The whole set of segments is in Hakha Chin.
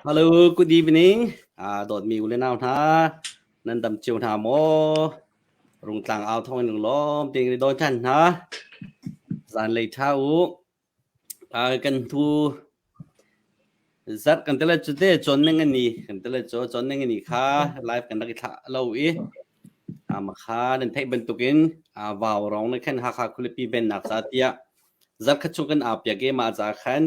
Hello, good evening. Dawtmi u le nau hna, nan dam cio hna maw? Rungtlang au thawng in lunglawm tein kan i dawn ṭhan hna. Zanlei ṭha u. Kan hnu zarh kan tele cu te cawn ning ani kan tele cu cawn ning ani kha live kan rak i thlah lo i makha nan theih bantukin vau rong ne khan Hakha khualipi vennak ca tiah zarh khat chung kan au piak i mah ca khan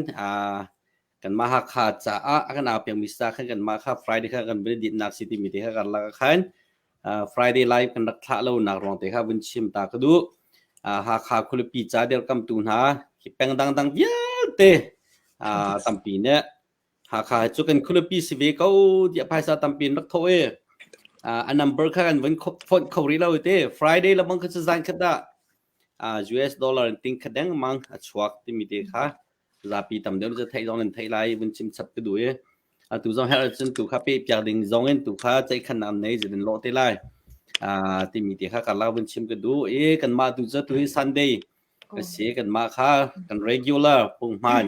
kanmah Hakha caah a kan au piakmi sa khan kanmah kha Friday kha kan vun dinnak si timi te kha karlak ah khan Friday live kan rak thlah lonak ruang te kha vun chim ta ka duh. Hakha khualipi ca dirkamtu hna hi peng dangdang vialte tampi nih Hakha cu kan khualipi si ve ko tiah phaisa tampi in rak thawh i a number kha kan vun fonh kho rih lo te Friday lamang kha cu zan khat ah US dollar in ting khat dengmang a chuak timi te kha zapi tam deuh cu theih zong nan theih lai vun chim chap ka duh i atu zong herh cun tu kha pe piak ding zong in tu kha ceihkhan am nei zin lawh te lai timi te kha karlak vun chim ka duh i kanmah tu cu tu hi Sunday ka si kanmah kha kan regular punghman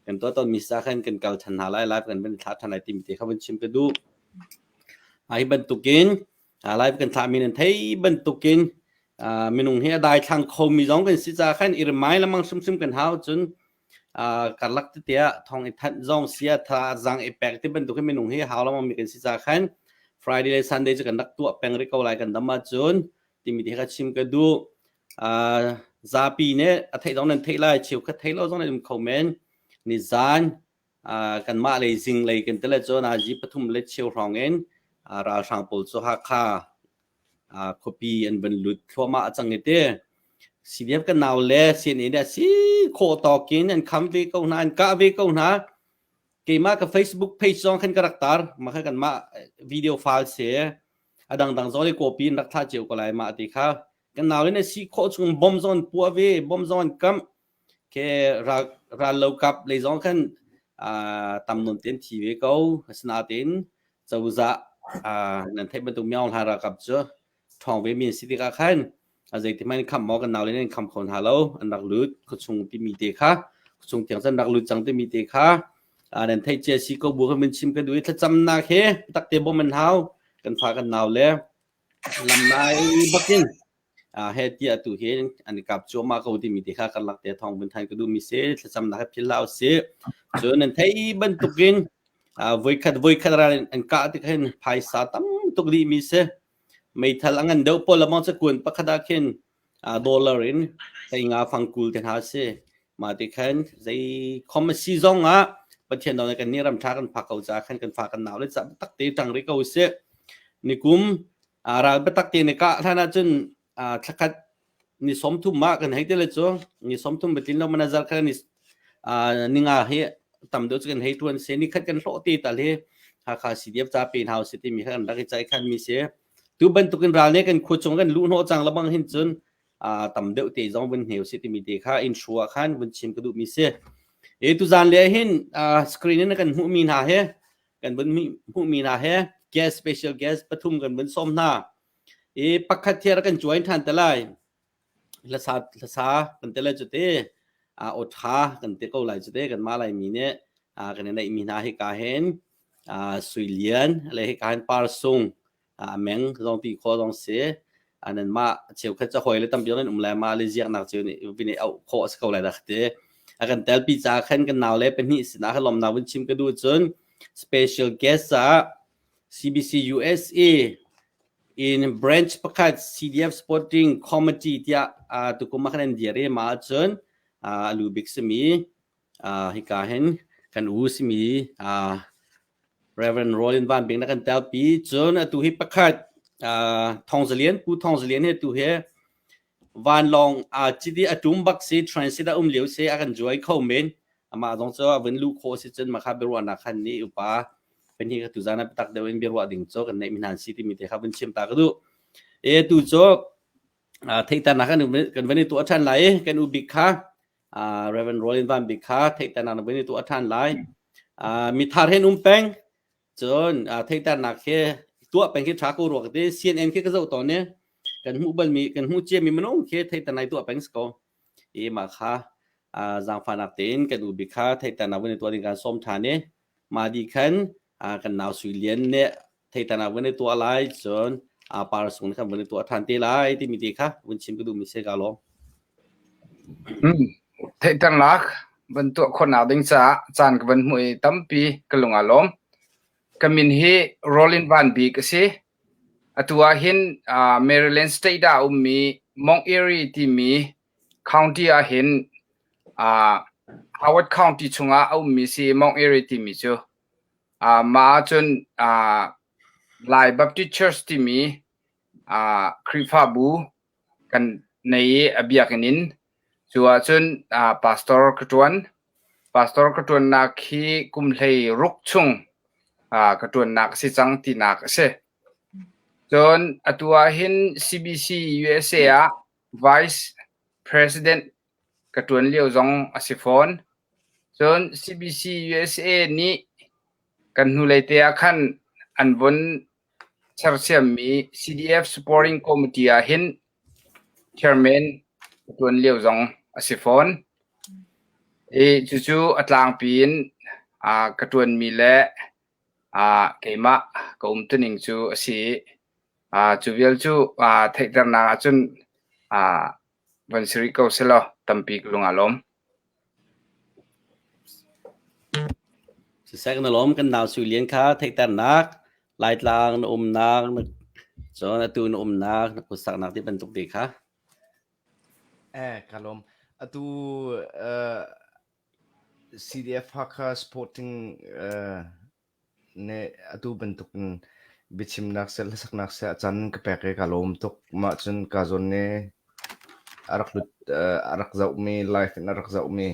kan tuah ton mi sa khan kan kal than hna lai live kan van thlah than lai timi te kha vun chim ka duh hi bantukin live kan thlah mi nan thei bantukin minung hi a dai thlang kho mi zong kan si ca khan i remind lamang hrimhrim kan hau cun karlak tete ah thong i thanh zong sia tha zang i pek ti bantuk hi minung hi hau lamang mi kan si ca khan Friday le Sunday cu kan rak tuah peng rih ko lai kan dam ahcun timi te kha chim ka duh. Zapi nih a theih zong nan theih lai cheu khat thei lo zong nan um kho men ni zan kanmah lei zinglei kan ti le cun nazi pathum le cheu hrawng in ralhrang pawl cu Hakha khuapi an van lut thluahmah a cang i ti. CDF kan nau le CNA nih a si khawh tawk in an kham ve ko hna, an kah ve ko hna. Keimah ka Facebook page zong khan ka rak tar, mah kha kanmah video file si. A dangdang zong i copy in rak thlah cio ko lai mah ti kha. Kan nau le nih si khawh chung bom zong an puah ve, bom zong an kamh. Ke ral rallokap lei zong khan tam nawn tein thi ve ko. Asinain cozah nan theih bantuk Myaung Hla ralkap cu ṭhawng ve mi an si tikah khan a zeiti hmanh in khamh maw kan naule nih an kham kho hna lo. An rak lut khuachung timi te kha khuachung tiang cun rak lut cang timi te kha nan theih cia si ko bu kha min chim ka duh i thlacamnak he takte bawm an hau kan fa kan nau le lam nai bakin he tiah tu hi an i kap cuahmah ko timi te kha karlak te thawng vun than ka duhmi si thlacamnak he phil hlah usih cun nan thei bantukin voikhat voikhat ral an kah tik hin phaisa tam tuk dih mi si meithal a ngan deuh pawl lamang cu kuan pakhat ah khin dollar in thei nga fangkul te hna si mah ti khan zei khom a si zong ah Pathian dawt kan nih ram tha kan phak ko ca khan kan fa kan nau le ca tak te tang ri ko si nikum ral biatak te ne kah hlan ahcun thlakhat ni 30 ah kan hei te le cu ni 30 batlin lo mana zar kha ni ninga hi tam deuh cu kan hei tuan se ni khat kan hlawh te tal hi Hakha CDF ca pe hau se timi kha kan rak i cai khan mi se tu bantukin ral ne kan khua chung kan luh hnawh cang labang hin cun tam deuh te zong vun hneu se timi te kha in hrua khan vun chim ka duh mi si e tu zan le hin screen in kan hmuh mi hna he kan vun hmuhmi hna he guest special guest pathum kan vun sawm hna i pakhat hi kan join than te lai hlasa hlasa kan te lai cu te a aw tha kan te ko lai cu te kan ma lai mi nih kan neih mi hna hi ka hen sui lian le hi ka hen par sung a meng zong ti kho zong si anan mah cheukhat ca hoi le tampi zong in um lai ma le ziaknak cu nih vin i auh khawh a si ko lai dah te a kan telpi ca khan kan nau le pahnih sinah khan lawmnak vun chim ka duh cun special guest caah CBC USA in branch pakhat CDF Sporting Committee tiah tukum ah khan an dir i mah ahcun a lu bik simi hika hin kan u simi Reverend Rollin Van Bing na kan telpi. Cun atu hi pakhat Thong Zalian Pu Thong Zalian hi atu hi vanlawng aa cit i a tum bak si transit a um lio si a kan join kho men. Amah zong cu a vun luh khawh si cun mah kha biaruahnak khan nih upa kan hi ka tuzan ah biatak deuh in biaruah ding cu kan neih mi hna an si timi te kha vun chim ta ka duh. E tu cu theihternak kan kan van i tuah ṭhan lai i kan u bik kha Reverend Rollin Van Bik kha theihternak na van i tuah ṭhan lai. Mithar hen um peng cun theihternak khi tuah peng khi ṭha ko rua ka ti. CNN khi ka zoh tawn i kan hmuh balmi kan hmuh ciami minung khi theihternak i tuah peng si ko. I mah kha zaangfahnak tein kan u bik kha theihternak van i tuah ding kan sawm ṭhan i mah dih khan kan nau Sui Lian nih theihternak van i tuah lai cun par sung khan van i tuah ṭhan te lai timi te kha vun chim ka duhmi si ka lawm. Theihternak van tuah khawhnak ding caah caan ka van hmuh i tampi ka lung aa lawm. Ka min hi Rollin Van Bik a si. Atu ah hin Maryland State ah a ummi Mount Airy timi county ah hin Howard County chungah a ummi si Mount Airy timi cu. Mah ahcun Lai Baptist Church timi Khrihfabu kan nei i a biakinn in cu ahcun pastor ka ṭuan. Pastor ka ṭuannak hi kum 16 chung ka ṭuannak a si cang tinak a si. Cun atu ahhin CBC USA ah Vice President ka ṭuan lio zong a si fawn. Cun CBC USA nih kan hnulei te ah khan an vun sersiammi CDF Supporting Committee ah hin chairman ka ṭuan lio zong a si fawn. I cucu a tlangpi in ka ṭuanmi le keimah ka umtuning cu a si i cu vial cu theihternak ahcun van si rih ko selaw tampi ka lung aa lawm. Siseh na lawm kan nau Sui Lian kha theihternak Laitlang na umnak cun atu na umnak na khuasaknak ti bantuk te kha. Eh ka lawm. Atu CDF Hakha Sporting Nih atu bantukin biachimnak seh, hlasaknak seh a caan ka pek i kaa lawm tuk. Mah cun kaa zawn i a rak lut, a rak zohmi, live in a rak zohmi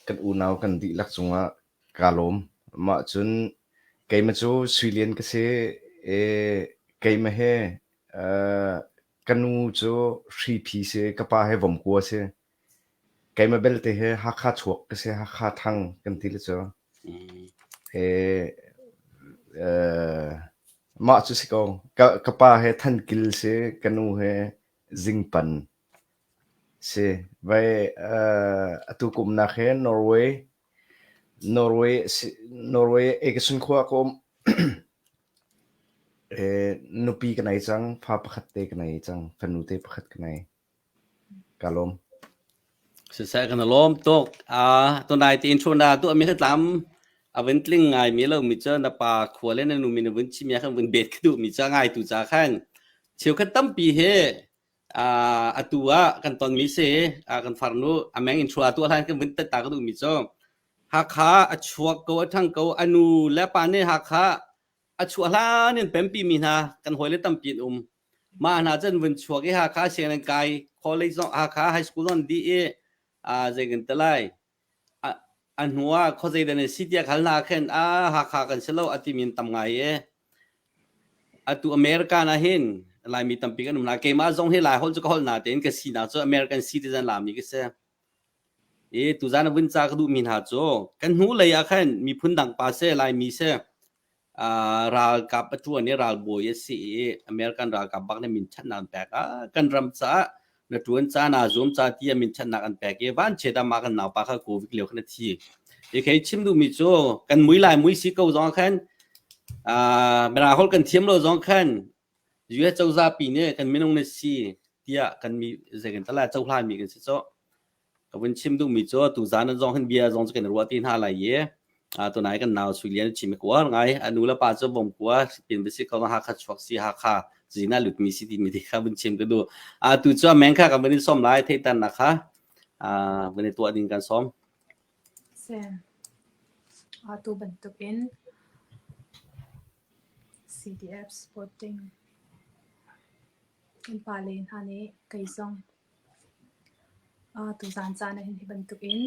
kan unau kan dihlak cungah kaa lawm. Mah cun keimah cu Sui Lian ka si i keimah hi ka nu cu Hriphi si, ka pa hi Vomkua si. Keimah belte hi Hakha chuak ka si, Hakha thang kan ti le cu. Mah cu si ko. Ka pa he Thankil si, ka nu he Zingpan si. Vai atu kumnak he Norway, Norway, Norway Egersund khua ka um. Nupi ka nei cang, fa pakhat te ka nei cang, fanu te pakhat ka nei. Ka lawm. Siseh kan lawm tuk. Tunai ti intro na tuah mi tlam a vun tling ngai mi lo mi cu na pa khua le na nu mi na vun chim ya khan vun bet ka duh mi ca ngai tu ca khan cheukhat tampi he atu ah kan ton mi si kan farnu ameng intro a tuah hlan kan vun tat ta ka duh mi cu Hakha a chuak ko a thang ko anu le pa nih Hakha a chuah hlan in pempi mi hna kan hawile tampi an um. Mah hna cun vun chuak i Hakha sianginn kai college zong Hakha high school zong dih i zei kan ti lai a hnu ah khuazei dah nan si tiah hal hna khin a Hakha kan si lo a timi an tam ngai i atu America na hin Laimi tampi kan um na keimah zong hi Lai holh cu ka holh na tein ka sinak cu American citizen lami ka si. I tuzan a vun ca ka duhmi hna cu kan hnu lei ah khan miphun dang pa seh Laimi seh ralkap a ṭuan i ralbawi a si i American ralkap bak nih minṭhatnak an pek. Kan ram caah na ṭuan ca naa zuam ca tiah minṭhatnak an pek i vanchiat ah mah kan naupa kha COVID lio khan a thi. Hi kei chim duhmi cu kan mui lai mui si ko zong ah khan Mirang holh kan thiam lo zong khan US cozah pi nih kan minung na si tiah kan mi zei kan tala cohlan mi kan si cu. Ka vun chim duhmi cu tuzan zong hin bia zong cu kan ruah ti hna lai i tunai kan nau Sui Lian chim kuar ngai a nu le pa cu vom kua pin basi ko Hakha chuak si Hakha zina lutmi si timi ti kha vun chim ka duh. Tu cu meng kha kan vun in som lai theitan nak kha vun i tuah ding kan som. Sen. Atu bantuk in CDF Sporting kan pale hna nih kei zong tuzaan caan ah hin hi bantukin.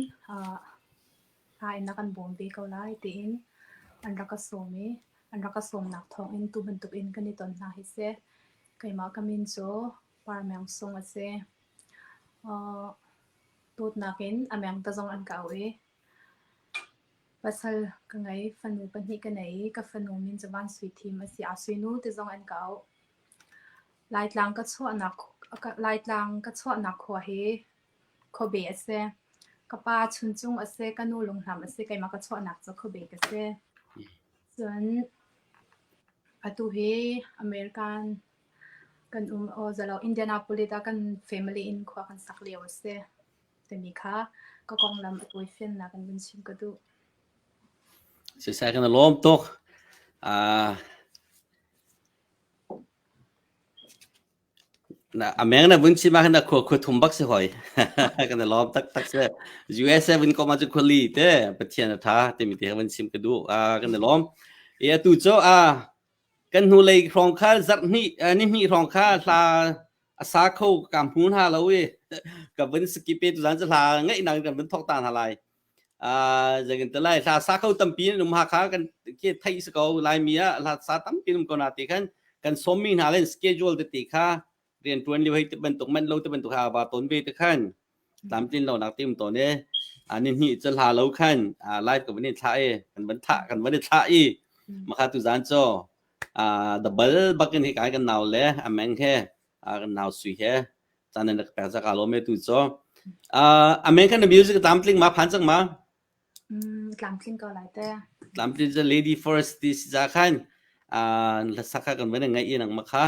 Hla in na kan bawm ve ko lai tiin an rak ka sawm i an rak ka sawmnak thawngin tu bantukin kan i ton hna hi si. Keimah ka min cu Par Meng Sung a si. Dawtnak in a meng ta zong an ka auh i pasal ka ngei, fanu pahnih ka nei i ka fanu min cu Van Sui Thim a si. Aa Sui Nu ti zong an ka auh. Laitlang ka chuahnak khua hi Khuabe a si. Ka pa Chuncung a si, ka nu Lunghlam a si, keimah ka chuahnak cu Khuabe ka si. Cun atu hi American kan um aw zalo Indianapolis ah kan family in khua kan sak lio a si timi kha ka konglam a tawifiannak in vun chim ka duh. Sisai kan lawm tuk. A meng na vun chim ah khan khua khua thum bak si hoi. Kan i lawm taktak si. USA vun kom ahcun khuali te Pathian a tha timi te vun chim ka duh. Kan i lawm. I atu cu kan hnulei hrawng kha zarh hnih ni hnih hrawng kha hla a sa kho ka hmu hna lo i ka vun skip i tuzan cu hla ngaihnak kan vun thawk ta hna lai. Zeitin ti lai hla sa kho tampi an um Hakha kan khi theih si ko Laimi ah hla sa tampi um ko na ti khan kan sawmmi hna len schedule tete kha rianṭuan lio hei ti bantuk manh lo ti bantuk ha va ton ve te khan tlamtlin lo nak ti um tawn e ni hnih cu hla lo khan live ka van in thlah i kan van thah kan van i thlah i makha tu zan cu double bakin hi kai kan nau le ameng he kan nau sui he caan nan ka pek za ka lawm e tu cu. American music tlamtling ma phan cang ma? Tlamtling ko lai te. Tlamtling cu Lady First ti si za khan la sak kha kan van ngai i nang ma kha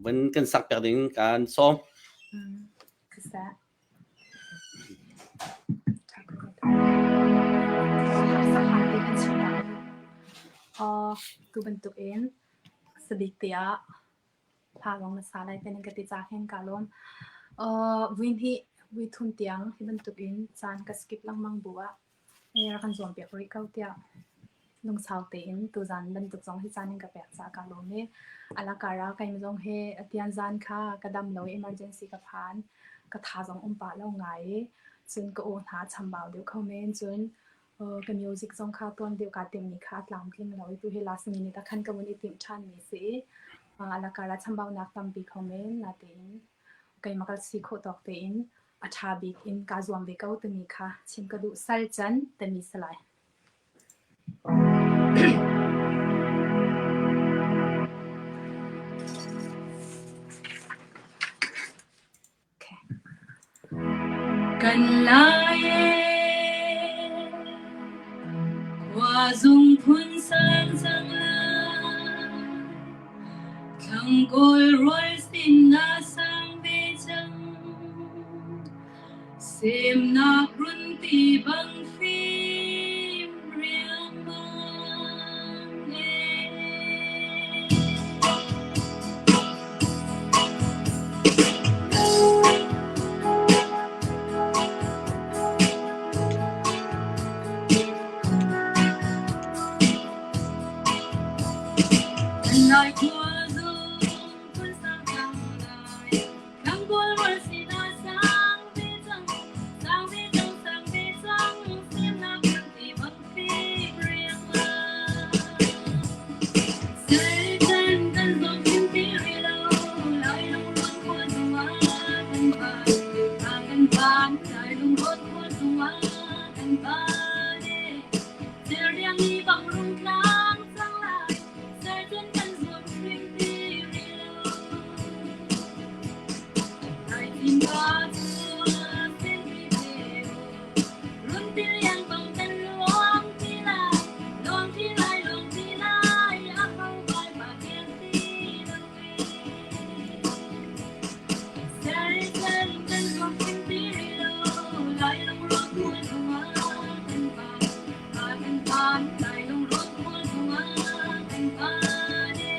van kan sak pek ding kan sawm. Kasa. Tu bantuk in sabik tiah Hla lawng na sa lai te nan ka ti caah hin kaa lawm. Vui hnih, vui thum tiang hi bantukin caan ka skip lengmang bu ah rak kan zuam piak rih ko tiah lungsau tein tuzaan bantuk zong hi caan in ka pek caah kaa lawm i a lakar ah keimah zong hi atian zaan kha ka dam lo i emergency ka phan. Ka tha zong um pah lo ngai i cun ka aw hna a chambau deuh kho men. Cun Ka music zong kha tuan deuh kaa timhmi kha a tlamtling lo i tuhi last minute ah khan ka vun i timh ṭhanmi a si i a lakar ah chambaunak tampi kho men natein keimah ka si khawh tawk tein a ṭha bik in kaa zuam ve ko timi kha chim ka duh. Sal can timi si lai. Kan lai ee, khua zung phun sang cang lai, Thlangkawl rual sin na sang ve cang, Semnak run ti bang fim riangmang ee. Kan lai khua zung phun sang cang lai, Thlangkawl rual sin ah sang ve cang, sang ve cang, sang ve cang, semnak run ti bang fim riangmang. Satan kan zong chim ti rih lo, lai lungrual khua zungah kan van, kan van, lai lungrual khua zungah kan van e. Cerliang ni bang rung tlang cang lai, Satan kan zuam hrim ti rih lo. Lai pa cu sen ri ve Run ti liang bang kan luang ti lai, luang ti lai, luang ti lai, a ho vai ma kiang ti lo e. Sal kan zuam hrim ti rih lo, lai lungrual khual zungah kan van, kan van, lai lungrual khual zungah kan van e.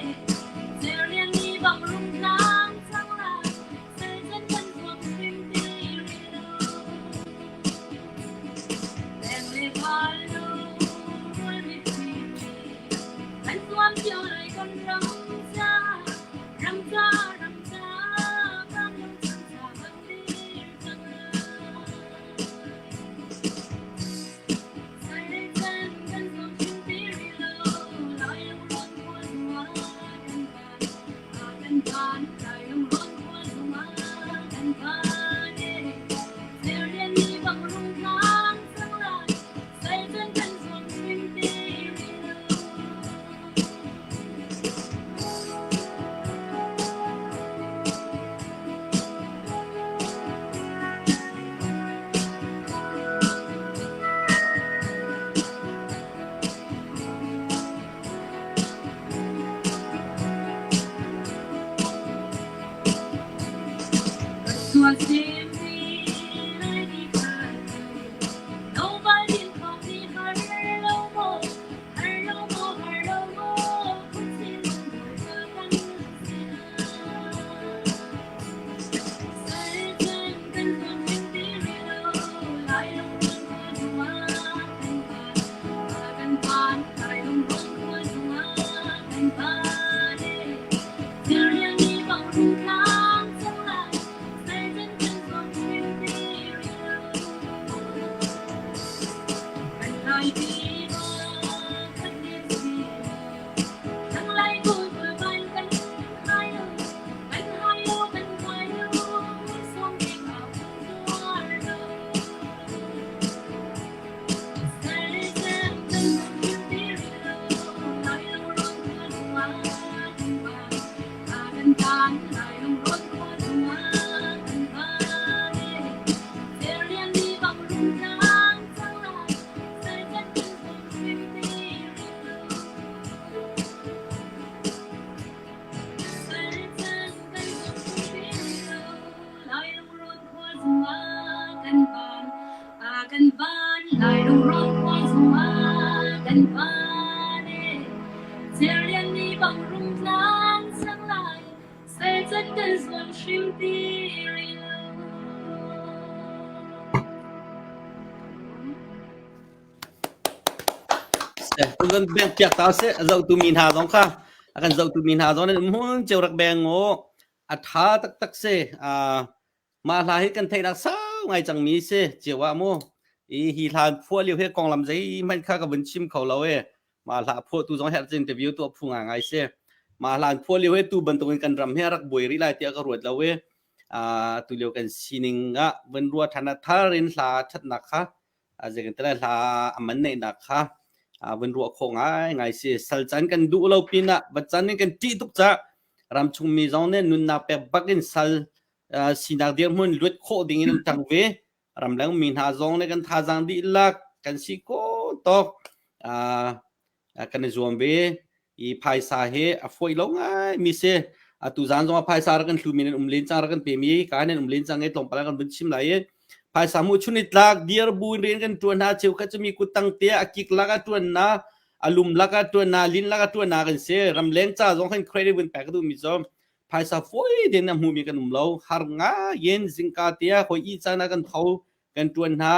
Cerlian ni bang rung tlang cang lai, sal kan zuam hrim ti rih lo. Leng le val lo rual mitthli kan tuam cio lai kan ram ca ram ca ram ca kan ram cang ca kan dir cang lai. Kan beng piak ta seh a zohtu mi hna zong kha a kan zohtu mi hna zong nan hmun cio rak beng u a tha taktak si mah hla hi kan theihnak sau ngai cangmi si cio ah mu i hi hla phuah lio hi konglam zeihmanh kha ka vun chim kho lo e mah hla phuahtu zong herh interview tuah phu ngai ngai si mah hla phuah lio hi tu bantukin kan ram hi a rak buai rih lai tiah ka ruat lo e tu lio kan sining ah vun ruah than ah thar in hla thatnak kha zei kan ti lai hla a man neihnak kha vun ruah khawh ngai ngai si sal can kan duh lo pin ah va can in kan ṭih tuk ca ramchung mi zong nih nunnak pek bak in sal sinak dirhmun luat khawh ding in an ṭang ve ramleng mi hna zong nih kan thazaang dihlak kan si ko tawk kan i zuam ve i phaisa hi a fawi lo ngai mi si atu zan zong ah phaisa rak kan hlu mi nan um len cang rak kan pe mi ka nan um len cang i tlawmpal kan vun chim lai i phaisa mu chun i tlak dir bu in rian kan ṭuan hna cheu khat cu mi kuttang te a kik lak a ṭuan na a lum lak a ṭuan na lin lak a ṭuan na kan si ramleng ca zong khan credit vun pek duh mi cu phaisa fawi den a hmu mi kan um lo har ngai in zingka te ah hoi i caan ah kan tho kan ṭuan hna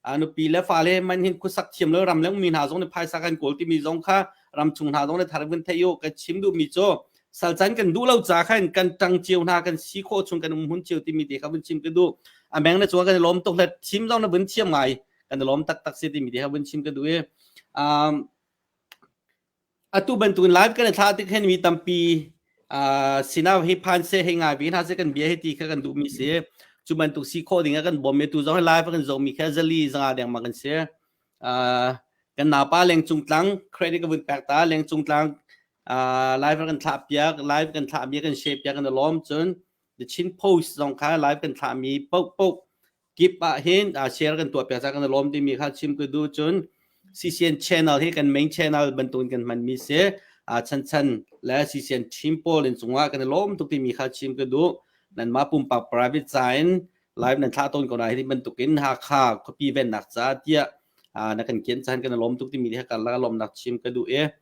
a nupi le fale man hin khuasak thiam lo ram le mi hna zong nih phaisa kan kawl timi zong kha ramchung hna zong nih thar vun thei u ka chim duh mi cu salcan kan duh lo ca khan kan ṭang cio hna kan si khawh chung kan um hun cio timi te kha vun chim ka duh a meng na chuang kan i lawm tuk le chim zong na vun thiam ngai kan i lawm taktak si timi te kha vun chim ka duh i um, Atu bantukin live kan i thlah tik hin mi tampi uh, sinah hi phan se hei ngai vi hna se kan bia hi ti kha kan duhmi si. Cu bantuk si khawh ding ah kan bawm tu zong hi live kan zohmi kha zali zanga deng ma kan si. Uh, kan napa leng cung tlang credit ka vun pek ta leng cung tlang uh, live kan thlah piak live kan thlah mi kan share piak kan lawm cun The Chin Post zong kha live kan thlah mi poh poh kip ah hin share kan tuah piak ca kan lawm timi kha chim ka duh cun CCN channel hi kan main channel bantukin kan hman mi si chan chan le CCN team pawl in cungah kan lawm tuk timi kha chim ka duh nanmah pumpak private ca in live nan thlah tawn ko na hi bantukin Hakha khuapi vennak ca tiah na kan kian chan kan lawm tuk timi kha kan la lawmnak chim ka duh i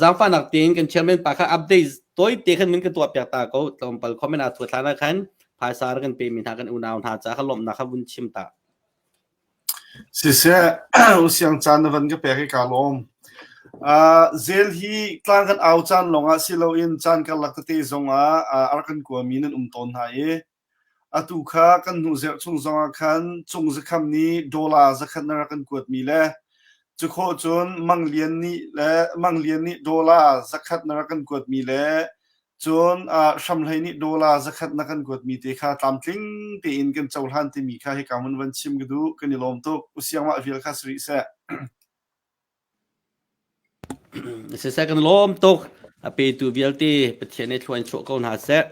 zaangfahnak tein kan chairman pa kha update toi te khan min ka tuah piak ta ko tlawmpal comment a thua thlan ah khan phaisa kan pe mi hna kan unau hna ca kha lawmnak kha vun chim ta Siseh, usiang caan na van ka pek i kaa lawm. Zel hi tlang kan au caan lawngah si loin caan karlak tete zongah a rak kan kuami nan um tawn hna i Atu kha kan hnu zerh chung zongah khan Cung Zakham nih dollar zakhat na rak kan kuatmi le cukhawh cun Mang Lian nih le Mang Lian nih dollar zakhat na rak kan kuatmi le cun Hramhlei nih dollar zakhat na kan kuatmi te kha tlamtling tein kan cohlan timi kha hika hmun van chim ka duh. Kan i lawm tuk. Usiang mah vial kha si rih seh. Siseh kan lawm tuk. A petu vialte Pathian nih thlua in chuah ko hna seh.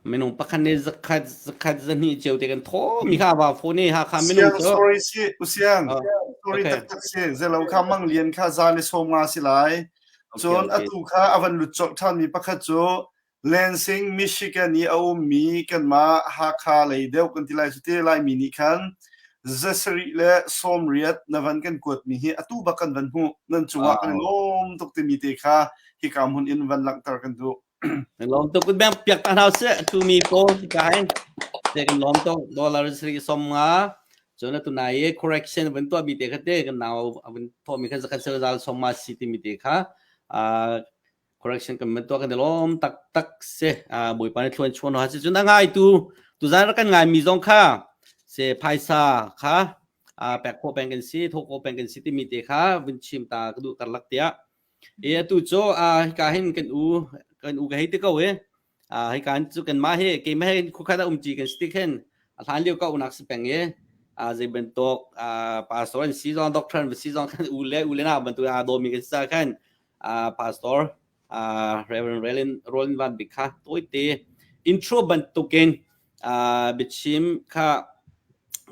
Minung pakhat nih zakhat zakhat zahnih cio te kan thaw mi kha va phone i Hakha minung Siang cu. sorry si usiang Oh, sorry okay. taktak si zelo kha mang lian kha za le som nga si lai Okay, cun okay. atu kha a van lut colh ṭhan mi pakhat cu Lansing, Michigan i a ummi kanmah Hakha lei deuh kan ti lai cu te Laimi nih khan zasarih le sawmriat na van kan kuatmi hi atu bak kan van hmuh. Nan cungah kan i lawm tuk timi te kha hika hmun in van langhter kan duh. Kan lawm tuk bang piak ta hna seh atu mi pawl hika hin te kan lawm tuk dollar sari som nga cun atu nai i correction van tuah mi te kha te kan nau van thawh mi kha zakhat sel zal som ma si timi te kha correction kan man tuah kan i lawm taktak si bawipa nih thluan chuan ha si cun a ngai tu tuzan rak kan ngai mi zong kha se phaisa kha pek khawh peng kan si thawh khawh peng kan si timi te kha vun chim ta ka duh karlak tiah e atu cu hika hin kan u kan u ka hei ti ko e hika cu kan mah hi keimah he khukhat a umṭi kan si tik hin a hlan lio ka unak si peng i zei bantuk pastor an si zong doctor an si zong kan u le u le nau bantuk aa dawmi kan si caah khan pastor Reverend Roland Roland Van Bik kha tawite intro bantukin biachim kha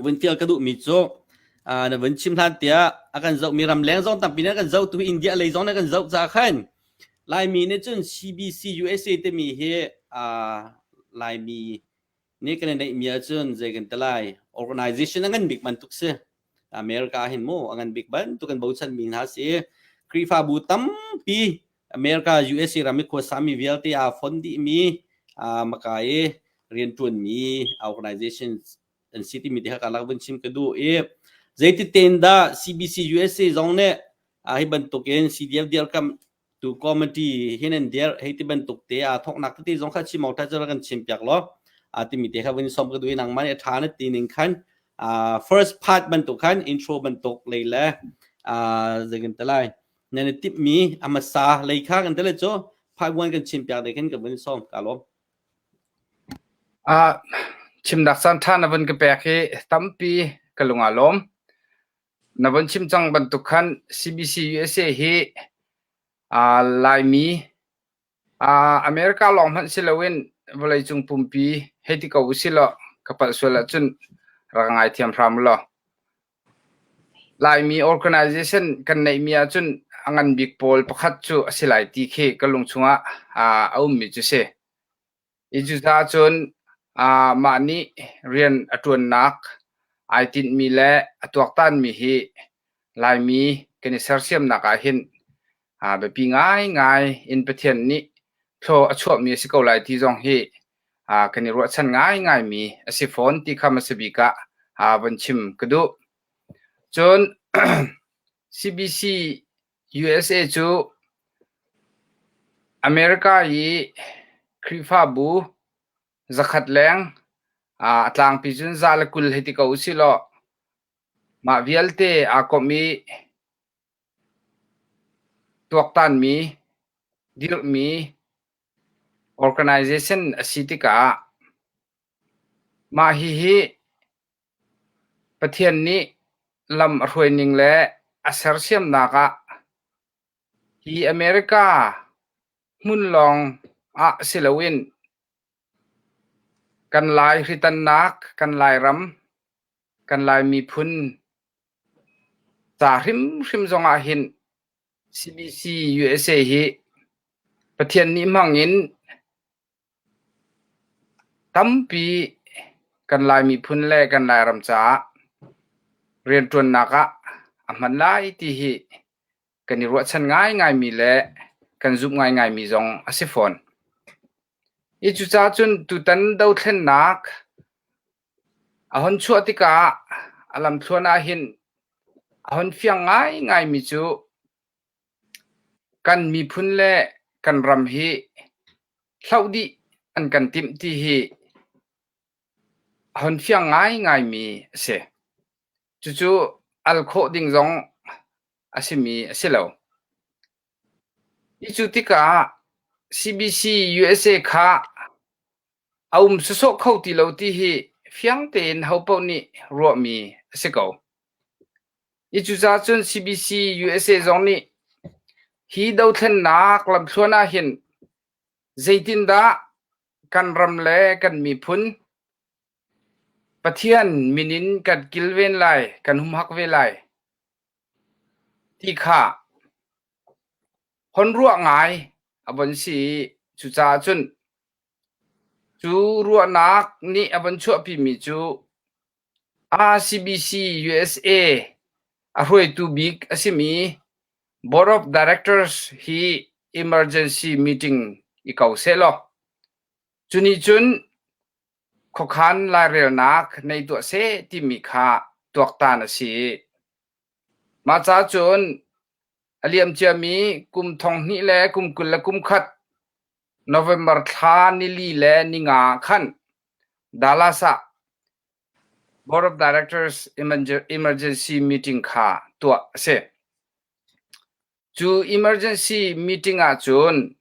vun fial ka duhmi cu na vun chim hlan tiah a kan zohmi ramleng zong tampi nih kan zoh tu India lei zong nih kan zoh ca khan Laimi nih cun CBC USA timi hi Laimi nih kan i neihmi ahcun zei kan ti lai organization a ngan bik bantuk si. America hin mu a ngan bik bantuk kan bochanmi hna si. Khrihfabu tampi America USA ram i khuasami vialte aa fon dihmi maka i rianṭuanmi organization an si timi te kha ka lak vun chim ka duh i zeiti tein dah CBC USA zong nih hi bantukin CDF dirkamh tu committee hin an dir hei ti bantuk te aa thawknak tete zong kha chim awk ṭha cu rak kan chim piak law a timi te kha vun som ka duh i nangmah nih a ṭha na ti ning khan first part bantuk khan intro bantuk lei le zei kan ti lai nan i timhmi a hmasa lei kha kan ti le cu part one kan chim piak ding khin ka vun som ka lawm. Uh, chimnak caan ṭha na vun ka pek hi tampi ka lung aa lawm. Na von chim cang bantuk khan CBC USA hi uh, Laimi uh, America lawng hmanh si loin vawleicung pumpi hei ti ko usih law ka palh sual ahcun rak ngaithiam hram law. Laimi organization kan neihmi ahcun a ngan bik pawl pakhat cu a si lai ti khi ka lung chungah uh, a ummi cu si. Hi cucaah cun mah nih rian a ṭuannak ai tinhmi le a tuaktanmi hi Laimi kan i sersiamnak ahhin biapi ngaingai in Pathian nih thlaw a chuahmi a si ko lai ti zong hi kan i ruahchan ngaingaimi a si fawn ti kha hmasa bik ah von chim ka duh. Cun CBC USA cu America i Khrihfabu zakhat leng a tlangpi cun 120 hei ti ko usih law mah vialte aa komh i tuaktanmi, dirhmi organization a si tikah mah hihi Pathian nih lam a hruaining le a sersiamnak ah hi America hmun lawng ah si loin kan Lai hritannak, kan Lairam, kan Lai miphun ca hrimhrim zongah hin CBC USA hi Pathian nih hmang in Tampi kan Lai miphun le kan Lairam caah rianṭuannak ah a hman lai ti hi kan i ruahchan ngaingaimi le kan zumh ngaingaimi zong a si fawn. Hi cucaah cun tutan dothlennak a hon chuah tikah a lamthluan ahhin a hon fiang ngaingaimi cu Kan miphun le kan ram hi hloh dih an kan timh ti hi a hun fiang ngaingaimi a si. Cucu al khawh ding zong a simi a si lo. Hi cu tikah CBC USA kha a um sawsawh kho ti lo ti hi fiang tein hopaoh nih ruahmi a si ko. Hi cucaah cun CBC USA zong nih hi dothlennak lamthluan ahhin zeitindah kan ram le kan miphun Pathian min in kan kilven lai, kan humhak ve lai ti kha hon ruah ngai a von si i cucaah cun cu ruahnak nih a von chuahpimi cu RCBC USA a hruaitu bik a simi Board of Directors hi emergency meeting i ko sehlaw cu nih cun khuakhan lairelnak nei tuah seh timi kha tuaktan a si i mah ca cun a liamciami kum thonghnih le kum 21 November thla nili le ninga ah khan Dallas ah. Board of Directors emergency meeting kha tuah a si. Cu emergency meeting ahcun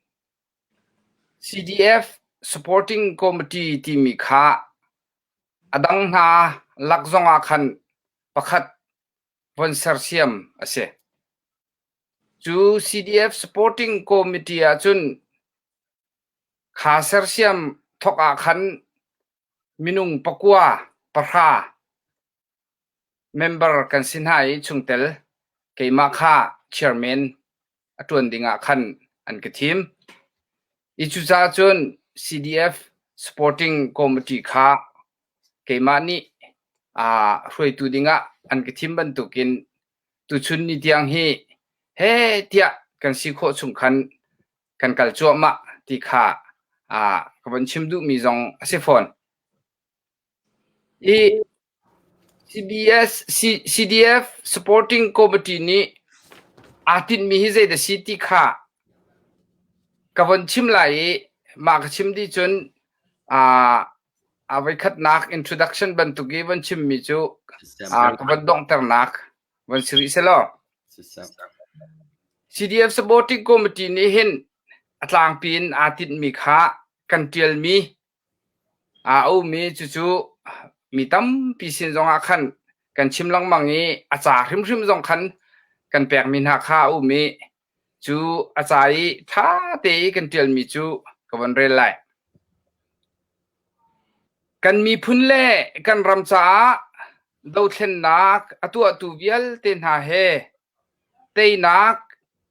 CDF Supporting Committee timi kha a dang hna lak zongah khan pakhat von sersiam a si. Cu CDF Supporting Committee ahcun kha sersiam thawk ah khan minung pakua pahra member kan si hna i chungtel keimah kha chairman a ṭuan dingah khan an ka thim. I cucaah cun CDF Supporting Committee kha keimah nih aa hruaitu dingah an ka thim bantukin tuchun ni tiang hi he tiah kan si khawh chung khan kan kal cuahmah ti kha aa ka von chim duhmi zong a si fawn. I CBS, C, CDF Supporting Committee nih aa tinhmi hi zeidah si ti kha ka von chim lai i mah ka chim dih cun aa a voikhatnak introduction bantuk i von chimmi cu aa ka von donghternak von si rih selaw. CDF Supporting Committee nih hin a tlangpi in aa tinhmi kha kan ṭialmi Aa ummi cucu mi tampi sin zongah khan kan chim lengmang i a ca hrimhrim zong khan kan pekmi hna kha a um i cu a ca i ṭha te i kan ṭialmi cu ka von rel lai. Kan miphun le kan ram caah dothlennak a tuahtu vialte hna he teinak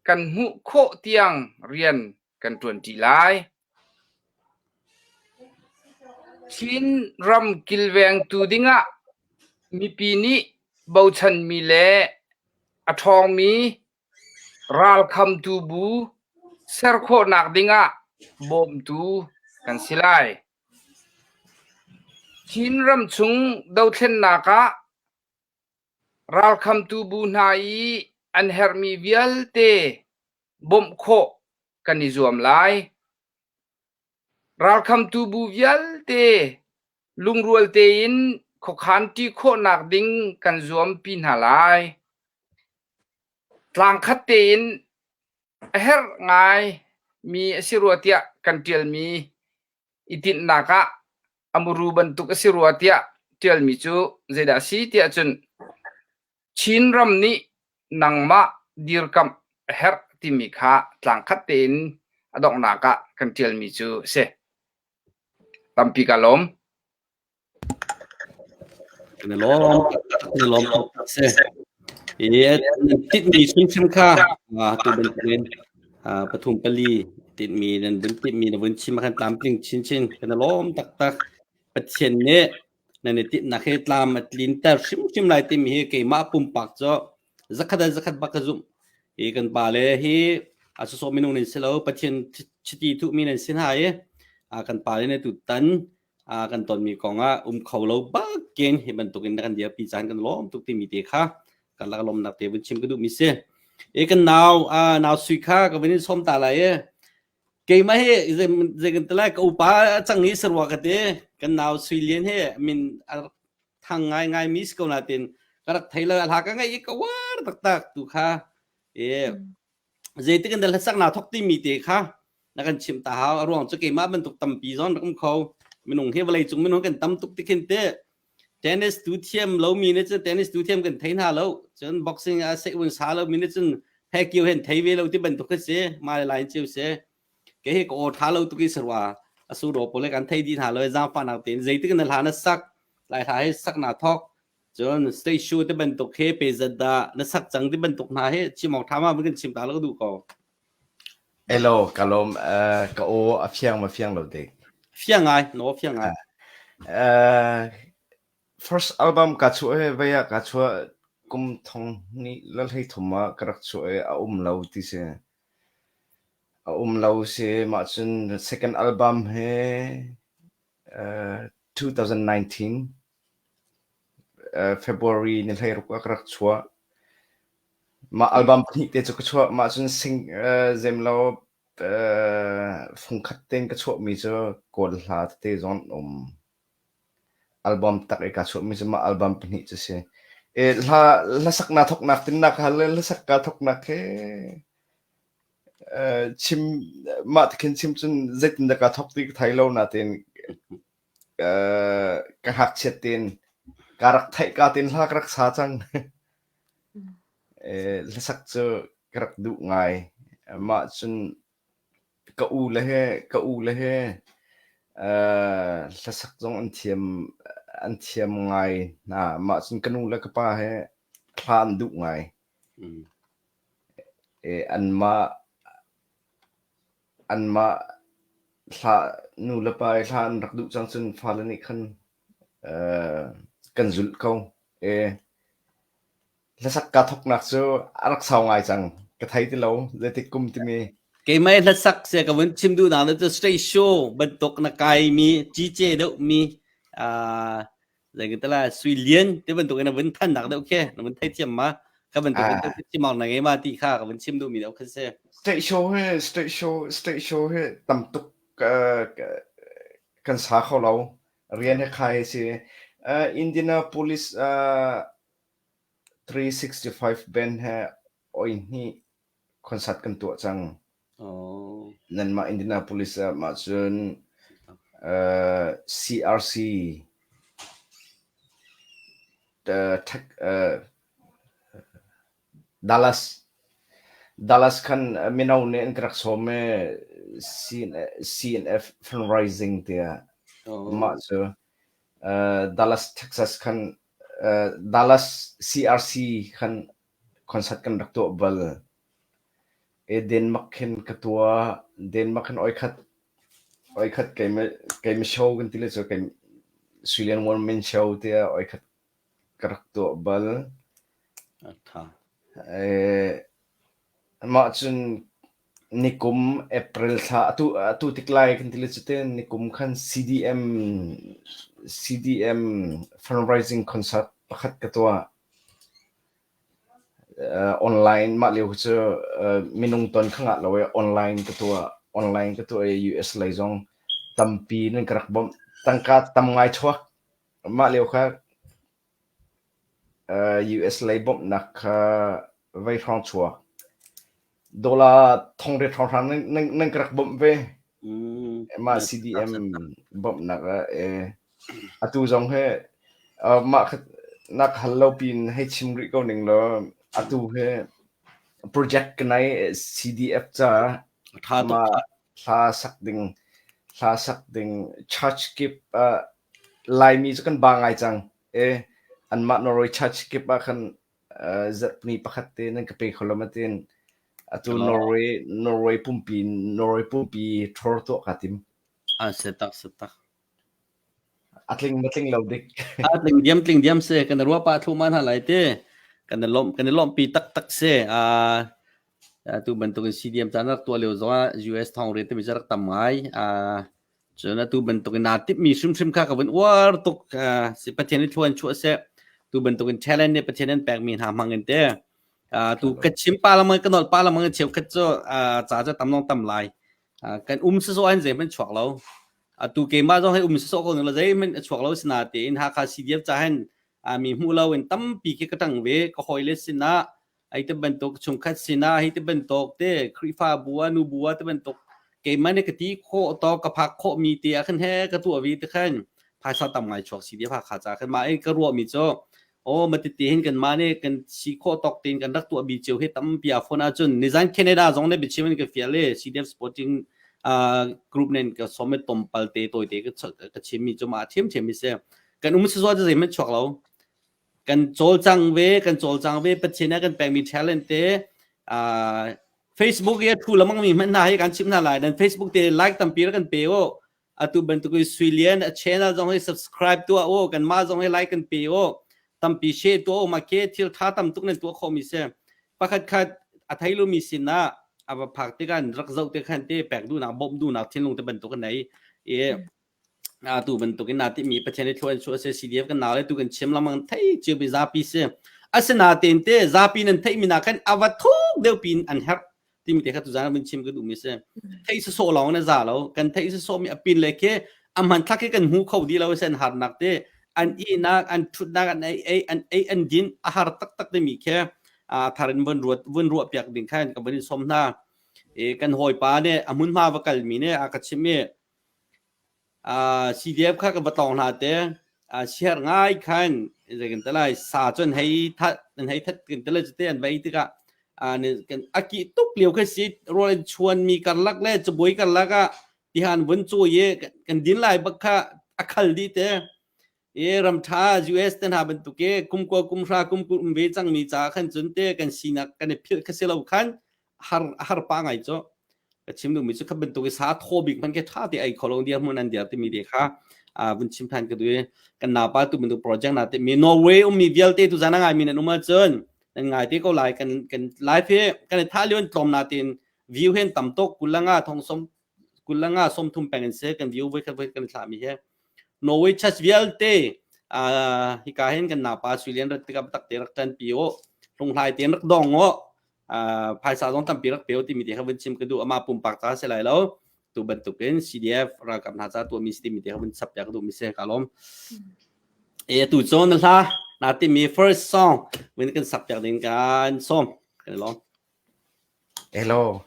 kan hmuh khawh tiang rian kan ṭuanṭi lai. Chin ram kilvengtu dingah mipi nih bochanmi le a ṭhawngmi ralkhamtu bu ser khawhnak dingah bawmtu kan si lai. Chin ramchung dothlennak ah ralkhamtu bu hna i an herhmi vialte bawmh khawh kan i zuam lai. Ralkhamtu bu vialte lungrual tein khuakhan ṭi khawhnak ding kan zuampi hna lai. Tlangkhat tein a herh ngai mi a si rua tiah kan ṭialmi i tinhnak ah a muru bantuk a si rua tiah ṭialmi cu zeidah a si tiah cun Chin ram nih nangmah dirkamh a herh timi kha tlangkhat tein a donghnak ah kan ṭialmi cu a si. Tampi ka lawm. Kan i lawm kan i lawm tuk si. I titmi hrimhrim kha tu bantukin pathum pali titmi nan vun titmi na vun chim khan tlamtling chinchin kan i lawm taktak. Pathian nih nan i tinhnak hi tlam a tlinter hrimhrim lai timi hi keimah pumpak cu zakhat ah zakhat bak ka zumh. Hi kan pale hi a sawsawh minung nan si lo Pathian chiti thuhmi nan si hna i kan pale nih tutan kan tonmi kong ah um kho lo bakin hi bantukin na kan dirpi caan kan lawm tuk timi te kha kan lak lawmnak te vun chim ka duhmi si. E kan nau nau sui kha ka vun in sawm ta lai e. Keimah hi zei kan ti lai ka upa a cang i sarua ka ti. Kan nau Sui Lian hi min a thang ngaingai mi si ko nain ka rak thei lo a hla ka ngaih i ka uar taktak tu kha. E zeitik in dah hlasak naa thok timi te kha na kan chimh ta hau. A ruang cu keimah bantuk tampi zong rak um kho. Minung hi vawlei cung minung kan tam tuk ti khin te tennis tu thiam lomi nih cun tennis tu thiam kan thei hna lo cun boxing a seh un sa lomi nih cun phekio hen thei ve lo ti bantuk khi si ma le lai cio si ke hi ka aw tha lo tuk i sarwa asu ro pole kan thei di hna lo zaangfa nak tein zeitik na hla na sak lai hla hi sak na thok cun stage show te bantuk he pe zat da na sak cang ti bantuk hna he chim awk tha ma kan chim ta lo ka duh ko Hello, ka lawm. Uh, ka aw a fiang ma fiang lo dik. Fiang ngai, no fiang ngai. Uh, first album ka chuah he vei ah ka chuah kum thong hnih le hlei thum ah ka rak chuah i a um lo ti si. A um lo si mah cun second album he uh, 2019 uh, February ni hlei ruk ah ka rak chuah. Mah album pahnih te cu ka chuah. Mah cun sing uh, zemlo uh, fungkhat tein ka chuahmi cu Kawl hla tete zong an um. Album tak i kaa chuahmi cu mah album pahnih cu si. E, hla hlasak naa thawknak tin na ka hal le hlasak kaa thawknak he chim mah ti khin chim cun zeitindah kaa thawk ti ka thei lo natein ka ngakchiat tein ka rak theih ka tein hla ka rak sa cang. Hlasak cu ka rak duh ngai. Mah cun ka u le he ka u le he hlasak zong an thiam an thiam ngai hna. Mah cun ka nu le ka pa he hla an duh ngai. Anmah anmah hla nu le pa i hla an rak duh cang cun fale nih khan kan zulh ko. Hlasak kaa thawknak cu a rak sau ngai cang. Ka thei ti lo zeitik kum timi. Keimah i hlasak sia ka vun chim duhnak na cu straight show bantuk na kaimi cice deuhmi zeikatala sui lian ti bantuk in na vun thannak deuh khi na vun theithiam ma ka bantuk in chim awk na ngei ma ti kha ka vun chim duhmi deuh kha si. State show he state show state show he tam tuk kan sa kho lo. Rian he khai si. Indianapolis 365 band he oi hnih concert kan tuah cang. Oh. Nanmah Indianapolis ah mah cun uh, CRC uh, tech, uh, Dallas Dallas khan mino nih an ka rak sawm i CNF fundraising tiah Oh. mah cu uh, Dallas Texas khan uh, Dallas CRC khan concert kan rak tuah bal. Denmark khin ka tuah. Denmark khin oikhat oikhat keimah show kan ti le cu kei Sweden One Man Show tiah oikhat ka rak tuah bal. A tha. Mah cun nikum April thla atu atu tik lai kan ti le cu te nikum khan CDM CDM fundraising concert pakhat ka tuah. Online mah lio cu minung ton kha ngah lo i online ka tuah. Online ka tuah i US lei zong tampi nan ka rak bawmh. Tangka tam ngai chuak. Mah lio kha US lei bawmhnak kha vei hrawng chuak. Dollar thong riat hrawnghrang nan ka rak bawmh ve. Mah CDM bawmhnak ah atu zong hi mah kha nak hal lo pin hei chim rih ko ning law atu hi project ka nei CDF ca mah hla sak ding hla sak ding church kip ah Laimi cu kan ba ngai cang e anmah Norway church kip ah khan zarhpini pakhat te nan ka pe kho lo ma tin atu Norway Norway pumpi Norway pumpi tour tuah ka tim. A se tak se tak. A tling ma tling lo dik. A tling diam tling diam se kan ruah pa thu man ha lai te kan lom kan lom pi tak tak se a tu bantuk in CDM caan rak tuah lio zong US thong re te mi rak tam ngai a Cun atu bantukin naa timhmi hrimhrim kha ka vun uar tuk. Si Pathian nih thluan chuah seh. Tu bantukin talent nih Pathian an pekmi hna hmang in te. Tu ka chim pa lamang ka nolh pa lamang cheukhat cu ca cu tam long tam lai. Kan um sasawh an zeihmanh chuak lo. Atu keimah zong hei um sasawh ko ning la zeihmanh a chuak lo sina tein Hakha CDF ca hin mi hmuh lo in tampi khi ka tang ve ka hawile sinah ai te bantuk chungkhat sinah hi te bantuk te Khrihfabu ah nubu ah te bantuk keimah nih ka ti khawh to ka phak khawh mi te ah khan he ka tuah vi te khan phaisa tam ngai chuak si dia kha cha khan mah i ka ruah mi cu o matiti hin kan mah nih kan si khawh tawk tein kan rak tuah bi cio hi tampi a phone ahcun nizan Canada zong ne biachim in ka fial i CDF Sporting uh, group nen ka som tom pal te toi te ka chim mi cu ma thiam thiam mi se kan um si zo zei chuak lo Kan cawlcang ve, kan cawlcang ve Pathian ah kan pekmi talent te uh, Facebook i a thu lamang mi hmanh hna hi kan chim hna lai. Nan Facebook te like tampi ra kan pe o. Atu bantuk i Suilian a channel zong hi subscribe tuah o. Kan mah zong hi like kan pe o. Tampi share tuah o. Ma ke thil tha tam tuk nan tuah kho mi si. Pakhat khat a thei lo mi sin ah a va phak tikah rak zoh te khan te pek duhnak bawmh duhnak thinlung te bantuk an nei. I atu bantukin naa timi Pathian i thlua in chuah se CDF kan nau le tu kan chim lamang thei cio bi zapi si asinain te zapi nan theih mi na khan ava thuk deuh pin an herh timi te kha tu zan vun chim ka duh mi si thei so so lawng na za lo kan thei so so mi apin le ke a hman thlak ke kan hmu kho di lo sen harnak te An ihnak, an ṭhutnak, an ei ei an ei an din a har taktak timi khi thar in vun ruat vun ruah piak ding khan ka vun in sawm hna. I kan hawipa nih a hmunhma va kalmi nih a ka chimh i CDF kha ka va tlawng hna te siaherh ngai khan zei kan ti lai sa cu an hei that an hei that kan ti lai cute an va ei tikah a kih tuk lio kha si rawl an chuanmi karlak le cabuai karlak ah tihan vun cawi i kan din lai bak kha a khal dih te i ramṭha US te hna bantuk i kum kua kum hra kum kul um ve cangmi ca khan cun te kan sinak kan i philh kha si lo khan har har pa ngai cu ka chim duhmi cu kha bantuk i sa thaw bik hman ke ṭha te ei kho lo dir hmun an dir timi te kha vun chim than ka duh i kan napa tu bantuk project na te mi Norway ummi vialte tu zan a ngai mi nan um ahcun nan ngai te ko lai kan kan live hi kan i tha lion tlawm na tin view hen tam tok kulanga thong som kulanga som thum peng in se kan view voi khat voi kan thla mi he Norway church vialte hika hin kan napa Suilian rat tikah tak te rak tan pi o hlunghlai te rak dong o phaisa zong tampi rak pe timi te kha vun chim ka duh ama pumpak ca si lai lo tu bantukin CDF ralkap hna ca tuahmi si timi te kha vun chap piak ka duhmi si ka lawm e tu cun na hla na timi first song vun kan sak piak ding kan sawm kan lawm Hello.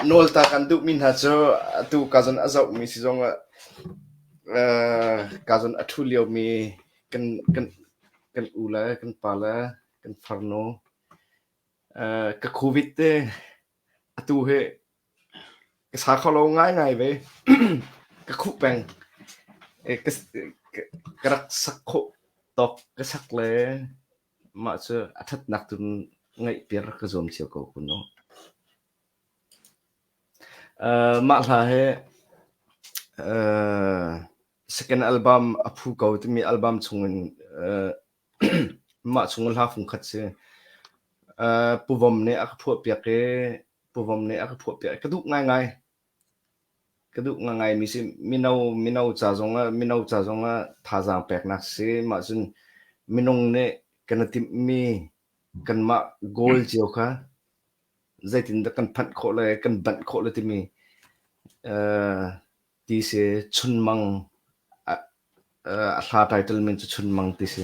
Nawl ta kan duhmi hna cu atu ka zawn a zohmi si zongah ka zawn a ṭhu liomi kan kan kan u le kan pa le kan farnu ka covid te atu hi ka sa kho lo ngaingai ve. Ka khuh peng. Ka rak sak khawh tawk ka sak le Mah cu a ṭhatnak cun ngaihpiar ka zuam cio ko kun u. Mah hla hi second album a phu ko timi album chungin mah chung hla fungkhat si. Pu Vom nih a ka phuahpiak i Pu Vom nih a ka phuahpiak i ka duh ngaingai. Ka duh ngaingaimi si mino mino ca zongah mino ca zongah thazaang peknak si. Mah cun minung nih kan i timhmi kanmah goal cio kha zeitindah kan phanh khawh le kan banh khawh le timi uh, ti si chunmang a, a hla title min cu chunmang ti si.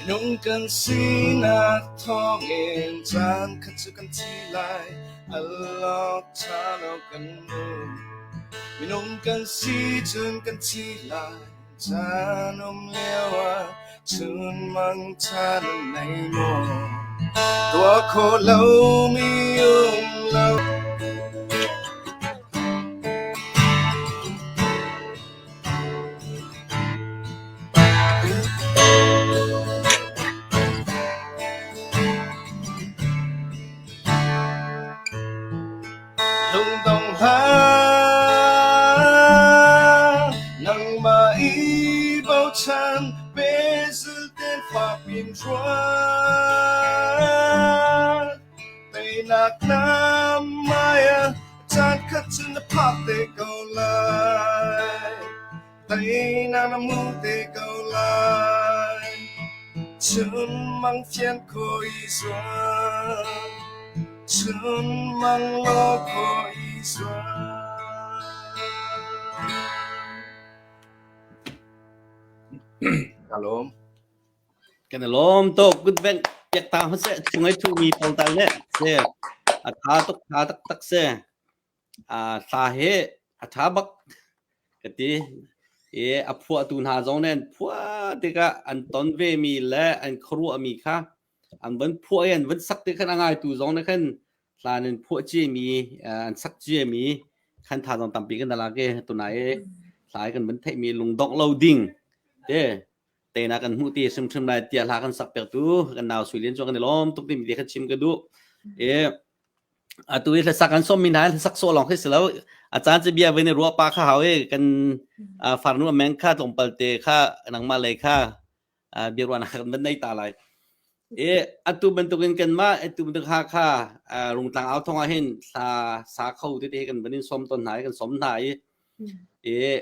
Minung kan sinak thawngin caan khat cu kan thi lai, al awk ṭha lo kan nung. Minung kan si cun kan thi lai. Caan um lio ah chunmang ṭha na nei maw? Tuah khawh lomi um lo. Lungdong hlah, nangmah i bochan pehzulh tein fak in ruat. Teinak na hmai ah caan khat cu na phak te ko lai. Teinak na hmu te ko lai. Chunmang fian khawh i zuam. Chunmang law khawh i zuam. Ka lawm. Kan i lawm tuk. Good bank piak ta hmaseh chungai thumi tawltal le se a tha tuk tha taktak se. Hla hi a ṭha bak ka ti i a phuahtu hna zong nih an phuah tikah an ton vemi le an khuaruahmi kha an van phuah i an van sak tik khan a ngaitu zong nih khan hlan in phuah ciami an sak ciami khan thazaang tampi kan lak i tunai i hla i kan van theihmi lungdongh lo ding te teinak kan hmuh ti hrimhrim lai tiah hla kan sak piaktu kan nau Sui Lian cu kan i lawm tuk timi ti kha chim ka duh i Atu i hlasak an sawmmi hna hlasak sawh lawng khi si lo. A caan cu bia vun i ruah pah kha hau i kan farnu a meng kha tlawmpal te kha nangmah lei kha. Biaruahnak kan van nei ta lai. E atu bantukin kanmah atu bantuk Hakha Rungtlang au thong ah hin hla sa kho tete kan van in som ton hna i kan som hna i e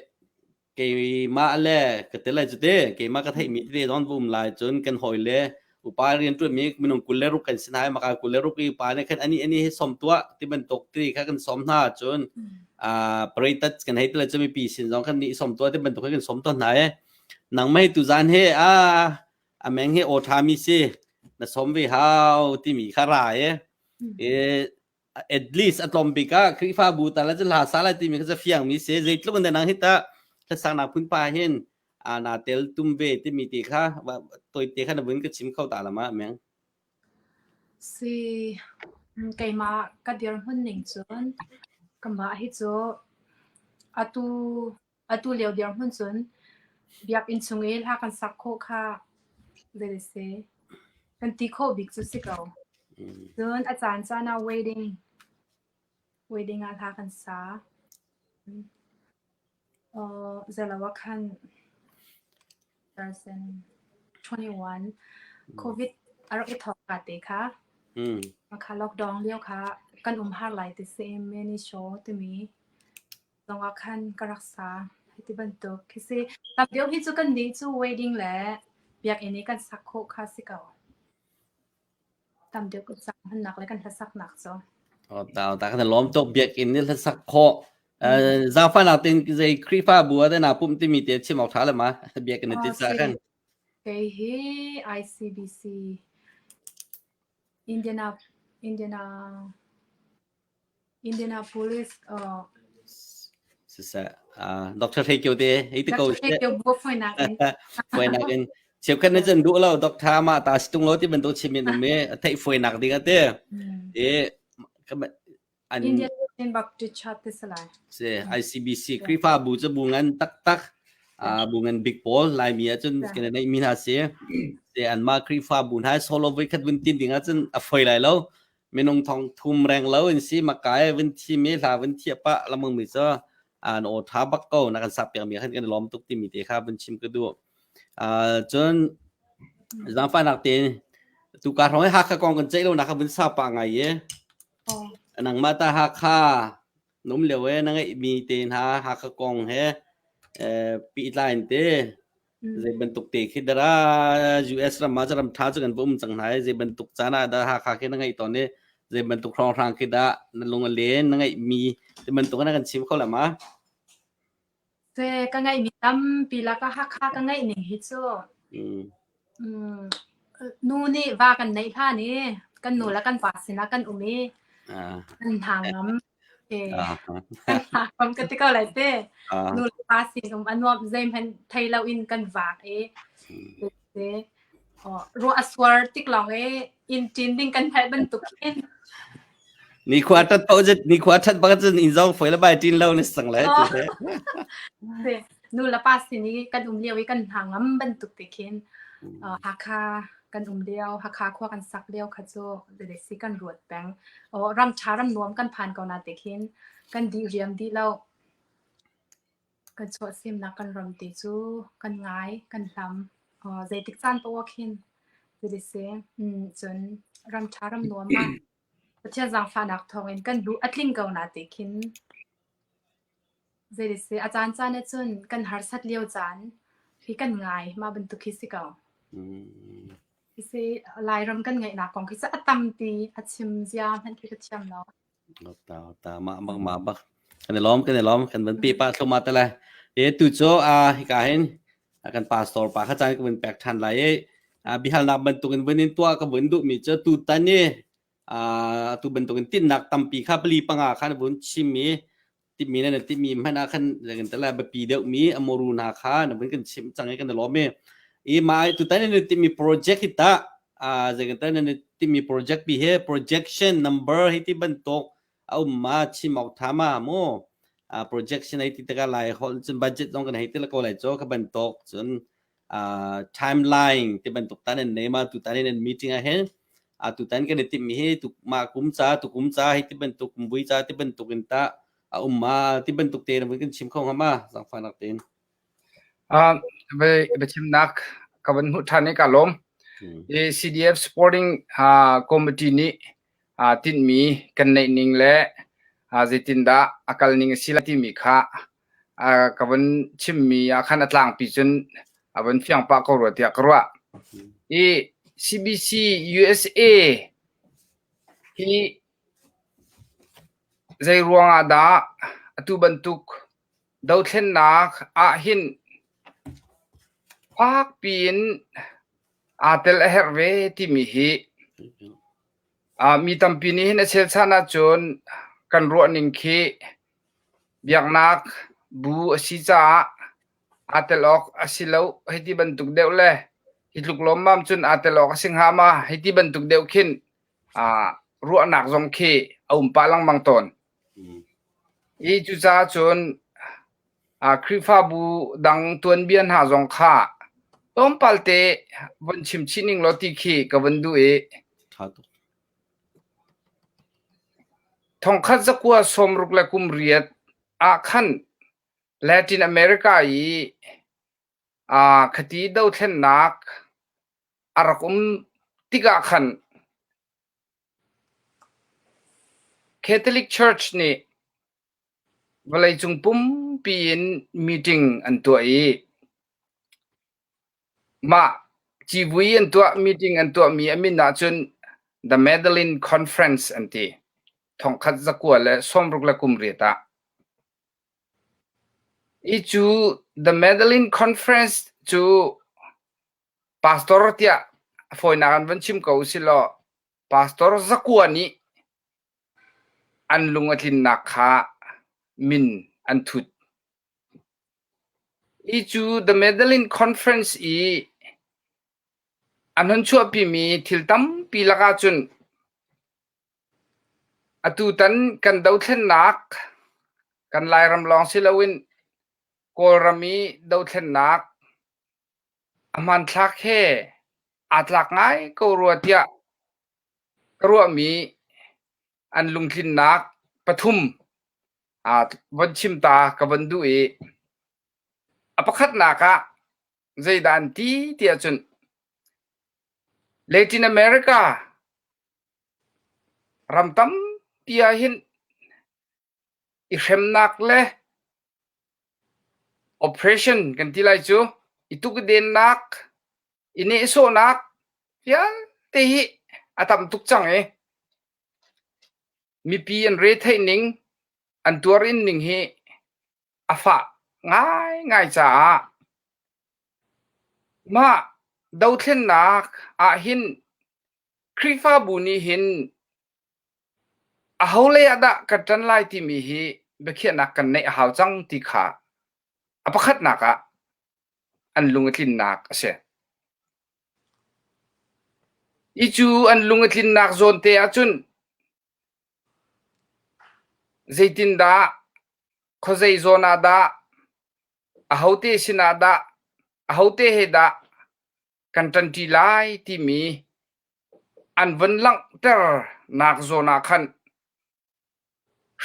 keimah le ka tel lai cu te keimah ka theihmi tete zong va um lai cun kan hawi le upa rianṭuanmi minung 26 kan si hna i maka 26 i upa nih khan ani ani hi som tuah ti bantuk ti kha kan som hna cun pareitat kan hei ti lai cu mipi sin zong khan nih som tuah ti bantuk kan som tawn hna i nangmah hi tuzan he a a meng hi aw ṭhami si na som ve hau timi kha ra i e at least a tlawm bik ah Khrihfabu ta la cu hla sa lai timi kha cu fiang mi si zeitluk in nang hi ta hlasaknak phunpa hin a na tel tum ve timi te kha toite kha na vun ka chim kho ta lama meng Si keimah ka dirhmun ning cun kamah hi cu atu Atu lio dirhmun cun biakinn chung i hla kan sak khawh kha zei a si. Kan ti khawh bik cu si ko. Cun a caan caan ah wedding wedding ah hla kan sa. Uh, zeilo ah khan 2021 COVID a rak i thawk ka te kha. Kha lockdown lio kha kan um har lai ti si many show timi zongah khan ka rak sa. Hiti bantuk khi si. Tam deuh hi cu kan nih cu wedding le biakinn i kan sak khawh kha si ko. Tam deuh kan sak hmannak le kan hlasaknak cu. Oh, ta ta kan lawm tuk biakinn ni hlasak khawh. Zaangfahnak tein zei Khrihfabu ah na pumh timi te chim awk ṭha le ma biakinn ti sa khan. Kei hi ICBC Indiana Indiana Indianapolis uh, Siseh uh, Dr. Hrei Kio te hei ti ko Dr. Hrei Kio bu foinak in foinak in cheukhat na cun duh lo Dr. ma ta situng lo ti bantuk chim in um i a theih foinak ding ate e an Indian Baptist Church te salai se ICBC Khrihfabu cu bu ngan taktak bu ngan big pawl Laimi ahcun kan nei mi hna si se anmah Khrihfabu hna solo voi khat vun tin ding ahcun a foi lai lo minung thong thum reng lo in si makai vun thi mi hla vun thia pa lamang mi cu an aw tha bak ko na kan sak piak mi khan kan lawm tuk ti mi te kha vun chim ka duh cun zaangfahnak te tu ka hrong Hakha kong kan ceih lo na kha vun sa pa ngai ye nangmah ta Hakha num lio e na ngeih mi te hna Hakha kong he pi tlai te Zei bantuk te khi dara US ram ah ram ṭha cu kan va um cang hna i zei bantuk caan ah dah Hakha khi na ngeih tawn i zei bantuk hrawnghrang khi dah na lung a len na ngeihmi ti bantuk na kan chim kho la ma? Se ka ngeihmi tampi lakah Hakha ka ngeih ning hi cu Mm. Nu nih va kan neih hlan i kan nu le kan pa sinah kan um i kan hna ngam. Kan hna ngam ka ti ko lai te. Nu le pa sin um a nuam zeihmanh thei lo in kan vak i te ruah a suar tik lawng i inn ṭin ding kan hngalh bantuk khin. Nikhua ṭhat paoh cun nikhua ṭhat bak cun inn zong foi le bai ṭin lo na sang lai ti te. Nu le pa sin i kan um lio i kan hna ngam bantuk te khin Hakha kan um lio Hakha khua kan sak lio kha cu si kan ruat peng. Ram ṭha ram nuam kan phan ko na te khin kan dih riam dih lo. Kan chuahsemnak kan ram te cu kan ngai, kan hlam. Zeitik caan paoh ah khin si. Cun ram ṭha ram nuam ah Pathian zaangfahnak thawngin kan duh a tling ko na te khin zei si a caan caan ah cun kan harsat lio caan hi kan ngai mah bantuk khi si ko. Si Lairam kan ngeihnak kong khi cu a tampi a chim zia hmanh khi ka thiam lo. Ta ta ma bak ma bak kan i lawm kan i lawm kan van pe pa thloma te lai e tu cu a hika hin kan pastor pa kha caan ka vun pek than lai i bihalnak bantukin vun in tuah ka vun duh mi cu tu tan i tu bantukin tinnak tampi kha pali panga khan vun chim i timi na timi hmanh ah khan kan tala biapi deuh mi amoru hna kha na vun kan chim cang i kan i lawm i i ma tu tan na timi project hi ta a zei kan tan na timi project pi he projection number hi ti bantuk a um ma chim awk tha ma mu a projection ai ti taka lai hol cun budget zong kan hei ti la ko lai cho ka bantuk cun timeline ti bantuk tan an nei ma tu tan in an meeting ah hin a tu tan kan i timh mi hi tu ma kum ca tu kum ca hi ti bantuk kum vui ca ti bantuk in ta a um ma ti bantuk te na kan chim kho hnga ma zangfanak tein biachimnak ka van hmuh ṭhan i ka lawm. I CDF Supporting Committee nih tinhmi kan neih ning le zeitindah a kal ning a si lai timi kha ka van chimmi ah khan a tlangpi cun a van fiang pah ko rua tiah ka ruah. I CBC USA hi zei ruangah dah atu bantuk dothlennak ahhin fakpi in aa tel a herh ve timi hi mi tampi nih hin a chelchan ahcun kan ruah ning khi biaknak bu a si caah aa tel awk a si lo hei ti bantuk deuh le hi tluk lawmmam cun aa tel awk a si hnga ma hei ti bantuk deuh khin ruahnak zong khi a um pah lengmang tawn. Hi cucaah cun Khrihfabu dang tuanbia hna zong kha tlawmpal te von chim chih ning law ti khi ka von duh i thongkhat zakua sawmruk le kum riat ah khan Latin America i khati dothlennak a rak um tikah khan Catholic Church nih vawleicung pumpi in meeting an tuah i mah civui an tuah meeting an tuahmi a min ahcun The Medellin Conference an ti. Thongkhat zakua le sawmruk le kum riat ah. Hi cu The Medellin Conference cu Pastor tiah a fawinak an van chim ko usilaw pastor zakua nih an lung a tlinnak kha min an thut. Hi cu The Medellin Conference i an hun chuahpimi thil tampi lakah cun atutan kan dothlennak kan Lairam lawng si loin Kawlram i dothlennak A hmanthlak he aa tlak ngai ko rua tiah ka ruahmi an lungtlinnak pathum von chim ta ka von duh i a pakhatnak ah zeidah an ti tiah cun Latin America ram tampi ah hin i hremnak le Operation kan ti lai cu i tukdennak, i nehsawhnak vialte hi a tam tuk cang i mipi an retheih ning, an tuarin ning hi a fah ngaingai caah mah dothlennak ahhin Khrihfabu nih hin Aholei ah dah kan ṭan lai timi hi biakhiahnak kan neih a hau cang ti kha a pakhatnak ah an lung a tlinnak a si. Hi cu an lung a tlinnak zawn te ahcun zeitindah, khuazei zawn ah dah, ahote sinah dah, ahote he dah kan ṭanṭi lai timi an von langhternak zawn ah khan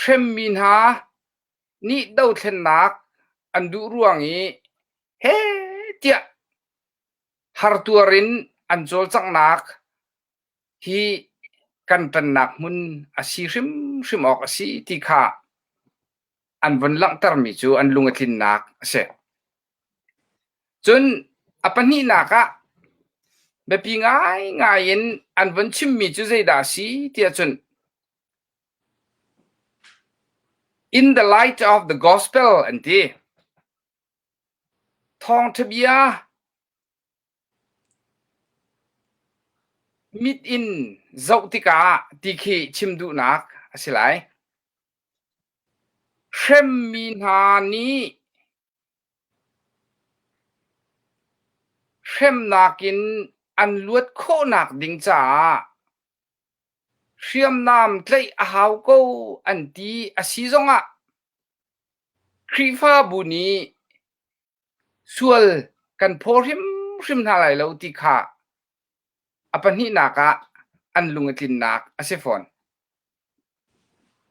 hremmi hna nih dothlennak an duh ruang i heh tiah hartuar in an cawlcanghnak hi kan ṭannak hmun a si hrimhrim awk a si ti kha an von langhtermi cu an lung a tlinnak a si. Cun a pahnihnak ah biapi ngaingai in an von chimmi cu zeidah a si tiah cun In the light of the gospel an ti. Thawngṭha bia mit in zoh tikah ti khi chim duhnak a si lai. Hremmi hna nih Hremnak in an luat khawhnak ding caah hriamnam tlaih a hau ko an ti a si zongah Khrihfabu nih sual kan phaw hrimhrim hna lai lo ti kha a pahnihnak ah an lung a tlinnak a si fawn.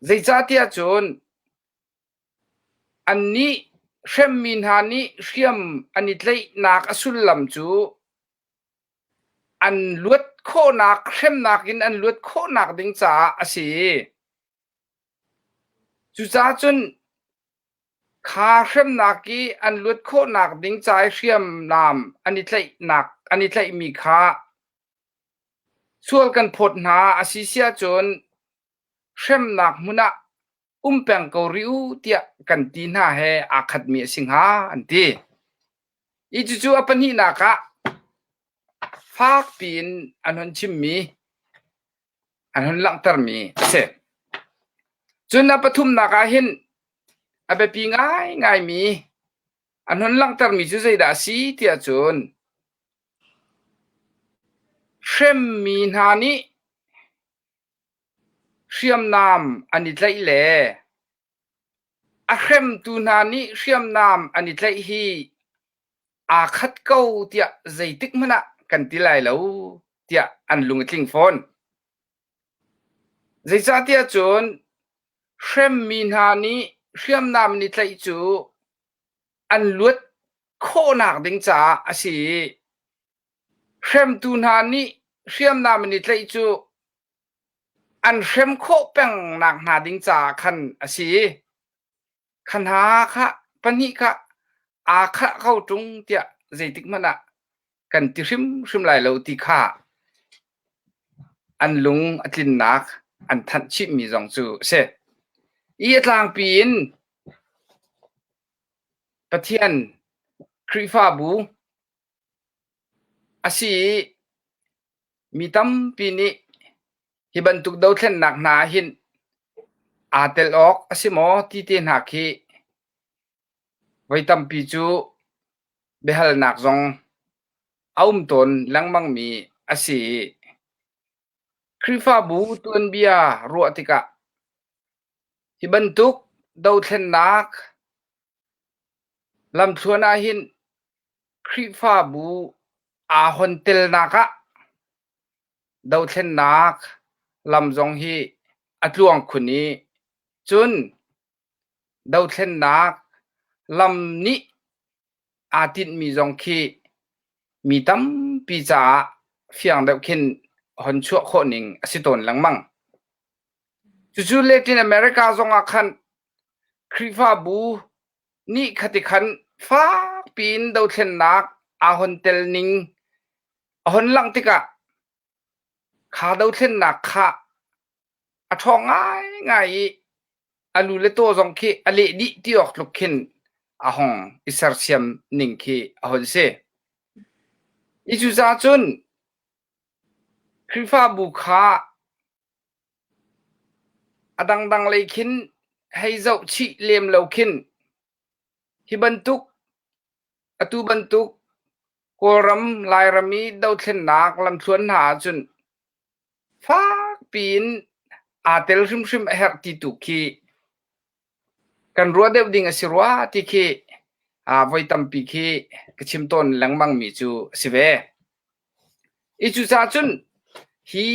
Zeicahtiah cun Annih hremmi hna nih hriam an i tlaihnak a sullam cu. an luat khawhnak hremnak in an luat khawhnak ding caah a si. Cucaah cun kha hremnak i an luat khawhnak ding ca i hriamnam an i tlaihnak an i tlaihmi kha sual kan phawt hna a si si ahcun hremnak hmun ah um peng ko rih u tiah kan ti hna he aa khatmi a si hnga an ti. Hi cucu a pahnihnak ah fak piin an hun chimmi an hun langhtermi a si. Cun a pathumnak ah hin a biapi ngaingaimi an hun langhtermi cu zeidah a si tiah cun hremmi hna nih hriamnam an i tlaih le a hremtu hna nih hriamnam an i tlaih hi aa khat ko tiah zeitik hmanh ah kan ti lai lo tiah an lung a tling fawn. Zeicahtiah cun hremmi hna nih hriamnam an i tlaih cu an luat khawhnak ding caah a si i hremtu hna nih hriamnam an i tlaih cu an hrem khawh pengnak hna ding caah khan a si. Kha hna kha pahnih kha aa khah ko ṭung tiah zeitik hmanh ah kan ti hrimhrim lai lo ti kha an lung a tlinnak an thanh chihmi zong cu a si. I a tlangpi in Pathian Khrihfabu a si i mi tampi nih hi bantuk dothlennak hna ah hin aa tel awk a si maw ti te hna khi voi tampi cu biahalnak zong a um tawn lengmangmi a si i Khrihfabu tuanbia ruah tikah hi bantuk dothlennak lamthluan ahhin Khrihfabu aa hon telnak ah dothlennak lam zong hi a tluang khun i cun dothlennak lam nih aa tinhmi zong khi mi tampi caah fiang deuh khin hon chuah khawh ning a si tawn lengmang. Cucu Latin America zong ah khan Khrihfabu nih khati khan fakpi in dothlennak aa hon tel ning a hon langh tikah kha dothlennak kha a ṭhawng ngaingai i a lu le taw zong khi a leh dih ti awk tluk khin a hong i sersiam ning khi a hon si. I cucaah cun Khrihfabu kha a dangdang lei khin hei zoh chih lem lo khin hi bantuk atu bantuk Kawlram Lairam i dothlennak lamthluan hna ahcun fakpi in aa tel hrimhrim a herh ti tu khi kan ruah deuh ding a si rua ti khi voi tampi khi ka chim tawn lengmang mi cu a si ve. I cucaah cun hi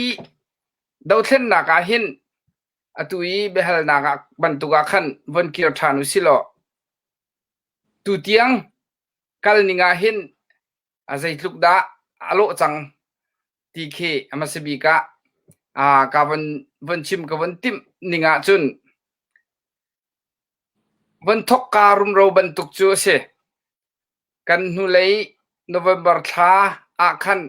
dothlennak ah hin atu i biahalnak ah bantuk ah khan von kir ṭhan u si law tutiang kal ning ah hin a zeitluk dah a lawh cang ti khi a hmasa bik ah ka von von chim ka von timh ning ah cun von thokka rumro bantuk cu a si. Kan hnulei November thla ah khan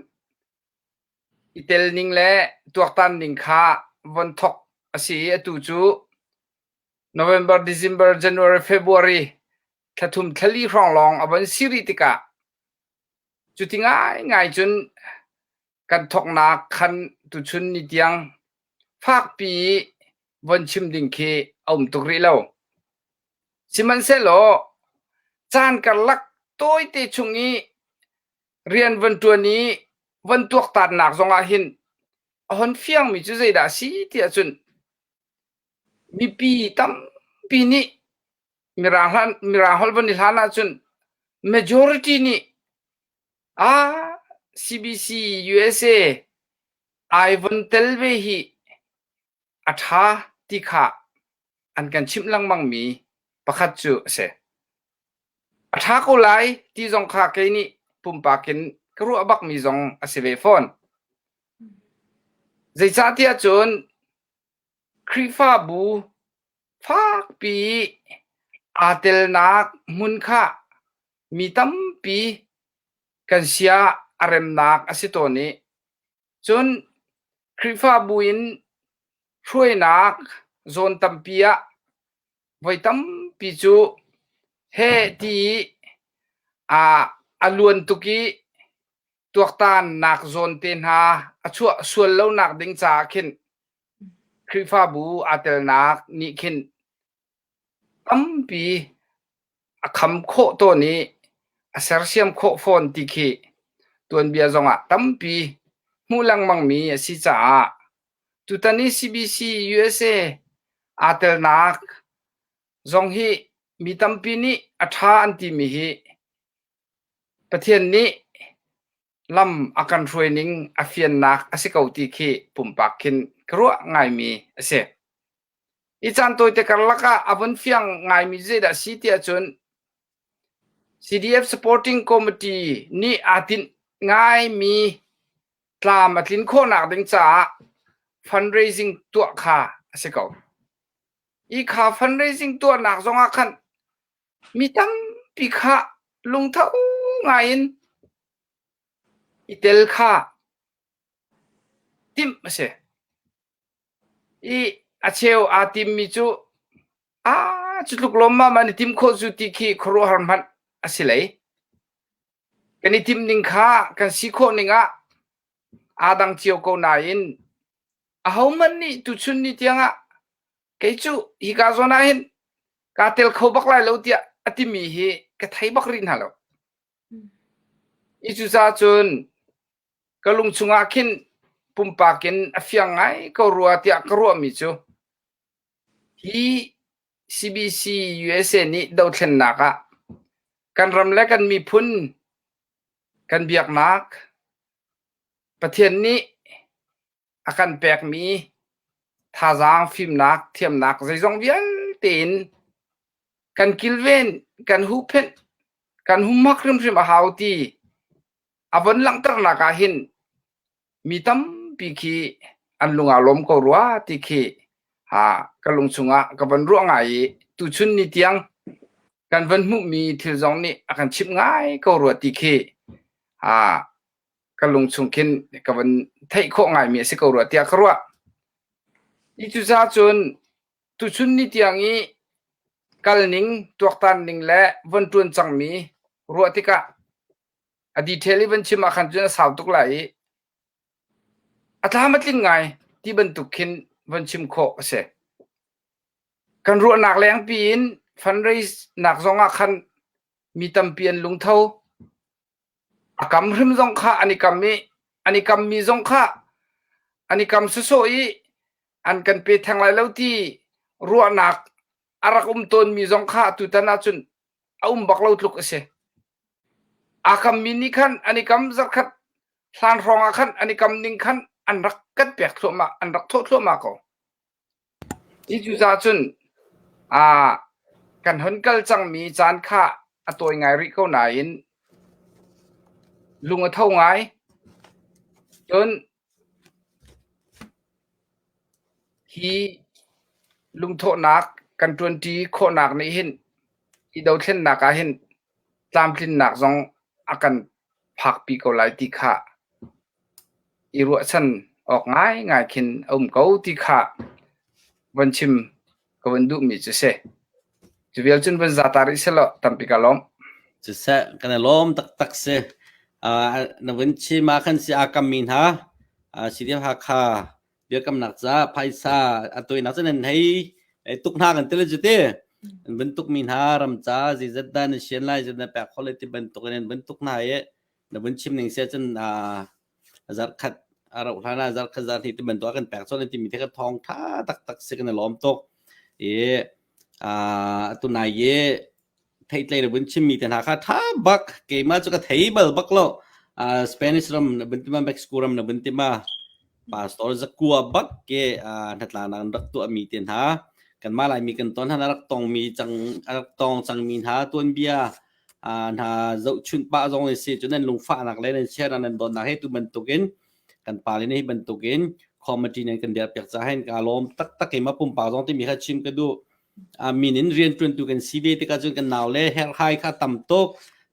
i tel ning le tuaktan ning kha von thok a si i atu cu November, December, January, February thla thum thla li hrawng lawng a von si rih tikah cuti ngaingai cun kan thoknak khan tuchun ni tiang fakpi i von chim ding khi a um tuk rih lo. Sihmanhsehlaw caan karlak tawite chung i rian von ṭuan i von tuaktannak zongah hin a hon fiangmi cu zeidah a si tiah cun mipi tampi nih Mirang hlan Mirang holh von i hlan ahcun majority nih ah CBC USA ai von tel ve hi a ṭha ti kha an kan chimh lengmangmi pakhat cu a si. A ṭha ko lai ti zong kha kei nih pumpak in ka ruah bakmi zong a si ve fawn. Zeicahtiah cun Khrihfabu fakpi aa telnak hmun kha mi tampi kan sia a remnak a si tawn i cun Khrihfabu in hruainak zawn tampi ah voi tampi cu heh ti i a luan tuk i tuaktannak zawn te hna a chuah sual lonak ding caah khin Khrihfabu aa telnak nih khin tampi a kham khawh tawn i a sersiam khawh fawn ti khi tuanbia zongah tampi hmuh lengmangmi a si caah tutan i CBC USA aa telnak zong hi mi tampi nih a ṭha an timi hi Pathian nih lam a kan hruai ning a fiannak a si ko ti khi pumpak khin ka ruah ngaimi a si. Hi caan tawite karlak ah a vun fiang ngaimi zeidah a si tiah cun CDF Supporting Committee nih aa tinh ngaimi tlam a tlin khawhnak ding caah fundraising tuah kha a si ko. Hi kha fundraising tuahnak zongah khan Mi tampi kha lungtho ngaiin i tel kha timh a si. I a cheu aa timmi cu aa cu tluk lawmmam an i tim khawh cu ti khi khuaruahhar hmanh a si lei. Kan i timh ning kha kan si khawh ning ah aa dang cio ko nain ahohmanh nih tuchun ni tiangah Kei cu hika zawn ah hin kaa tel kho bak lai lo tiah a timi hi ka thei bak rih hna lo. I cucaah cun ka lung chungah khin pumpak in a fiang ngai ko rua tiah ka ruahmi cu hi CBC USA nih dothlennak ah kan ram le kan miphun kan biaknak Pathian nih a kan pekmi thazaang fimnak thiamnak zeizong vialte in kan kilven kan huhphenh kan humhak hrimhrim a hau ti a von langhternak ah hin mi tampi khi an lung aa lawm ko rua ti khi ha ka lung chungah ka von ruah ngai i tuchun ni tiang kan von hmuhmi thil zong nih a kan chimh ngai ko rua ti khi ha ka lung chung khin ka van theih khawh ngaimi a si ko rua tiah ka ruah. I cucaah cun tuchun ni tiang i kal ning, tuaktan ning le von ṭuan cangmi ruah tikah a detail i van chim ah khan cun a sau tuk lai i a tlam a tling ngai ti bantuk khin von chim khawh a si. Kan ruahnak lengpi in fundraise nak zong ah khan mi tampi an lungtho. A kam hrim zong kha an i kam i an i kammi zong kha an i kam sawsawh i an kan pe theng lai lo ti ruahnak a rak um tawnmi zong kha tutan ahcun a um bak lo tluk a si. Aa kammi nih khan an i kam zarhkhat hlan hrawng ah khan an i kam ning khan an rak kan pek thluahmah an rak thawh thluahmah ko. Hi cucaah cun kan hun kal cangmi caan kha a tawi ngai rih ko nain lung a tho ngai. Cun hi lungthawhnak kan ṭuanṭi khawhnak nih hin hi dothlennak ah hin tlamtlinnak zong a kan phakpi ko lai ti kha i ruahchan awk ngaingai khin a um ko ti kha von chim ka von duhmi cu si. Cu vial cun von za ta rih selaw tampi ka lawm. Siseh, kan i lawm taktak si. Uh, na vun chim ah khan si aa kammi hna uh, CDF Hakha biakamnak ca phaisa a toinak cu nan hei tuk hna kan ti le cu ti. An vun tukmi hna ram ca zeizat dah na sian lai zeizat na pek khawh lai ti bantuk in an vun tuk hna i na vun chim ning sia cun zarkhat a rauh hlan ah zarkhat zarhnih ti bantuk a kan pek cawlh timi te kha thawng tha taktak si kan i lawm tuk i tunai i theitlei na vun chimmi te hna kha tha bak keimah cu ka thei bal bak lo Spanish ram na vun tima Mexico ram na vun tima pastor zakua bak ke hnatlanak an rak tuahmi te hna kanmah Laimi kan ton hna rak tongmi cang rak tong cangmi hna tuanbia hna zohchunh pah zong an si. Cun nan lungfahnak le nan sianak nan dawtnak he tu bantukin kan pale nih hi bantukin Committee nan kan der piak ca hin ka lawm taktak i ma pumpak zong timi kha chim ka duh. Min in rian ṭuantu kan si ve tikah cun kan nau le herhhai kha tam tuk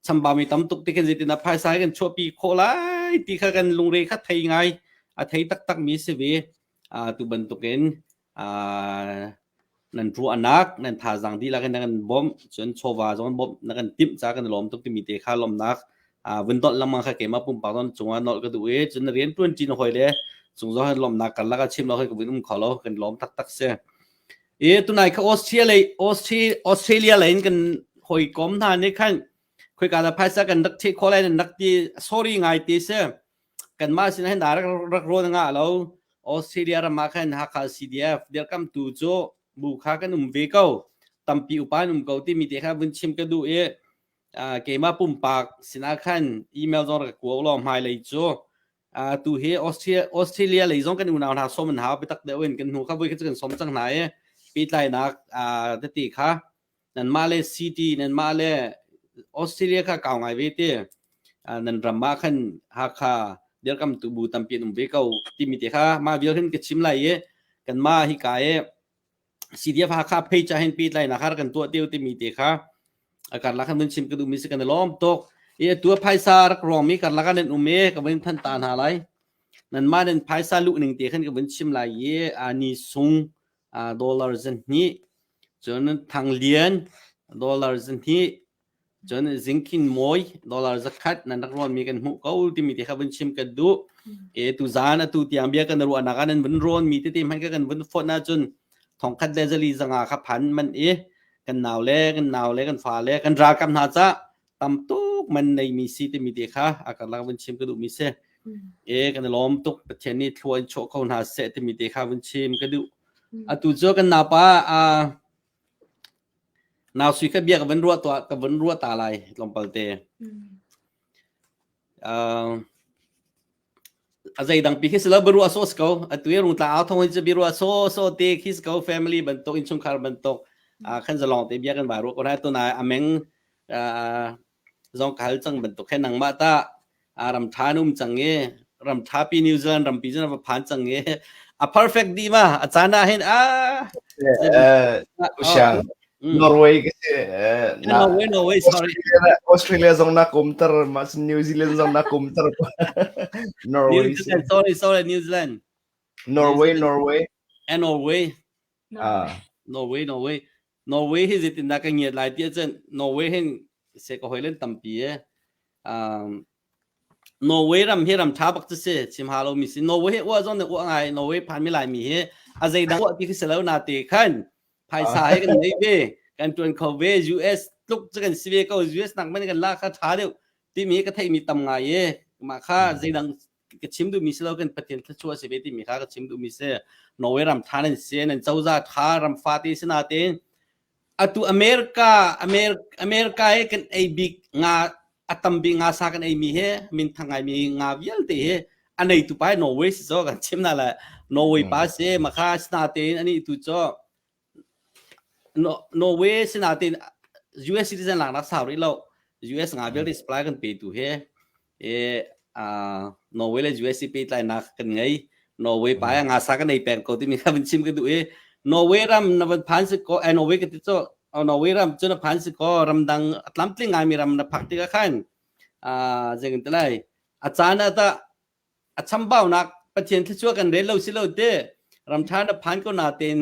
chambami tam tuk ti khin zeitin dah phaisa kan chuahpi khawh lai ti kha kan lungre kha thei ngai a thei taktak mi si ve. Tu bantukin nan ruahnak nan thazaang dihlak in na kan bawmh cun chawva zong bawmh na kan timh ca kan lawm tuk timi te kha lawmnak vun dolh lengmang kha keimah pumpak zong cungah nolh ka duh i cun na rian ṭuan ṭi na hawi le cung zong lawmnak karlak ah chim lo ka vun um kho lo kan lawm taktak si. I tunai kha Australia Australia lei in kan hawikom hna nih khan khoika dah phaisa kan rak theh khawh lai nan rak ti sorry ngai ti si. Kanmah sin hin rak rak rawn ngah lo. Australia ram ah khan Hakha CDF dirkamtu cu bu kha kan um ve ko. Tampi upa an um ko timi te kha vun chim ka duh i keimah pumpak sinah khan email zong rak ka kua law hmailei cu Tu hi Australia lei zong kan unau hna sawm an hau biatak deuh in kan hnu kha voi kha cu kan sawm cang hna i pehtlainak tete kha nanmah le city nanmah le Australia kha kau ngai ve te nan ram ah khan Hakha dirkamtu bu tampi an um ve ko timi te kha mah vial hin ka chim lai i kanmah hika i CDF Hakha page ah hin pehtlainak kha kan tuah teo timi te kha a karlak khan vun chim ka duhmi si kan i lawm tuk. I atu a phaisa rak ruangmi karlak ah nan um i ka vun than ta hna lai. Nanmah nan phaisa luh ning te khan ka vun chim lai i a ni sung dollar zahnih cun Thang Lian dollar zahnih Cun zingkhin mawi dollar zakhat nan rak rawnmi kan hmuh ko timi te kha vun chim kan duh. E tuzaan atu tiang bia kan ruahnak ah nan vun rawnmi tete hmanh kha kan vun fonh ahcun thongkhat le zali zanga kha phan man i kan nau le kan nau le kan fa le kan ralkap hna ca tam tuk man neimi si timi te kha a karlak vun chim ka duhmi si. E kan i lawm tuk Pathian nih thlua in chuah ko hna seh timi te kha vun chim ka duh. Atu cu kan naupa Nau sui kha bia ka van ruah tuah ka van ruah ta lai tlawmpal te. Uh, a zeidang pi khi si lo biaruah sawh si ko atu i rungtla au thong hi cu biaruah sawh sawh te khi si ko family bantuk innchungkhar bantuk uh, khan zalong te bia kan vai ruah ko lai tunai ameng uh, zong ka hal cang bantuk he nangmah ta ram ṭha na um cang i ram ṭha pi New Zealand rampi cu na va phan cang i a perfect dih ma a caan ah hin a Usiang Norway ka si Norway Norway sorry Australia zong na kumter ma New Zealand zong na kumter Norway New Zealand sorry sorry New Zealand Norway Norway Norway Norway Norway Norway hi zeitindah ka ngiat lai ti ahcun Norway hin se ka hawilen tampi e. Um, Norway ram hi ram ṭha bak cu si chim ha lomi si Norway hi uah zong nih uah ngai Norway phanmi Laimi hi a zeidang uah ti khi si lo na te khan phaisa hi kan nei ve kan ṭuan kho ve US tluk cu kan si ve ko US nak man kan la kha ṭha deuh timi ka theihmi tam ngai e mah kha zeidang ka chim duhmi si lo kan Pathian thluachuah si ve timi kha ka chim duhmi si Norway ram ṭha nan si nan cozah ṭha ram fate si natein atu America America he kan ei bik nga a tam bik nga sa kan ei mi he min thang ngai mi nga vialte he a nei tu pa Norway si zo kan chim na le Norway pa si makha sinatein ani tu cho Norway sinatein US citizen laknak sau rih lo US nga vialte supply kan pe tu he e Norway le US pehtlainak kan ngei Norway pa nga sa kan ei peng ko timi kha vun chim ka duh i Norway ram na van phan si ko eh Norway ka ti cho Norway ram cu na phan si ko ramdang a tlamtling ngaimi ram na phak tikah khan zeng te lai a caan ah ta a chambaunak Pathian thluachuah kan rel lo si lo te ramtha na phan ko na ten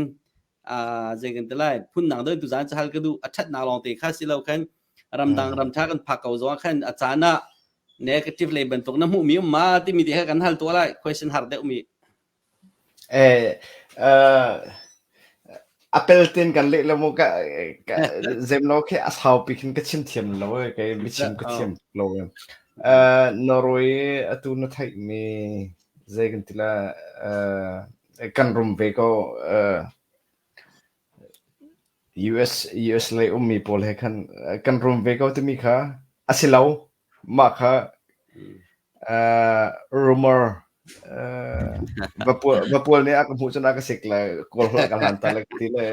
zei kan ti lai phundang deuh tuzaan cu hal ka duh a ṭhatnak lawng te kha si lo khan ramdang ramṭha kan phak ko zong khan a caan ah negative lei bantuk na hmuhmi um ma timi te kha kan hal tuah lai question har deuh mi Eh, uh, a pelten kan leh lo mu ka ka zem lo khi a saupi khin ka chim thiam lo e kei mi chim ka thiam lo e. Uh, Norway atu na theih mi zei kan ti la uh, kan rum ve ko uh, US US lei ummi pawl he khan kan rum ve ko timi kha a si lo mah kha uh, rumor uh, vapual vapual nih a ka hmuh cun a ka sik le kawl hlah ka hlan ta le ti le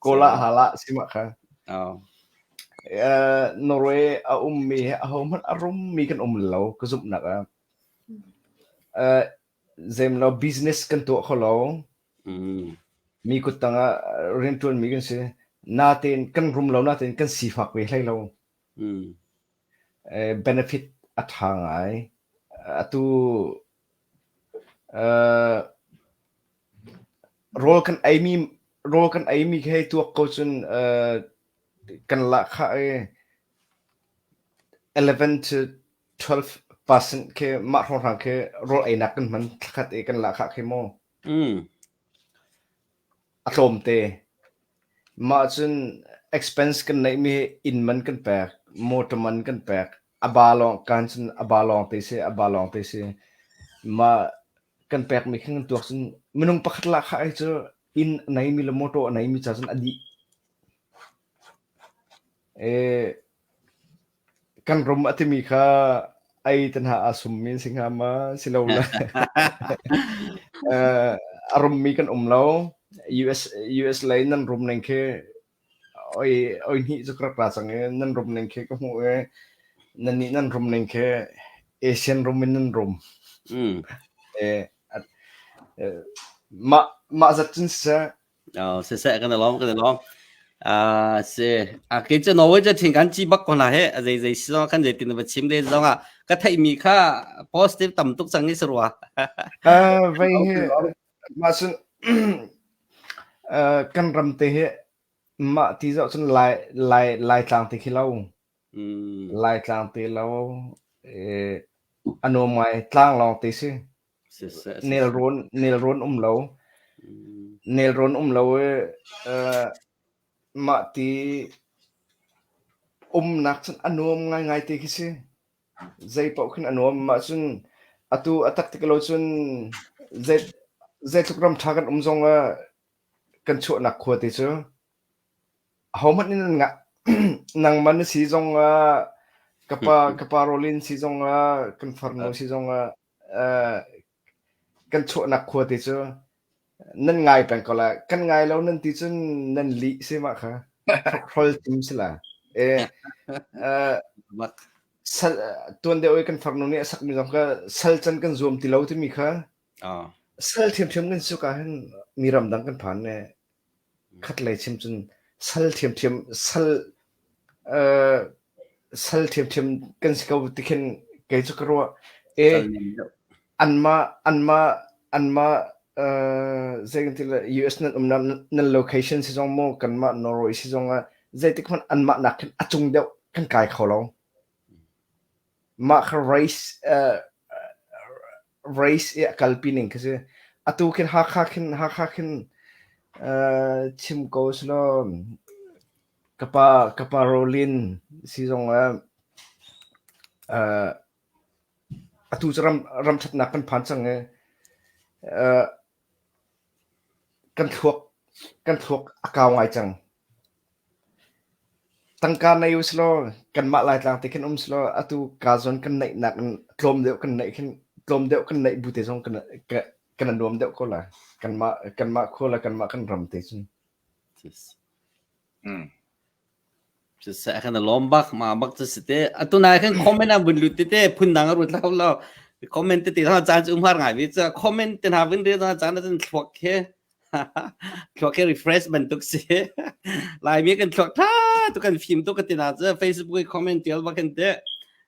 kawl ah hala si mah kha Oh. uh, Norway a ummi he ahohmanh a rummi kan um lo ka zumhnak ah uh, Zeim lo business kan tuah kho lo. Mm. Mi kut tangah rianṭuan mi kan si. Natein kan rum lo natein kan sifak ve hlei lo. Mm. Eh, benefit a ṭha ngai. Atu eh, rawl kan eimi rawl kan eimi khi hei tuak ko cun eh, kan lahkhah i 11 to 12% khi mah hrawnghrang khi rawl einak kan hman thlakhat i kan lahkhah khi mu. Mm. A tlawmte. Mah cun expense kan neihmi hi inn man kan pek, motor man kan pek, a ba lawng kan cun a ba lawng te si, a ba lawng te si. Mah kan pekmi khan kan tuak cun minung pakhat lahkhah hi cu inn a neimi le motor a neimi ca cun a dih. Eh, kan rum a timi kha ei te hna aa summi an si hnga ma si lo le eh, a rummi kan um lo. US US lei nan rum ning khi oi oi hnih cu ka rak ra cang i nan rum ning khi ka hmuh i nan nih nan rum ning khi Asian rum in nan rum. Mm. Eh, eh, mah mah zat cun siseh Oh, siseh kan i lawm kan i lawm. Ah si a kei cu Norway cu thin kan ci bak ko hna he a zei zei si zong kan zei tin va chim le zong ah ka theihmi kha positive tam tuk cang i si rua. Uh, vei hi mah cun uh, kan ram te hi mah ti zoh cun lai lai laitlang te khi lo Mm. laitlang te lo eh, a nuam ngai tlang lawng te si Nelrawn nelrawn um lo. Nelrawn um lo i uh, mah ti umnak cun a nuam ngaingai te khi si. Zei paoh khin a nuam. Mah cun atu a tak tik lo cun zei zeitluk ram ṭha kan um zong ah kan chuahnak khua te cu Ahohmanh in an ngah. Nangmah na si zongah, ka pa ka pa Rolin si zongah, kan farnu si zongah, uh, kan chuahnak khua te cu nan ngai peng ko lai. Kan ngai lo nan ti cun nan lih si mah kha. Hrol tim si la. E, uh, sal, tuan deuh i kan farnu nih a sakmi zong kha sal can kan zuam ti lo timi kha sal thiamthiam kan suk ah hin mi ramdang kan phan ne. Khatlei chim cun sal ṭhiamṭhiam sal uh, sal ṭhiamṭhiam kan si ko ti khin kei cu ka ruah. E anmah anmah anmah uh, zei kan ti le US nan umnak nan location si zong maw kanmah Norway si zong ah zeitik hmanh anmah nak khin a cung deuh kan kai kho lo. Mah kha race uh, race i a kalpi ning khi si. Atu khin Hakha khin Hakha khin uh, chim ko selaw ka pa ka pa Rolin si zong ah uh, atu cu ram ram ṭhatnak kan phan cang i uh, kan thluak kan thluak a kau ngai cang. Tangka nei usilaw kanmah Laitlang te khin um selaw atu ka zawn kan neihnak in tlawm deuh kan neih khin tlawm deuh kan neih bu te zong kan kan a nuam deuh ko lai. Kanmah kanmah khua le kanmah kan ram te cun. Mm. Siseh kan lawm bak ma bak cu si te atu nai khan comment an vun lut te te phun dang a rut lo lo comment te te caan cu umhar ngai vi ca comment te hna vun re caan cun thluak he Thluak hi refresh bantuk si. Laimi kan thluak tha tu kan fim tu ka tina cu Facebook i comment tial bak hin te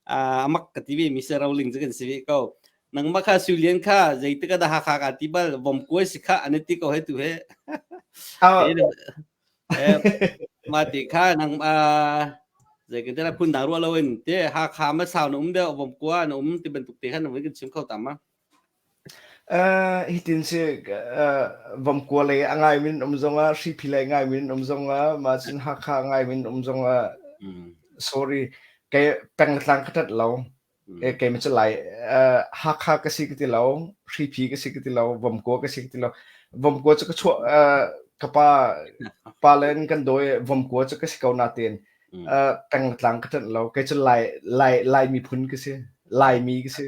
amak ka ti ve mi se roling cu kan si ve ko. Nangmah kha Sulian kha zeitik ah dah Hakha ka ti bal vom kuai si kha an ti ko he tu he. Ma ti kha nang zei kan te la phun dang ruah lo in te Hakha ma sau na um deuh vom kua na um ti bantuk te khan na kan chim kho tam ma. Uh, hitin si uh, vomkua lei a ngaimi an um zongah hriphi lei ngaimi an um zongah mah cun Hakha a ngaimi an um zongah Mm. sorry kei pengtlang ka ṭat lo Mm. e keimah cu lai uh, Hakha ka si ka ti lo hriphi ka si ka ti lo vomkua ka si ka ti lo vomkua cu ka chuah uh, ka pa pa le in kan dawi vomkua cu ka si ko natin Mm. uh, pengtlang ka ṭanh lo kei cu lai lai lai miphun ka si Laimi ka si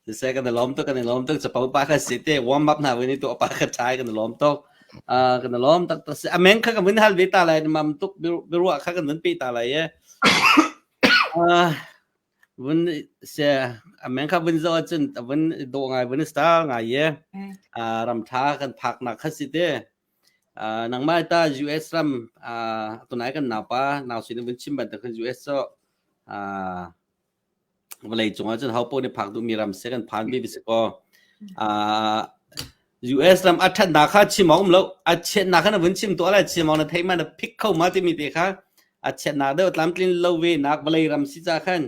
Siseh kan i lawm tuk kan i lawm tuk capo pa kha si te warm up hna vun i tuah pa kha chai kan i lawm tuk uh, kan i lawm tak tak si ameng kha kan vun hal ve ta lai mam tuk biruah kha kan vun pe ta lai ye uh, Vun se a meng kha vun zoh ahcun a vun dawh ngai vun star ngai ye. Ram tha kan phak nak kha si te. Nangmah ta US ram tunai kan naupa nau sin vun chim bantuk khan US cu vawlei cung ah cun ho paoh nih phak duhmi ram si kan phan bi si kaw US ram a ṭhatnak kha chim awk um lo a chiatnak kha na vun chim tuah lai chim awk na theih ma na phik kho ma timi te kha a chiatnak deuh tlamtlin lo ve nak vawlei ram si ca khan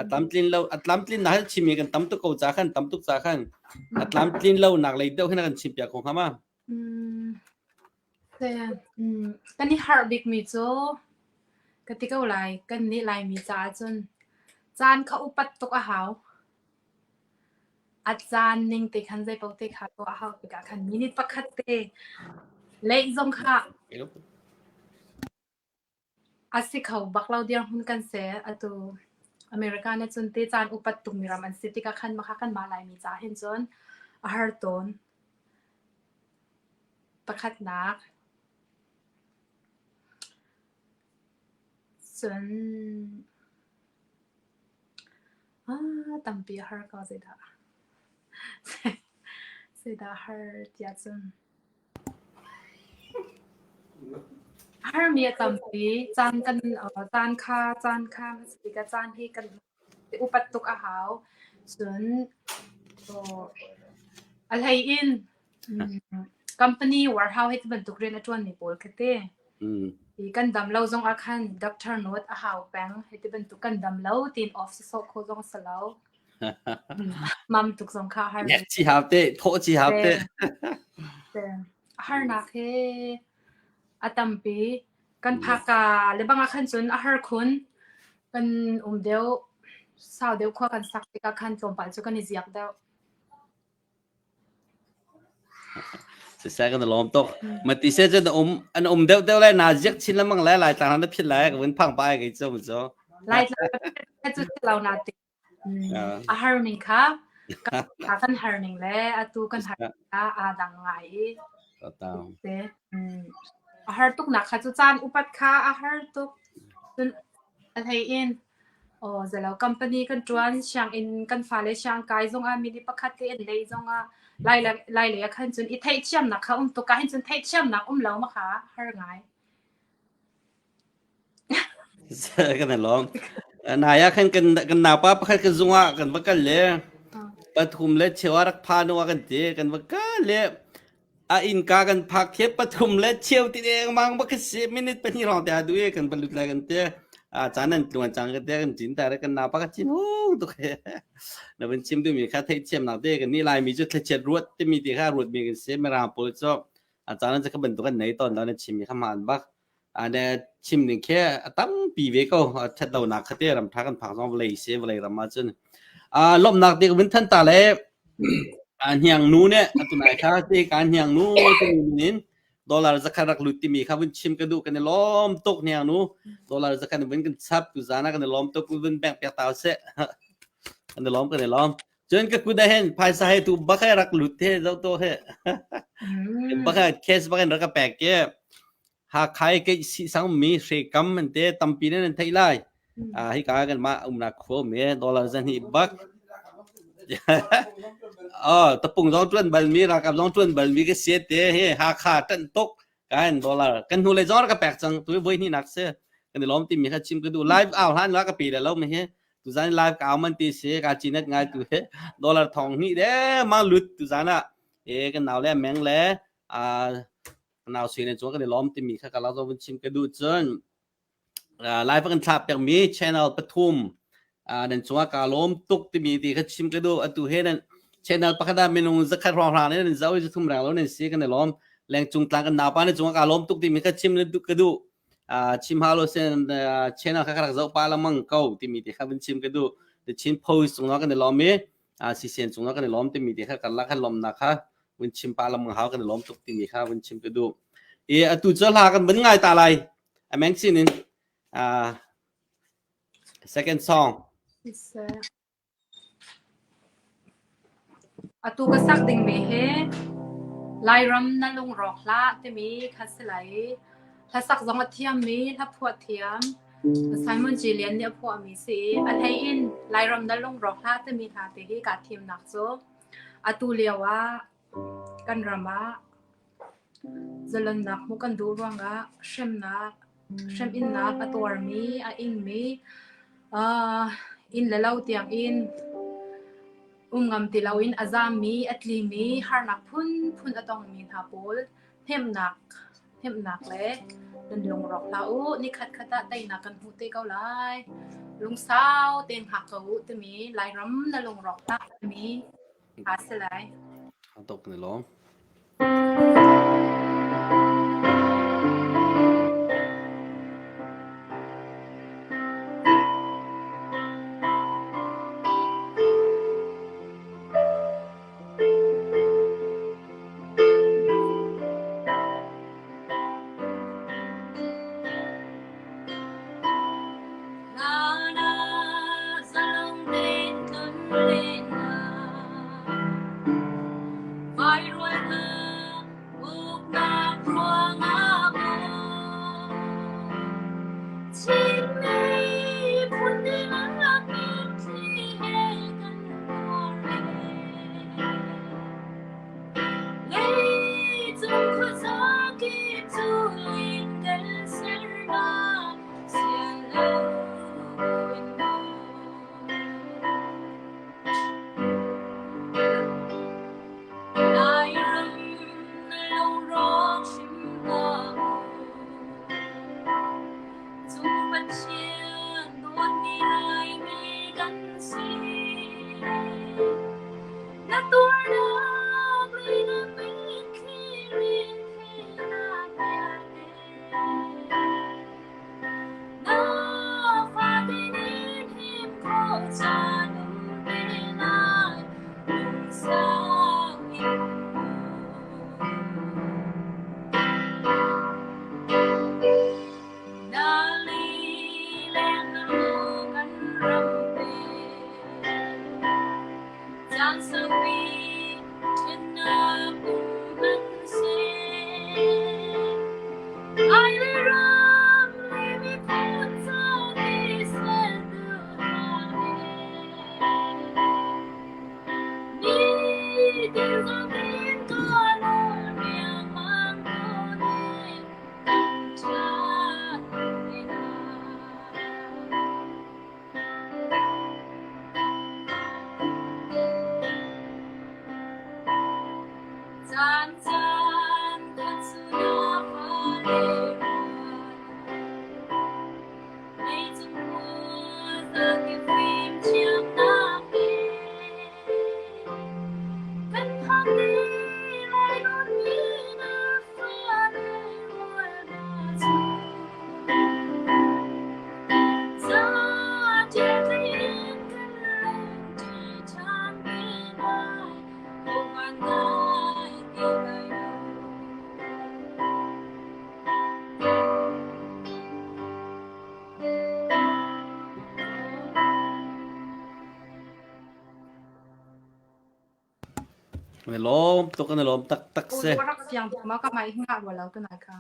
a tlamtlin lo a tlamtlin nak chimi kan tam tuk ko ca khan tam tuk ca khan a tlamtlin lo nak lei deuh hin kan chim piak ko hnga ma Kan i harh bikmi cu ka ti ko lai. Kannih Laimi caah cun caan kha upat tuk a hau. A caan ning te khan zeipaoh te kha tuah a hau tikah khan minute pakhat te late zong kha A si kho bak lo dirhmun kan si. Atu America nih cun te caan upat tukmi ram an si tikah khan mah kha kanmah Laimi caah hin cun a har tawn. Pakhatnak. Cun ah tampi a har ko zeidah. Zeidah a har tiah cun. A harmi a tampi. Caan kan caan kha caan kha hmasa bik ah caan hi kan upat tuk a hau. Cun a hlei in company warehouse hi ti bantuk rian a ṭuanmi pawl kha ti. Hi kan dam lo zong ah khan doctor note a hau peng. Hi ti bantuk kan dam lo tiin off sawsawh khawh zong a si lo. Mam tuk zong kha har. Nek chi hau te, thawh chi hau te. Harnak he a tampi. Kan phaka le bang ah khan cun a har khun. Kan um deuh sau deuh khua kan sak tikah khan tlawmpal cu kan i ziak deuh. Siseh kan i lawm tuk. Mati se cu na um an um deuh deuh lai na ziak chin lengmang lai lai tlang na phit lai ka vun phang pa kei cu cu. Lai tlang cu lo na ti. A har ning kha kan har ning le atu kan har kha aa dang ngai i. A har tuk nak kha cu caan upat kha a har tuk. Cun a hlei in Aw zalo company kan ṭuan, sianginn kan fale siangkai zongah minute pakhat te an lei zongah lai lai lei ah khan cun i theihthiamnak kha um tuk ah hin cun theihthiamnak um lo ma kha har ngai. Kan i lawm. Nai ah khan kan kan naupa pakhat kan zung ah kan va kal le pathum le cheu ah rak pha nu ah kan ti kan va kal le A innka kan phak khi pathum le cheu ti dengmang bak khi si minute pahnih hrawng te a duh i kan va lut lai kan ti. A caan an tluan cang kan ti kan cin ta kan napa ka cin hung tuk he. Na van chim duhmi kha theihthiamnak te kan nih Laimi cu thlachiat ruat timi ti kha ruatmi kan si. Mirang pawl cu a caan an ka bantuk an nei tawn lo na chimmi kha hmaan bak. Ane chim ning khi a tampi ve ko. A ṭhat lonak kha te ram ṭha kan phak zong vawlei si vawlei ram ahcun. Ah lawmhnak te ka vun than ta le a hniang nu nih atunai kha ti ka hniang nu timi min in dollar zakhat rak lut timi kha vun chim ka duh kan i lawm tuk hniang nu dollar zakhat vun kan chap tu zan ah kan i lawm tuk vun bank piak tau seh kan i lawm kan i lawm cun ka kut ah hin phaisa he tu bak he rak lut he zo to he bak he cash bak in rak ka pek ke Hakha i keih sihsang mi hrekam an te tampi nan an theih lai. Ah hika kan mah umnak khua um i dollar zahnih bak. Oh, tapung zong tuan bal mi ralkap zong tuan bal mi ka si te hi Hakha tan tuk kan dollar kan hnu lei zong rak ka pek cang tu voi hnih nak si kan i lawm ti mi kha chim ka duh live au hlan la ka pe le lo mi hi tuzan live ka au man ti si ka chinat ngai tu he dollar thong hnih de mang lut tuzan ah e kan nau le meng le a nau sin in cun kan i lawm timi kha ka lak vun chim ka duh cun live kan thlah pekmi channel pathum nan cungah ka lawm tuk timi ti kha chim ka duh atu he nan channel pakhat ah minung zakhat hrawng hrang ne nan zau i thum reng lo nan si kan i lawm lengcung tlang kan naupa ne cungah ka lawm tuk timi kha chim ka duh chim halo sen channel kha ka rak zoh pa lamang ko timi ti kha vun chim ka duh the chin post cungah kan i lawm i sisen cungah kan i lawm timi te kha karlak khan lawmnak kha vun chim pa lam hau kan i lawm tuk timi kha vun chim ka duh i atu cu hla kan vun ngai ta lai ameng sin in second song Atu ka sak dingmi hi Lairam na lungrawk hlah timi kha si lai. Hlasak zong a thiammi, hlaphuah thiam. Simon G. Lian nih a phuahmi si i a hlei in Lairam na lungrawk hlah timi hla te hi kaa thimnak cu atu lio ah kan ram ah zalonnak hmuh kan duh ruangah hremnak hrem-innak a tuarmi a ingmi uh, inn le lo tiang in um ngam ti loin a zaammi a tlimi harnak phunphun a tongmi hna pawl hnemhnak hnemhnak le nan lungrawk hlah u nikhat khat ah teinak kan hmuh te ko lai lungsau tein hngak ko u timi Lairam na lungrawk hlah timi a si lai. Tok ni lawm. Kan i lawm tuk kan i lawm taktak si. Fiang tuk ma ka mai hinga rua lo tunai kha.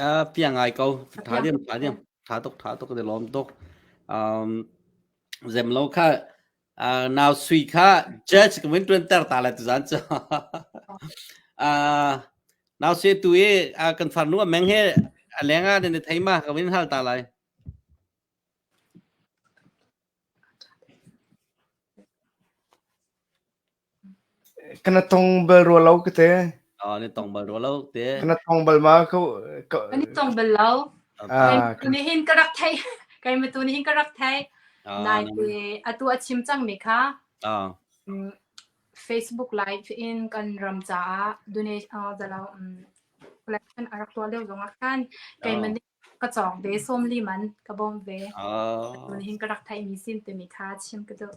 Ah fiang ngai ko. Tha diam tha diam. Tha tuk tha tuk kan i lawm tuk. Um zem lo kha uh, nau sui kha judge ka vun tuan ter ta lai tuzan cu. uh, nau sui tu i uh, kan farnu a meng he a lenga ne thei ma ka vun hal ta lai. Kana tong bal rua lo ka te. Oh, ni tong bal rua lo te. Kana tong bal ma ko. Kan tong bal lo. Ah, tu ni hin ka rak thei. Kai ma tu ni hin ka rak thei. Nai te atu a chim cang mi kha. Ah. Facebook live in kan ram caah donate zalo collection a rak tuah lio zong ah khan kei man ka cawk ve 40 man ka bawm ve. Ah. Hin ka rak theih mi sin timi kha chim ka duh.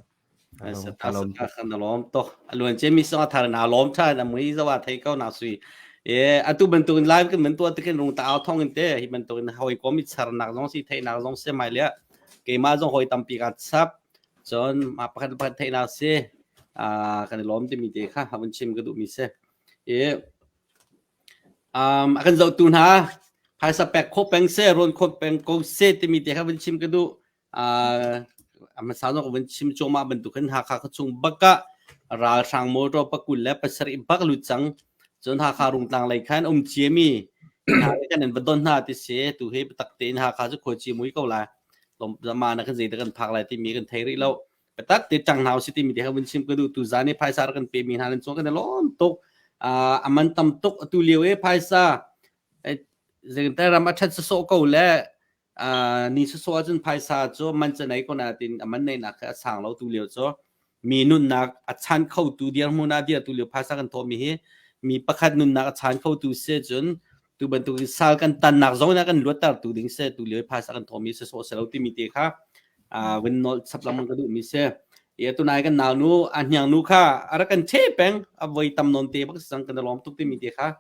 Kan lawm tuk. A luan ce mi song a thar na lawm tha na mui zawa thei ko na sui. E atu bantuk in live kan man tua tikin rung ta au thong in te hi bantuk in hoi ko mi char nak zong si thei nak zong se mai le keima zong hoi tampi ka chap cun ma pakhat pakhat thei nak si a kan lawm ti mi te kha havun chim ka duh mi se e um a kan zohtu hna. Phaisa pek khawh peng seh, rawn khawt peng ko seh timi te kha vun chim ka duh. Uh, a hmasa zong ka vun chim cuahmah bantuk hin Hakha khuachung bak ah ralhrang motor pakul le pasarih bak lut cang. Cun Hakha Rungtlang lei khan um ciami hna le kan in va don hna ti si. Tu hi biatak tein Hakha cu khuaci mui ko lai. Lom na kan zeidah kan phak lai timi kan thei rih lo. Biatak te ṭang hna usih timi te kha vun chim ka duh. Tu zan i phaisa rak kan pemi hna nan cung kan i lawm tuk. Uh, a man tam tuk atu lio i phaisa Zeitin ram a ṭhat sawsawh ko le ni sawsawh ahcun phaisa cu man cu nei ko nain a man neihnak khi a sang lo tu lio cu mi nunnak a chan khotu dirhmun ah dir tu lio phaisa kan thawhmi hi mi pakhat nunnak a chan khotu si cun tu bantuk in sal kan tannak zong in a kan luattertu ding si tu lio i phaisa kan thawhmi sawsawh si lo timi te kha vun nolh chap lengmang ka duhmi si. I tunai kan nau nu a hniang nu kha a rak kan che peng a voi tam nawn te bak si cang kan i lawm tuk timi te kha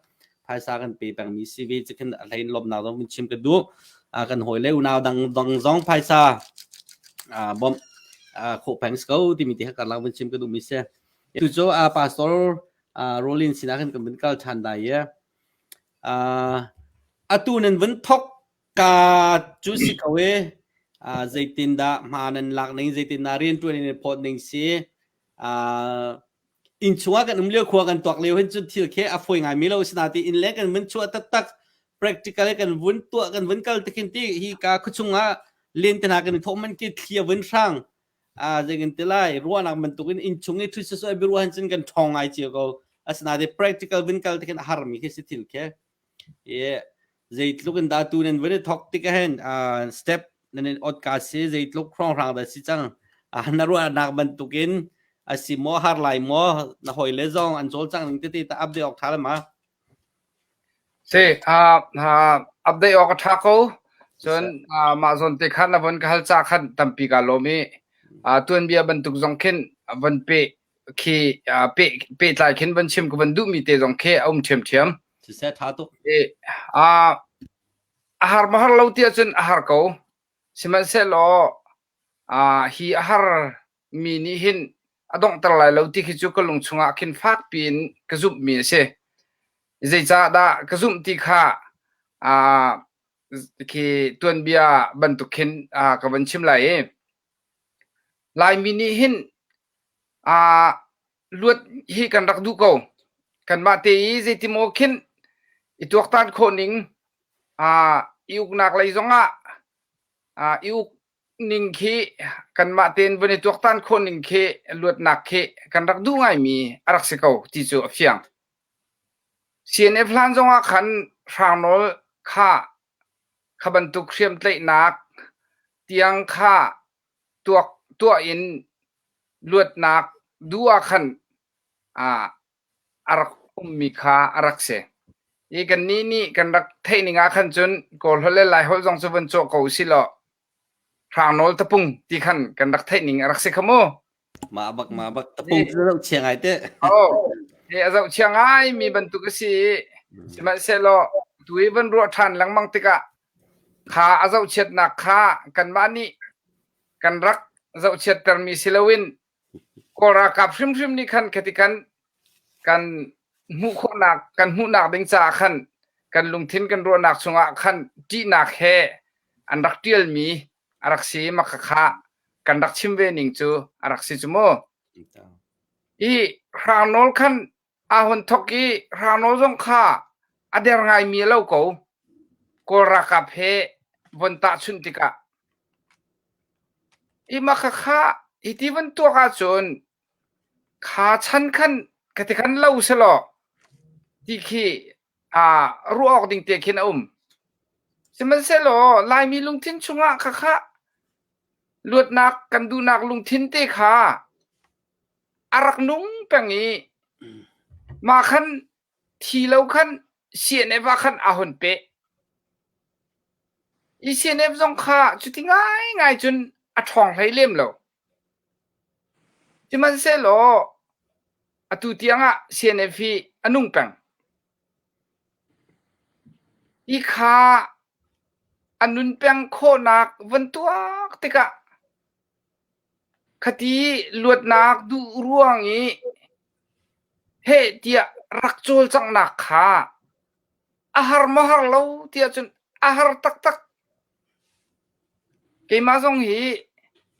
phaisa kan pe pengmi si ve cu khin a hlein lawmhnak zong vun chim ka duh. Kan hawi le unau dang dang zong phaisa bawmh khawh peng si ko timi te kha karlak vun chim ka duhmi si. Tu cu pastor Rolin sinah khin kan vun kal ṭhan lai i atu nan vun thok ka cu si ko i zeitindah hma nan lak ning zeitindah rianṭuan in nan phawt ning si Inn chungah kan um lio khua kan tuak lio hin cun thil khi a fawi ngaimi lo asinain inn leng kan vun chuah taktak practical kan vun tuah kan vun kal tikin ti hi ka khuachung ah len te hna kan i thawh man ki thli a vun hrang a zeitin ti lai ruahnak bantukin inn chung i ṭhut sasoi biaruah hin cun kan ṭhawng ngai cio ko asinain practical vun kal tikin a harmi khi si thil khi I zeitluk in dah tu nan vun i thawk tik ahhin step nan in ot ka si zeitluk hrawnghrang dah si cang na ruahnak bantukin a si maw har lai maw na hawi le zong an cawlcang ning tete ta update awk tha le ma? Si, update awk a tha ko. Cun mah zawn te khan na von ka hal ca khan tampi ka lawm i tuanbia bantuk zong khin von pe khi pe pehtlai khin van chim ka van duhmi te zong khi a um ṭhiamṭhiam. Siseh ṭha tuk. A a har ma har lo ti ahcun a har ko. Sihmanhsehlaw hi a har mi nih hin a donghter lai lo ti khi cu ka lung chungah khin fak piin ka zumhmi a si. Zeicah dah ka zumh ti kha khi tuanbia bantuk khin ka van chim lai i Laimi nih hin aa luat hi kan rak duh ko. Kanmah te i zeitimaw khin i tuaktan khawh ning, aa i uknak lei zongah aa i uk ning khi kanmah tein vun i tuaktan khawh ning khi luatnak khi kan rak duh ngaimi a rak si ko ti cu a fiang. CNF hlan zongah khan Hrangnawl kha kha bantuk hriamtlaihnak tiang kha tuak tuah in luatnak duh ah khan aa a rak ummi kha a rak si. I kannih nih kan rak theih ning ah khan cun Kawl holh le Lai holh zong cu vun cawh ko usih law Hrangnawl tapung ti khan kan rak theih ning a rak si kha mu. Mah bak mah bak tapung cu zoh chia ngai te. Oh, hi a zoh chia ngai mi bantuk a si i sihmanhsehlaw tu i van ruah ṭhan lengmang tikah kha a zohchiatnak kha kanmah nih kan rak zohchiattermi si loin Kawl ralkap hrimhrim nih khan khati kan kan hmuh khawhnak kan hmuhnak ding caah khan kan lungthin kan ruahnak chungah khan ṭihnak he an rak ṭialmi a rak si i makhakha kan rak chim ve ning cu a rak si cu mu. I hrangnawl khan aa hun thok i hrangnawl zong kha a der ngaimi a lo ko. Kawl ralkap he von tahchunh tikah. I makhakha hiti van tuak ahcun kha chan khan ka ti khan lo selaw ti khi aa ruah awk ding te khin a um. Sihmanhsehlaw Laimi lungthin chungah khakha luatnak kan duhnak lungthin te kha a rak nung peng i mah khan thi lo khan CNF ah khan a hun peh. I CNF zong kha cuti ngaingai cun a ṭhawng hlei lem lo. Sihmanhsehlaw atu tiangah CNF hi a nung peng. Hi kha a nun peng khawhnak van tuak tikah khati luatnak duh ruang i heh tiah rak cawlcanghnak kha a har maw har lo tiah cun A har taktak. Keimah zong hi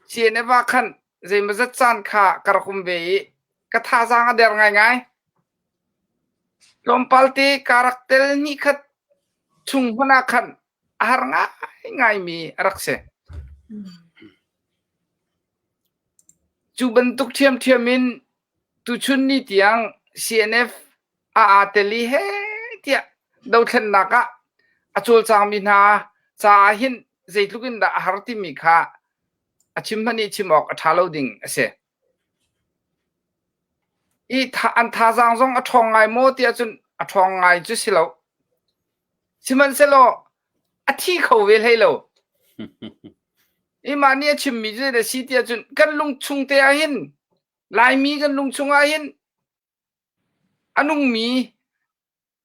CNF ah khan zeimawzat caan kha ka rak um ve i ka thazaang a der ngaingai. Tlawmpal te ka rak tel hnihkhat chung hmanh ah khan a har ngaingaimi a rak si. Cu bantuk ṭhiamṭhiam in tuchun ni tiang CNF a aa tel i heh tiah dothlennak ah a cawlcangmi hna caah hin zeitluk in dah a har timi kha a chim hmanh i chim awk a ṭha lo ding a si. I an thazaang zong a ṭhawng ngai maw tiah cun a ṭhawng ngai cu si lo. Sihmanhsehlaw a thi kho ve hlei lo. I mah nih a chimmi cu zeidah a si tiah cun kan lungchung te ah hin Laimi kan lungchung ah hin a nungmi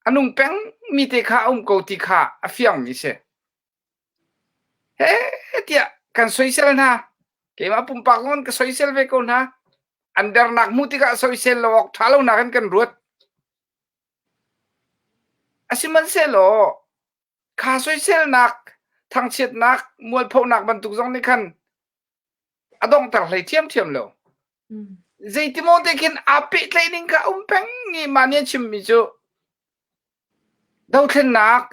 a nung pengmi te kha a um ko ti kha a fiangmi si. He tiah kan soisel hna. Keimah pumpak zong ka soisel ve ko hna. An dernak hmuh tikah soisel lo awk ṭha lo nakin kan ruat. Asihmanhsehlaw kha soiselnak, thangchiatnak, mualphonak bantuk zong nih khan a donghter hlei ṭhiamṭhiam lo. Zeitimaw te khin aa pehtlaih ning kha a um peng i mah nih a chimmi cu dothlennak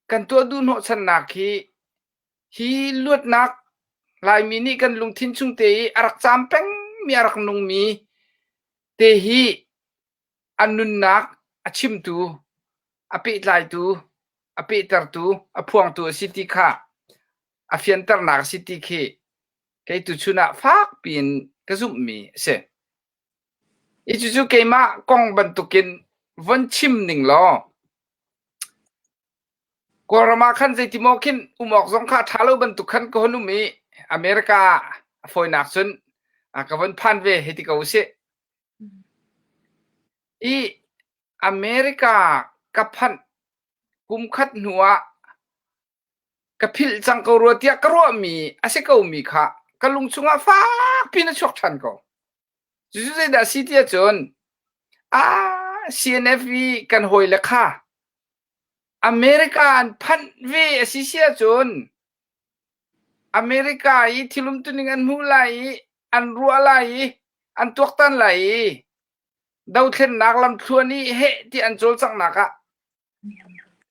kan tuah duh hnawhchannak hi hi luatnak Laimi nih kan lungthin chung te i a rak caam pengmi a rak nungmi te hi a nunnak a chimtu, a pehtlaitu, a pehtertu, a phuangtu a si ti kha a fianternak a si ti khi kei tuchun ah fak piin ka zumhmi a si. Hi cucu keimah kong bantukin von chim ning law Kawlram ah khan zeitimaw khin um awk zong kha a ṭha lo bantuk khan ka hun um i America ah a fawinak cun ka von phan ve hei ti ko usih. I America ka phanh kum khat hnu ah ka philh cang ko rua tiah ka ruahmi a si komi kha ka lung chungah fakpi in a chuak ṭhan ko. Cucu zeidah a si ti ahcun ah CNF i kan hawile kha America an phanh ve a si si ahcun America i thil umtuning an hmuh lai i an ruah lai i an tuaktan lai i dothlennak lamthluan i heh ti an cawlcanghnak ah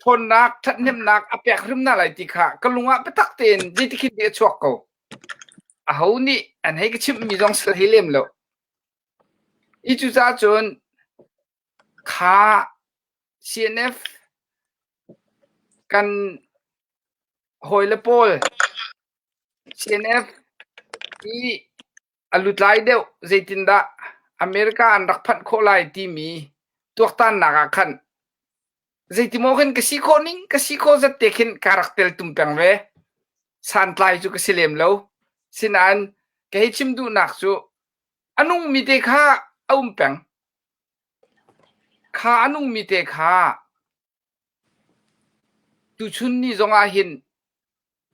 ṭhawnnak ṭhathnemnak a pek hrim hna lai ti kha ka lung ah biatak tein zeitikhin ti a chuak ko. Aho nih an hei ka chimhmi zong sal hei lem lo. I cucaah cun kha CNF kan hawile pawl CNF i a lutlai deuh zeitindah America an rak phanh khawh lai timi tuaktannak ah khan zeitimaw khin ka si khawh ning ka si khawh zat te khin ka rak tel tum peng ve. Santlai cu ka si lem lo. Sinain ka hei chim duhnak cu a nungmi te kha a um peng. Kha a nungmi te kha tuchun ni zongah hin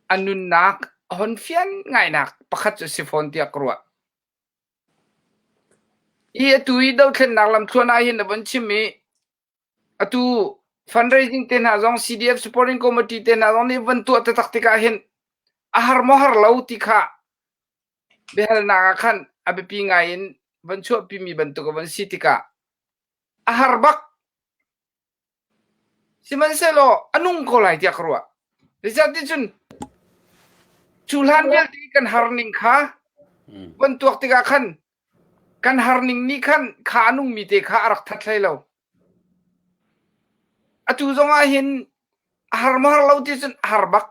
a nunnak a hon fian ngainak pakhat cu si fawn tiah ka ruah. Hi atu i dothlennak lamthluan ah hin a von chim i atu fundraising te hna zong CDF supporting committee te hna zong nih von tuah taktak tikah hin a har maw har lo ti kha biahalnak ah khan a biapi ngai in von chuahpimi bantuk a von si tikah a har bak. Sihmanhsehlaw a nung ko lai tiah ka ruah. Zeicahtiah cu hlan vialte kan har ning kha von tuak tikah khan kan har ning nih khan kha a nungmi te kha a rak that hlei lo. Atu zong ah hin a har maw har lo ti cun a har bak.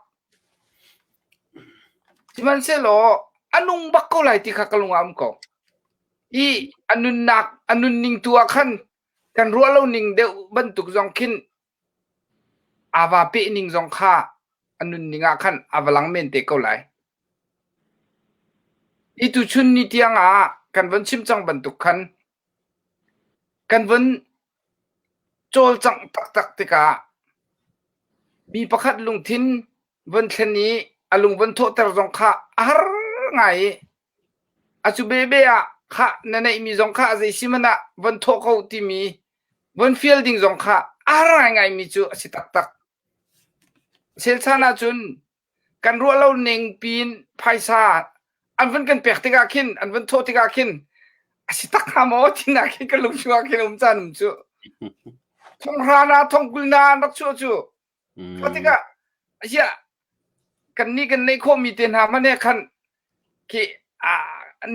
Sihmanhsehlaw a nung bak ko lai ti kha ka lung ah um ko. I a nunnak a nunning tu ah khan kan ruah lo ning deuh bantuk zong khin aa va peh ning zong kha a nunning ah khan a va lang men te ko lai. Hi tuchun ni tiang ah kan von chim cang bantuk khan kan von cawlcangh taktak tikah mi pakhat lungthin von thlen i a lung von thawhter zong kha a har ngai i A cu bebe ah khah na neihmi zong kha zei si hmanh ah von thawh ko timi von fial ding zong kha a har ngaingaimi cu a si taktak. Selchan ahcun kan ruah lo ning piin phaisa an vun kan pek tikah khin an vun thawh tikah khin a si tak hnga maw tinak khin ka lung chungah khin um caan um cu. Thonghra na thongkul na an rak chuah cu. Kha tikah asia kan nih kan neih khawhmi te hna hmanh he khan khi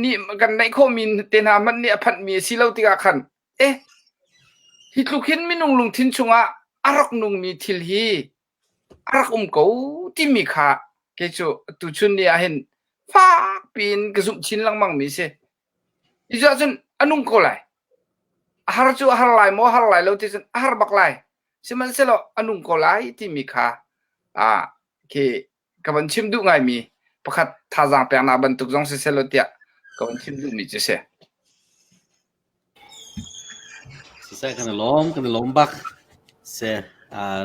nih kan neih khawhmi te hna hmanh nih a phanhmi a si lo tikah khan eh hi tluk hin minung lungthin chungah a rak nungmi thil hi a rak um ko timi kha kei cu tuchun ni ah hin fak piin ka zumh chin lengmang mi si. Hi cu ahcun a nung ko lai. A har cu a har lai maw har lai lo ti cun a har bak lai. Sihmanhsehlaw a nung ko lai timi kha ah khi ka van chim duh ngaimi pakhat thazaang peknak bantuk zong si selaw tiah ka van chim duhmi cu si. Siseh kan i lawm, kan i lawm bak. Se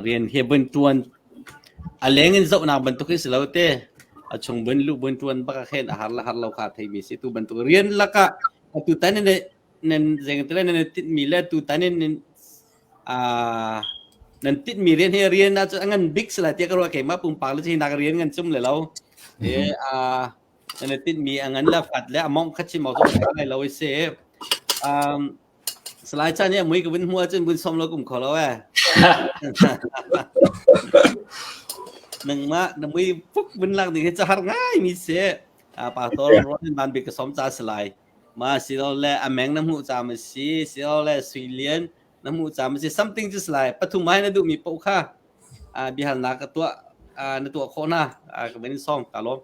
rian hi vun ṭuan a leng in zohnak bantuk hi si lo te. A chung vun luh vun ṭuan bak ah khin a har le har lo kha theimi si. Tu bantuk rian lakah atutan in nan zeingtile nan i tinhmi le tutan in nan nan tinhmi rian hi rian ah cun a ngan bik si lai tiah ka ruah keimah pumpak le hi nak rian ngan cum le lo. E, nan i tinhmi a ngan le fat le a mongh kha chim awk cu ka lo i si. Um, Salai chan hi mui ka vun hmu ahcun vun som lo kum kho lo eh. Nangmah na mui fuk vun lak ding hi ca har ngai mi si. Pastor Ron ban bik ka som ca salai. Ma si lo le a meng na hmuh ca ma si, si lo le sui lian na hmuh ca ma si something just lai pathum ai na duh mi poh kha biahalnak ka tuah na tuah khawh na ka van in som ka lawm.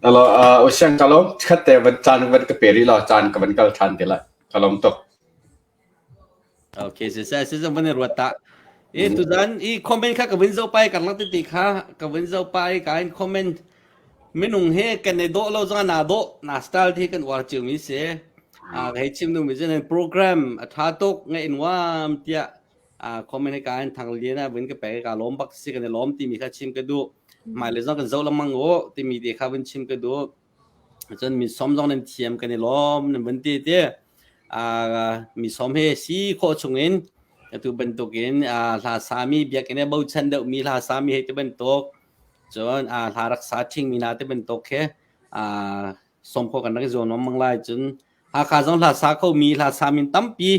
Alo, uh, usiang ka lawm. Khat te van caan van ka pe rih law caan ka van kal ṭhan te lai. Ka lawm tuk. Okay, si se si van ruat ta. E tuzan i comment kha ka vin zo pai karlak ti ti kha ka vin zo pai ka in comment minung he kan i dawh lo zong na dawh na style thi kan uar cio mi si. A hei chim nu mi chen program a tha tuk ngai in wam tiah comment ka in thang lian a vun ka pe ka lawm bak si kan i lawm timi kha chim ka duh mai le zong kan zo lamang o timi te kha vun chim ka duh cun mi som zong nan thiam kan i lawm nan vun ti te mi som he si khawh chungin atu bantukin hla sami biakinn e bochan deuh mi hla sami he te bantuk cun hla rak sa ṭhing mi hna te bantuk he som kho kan rak i zuam lengmang lai cun Hakha zong hla sa kho mi hla sa min tampi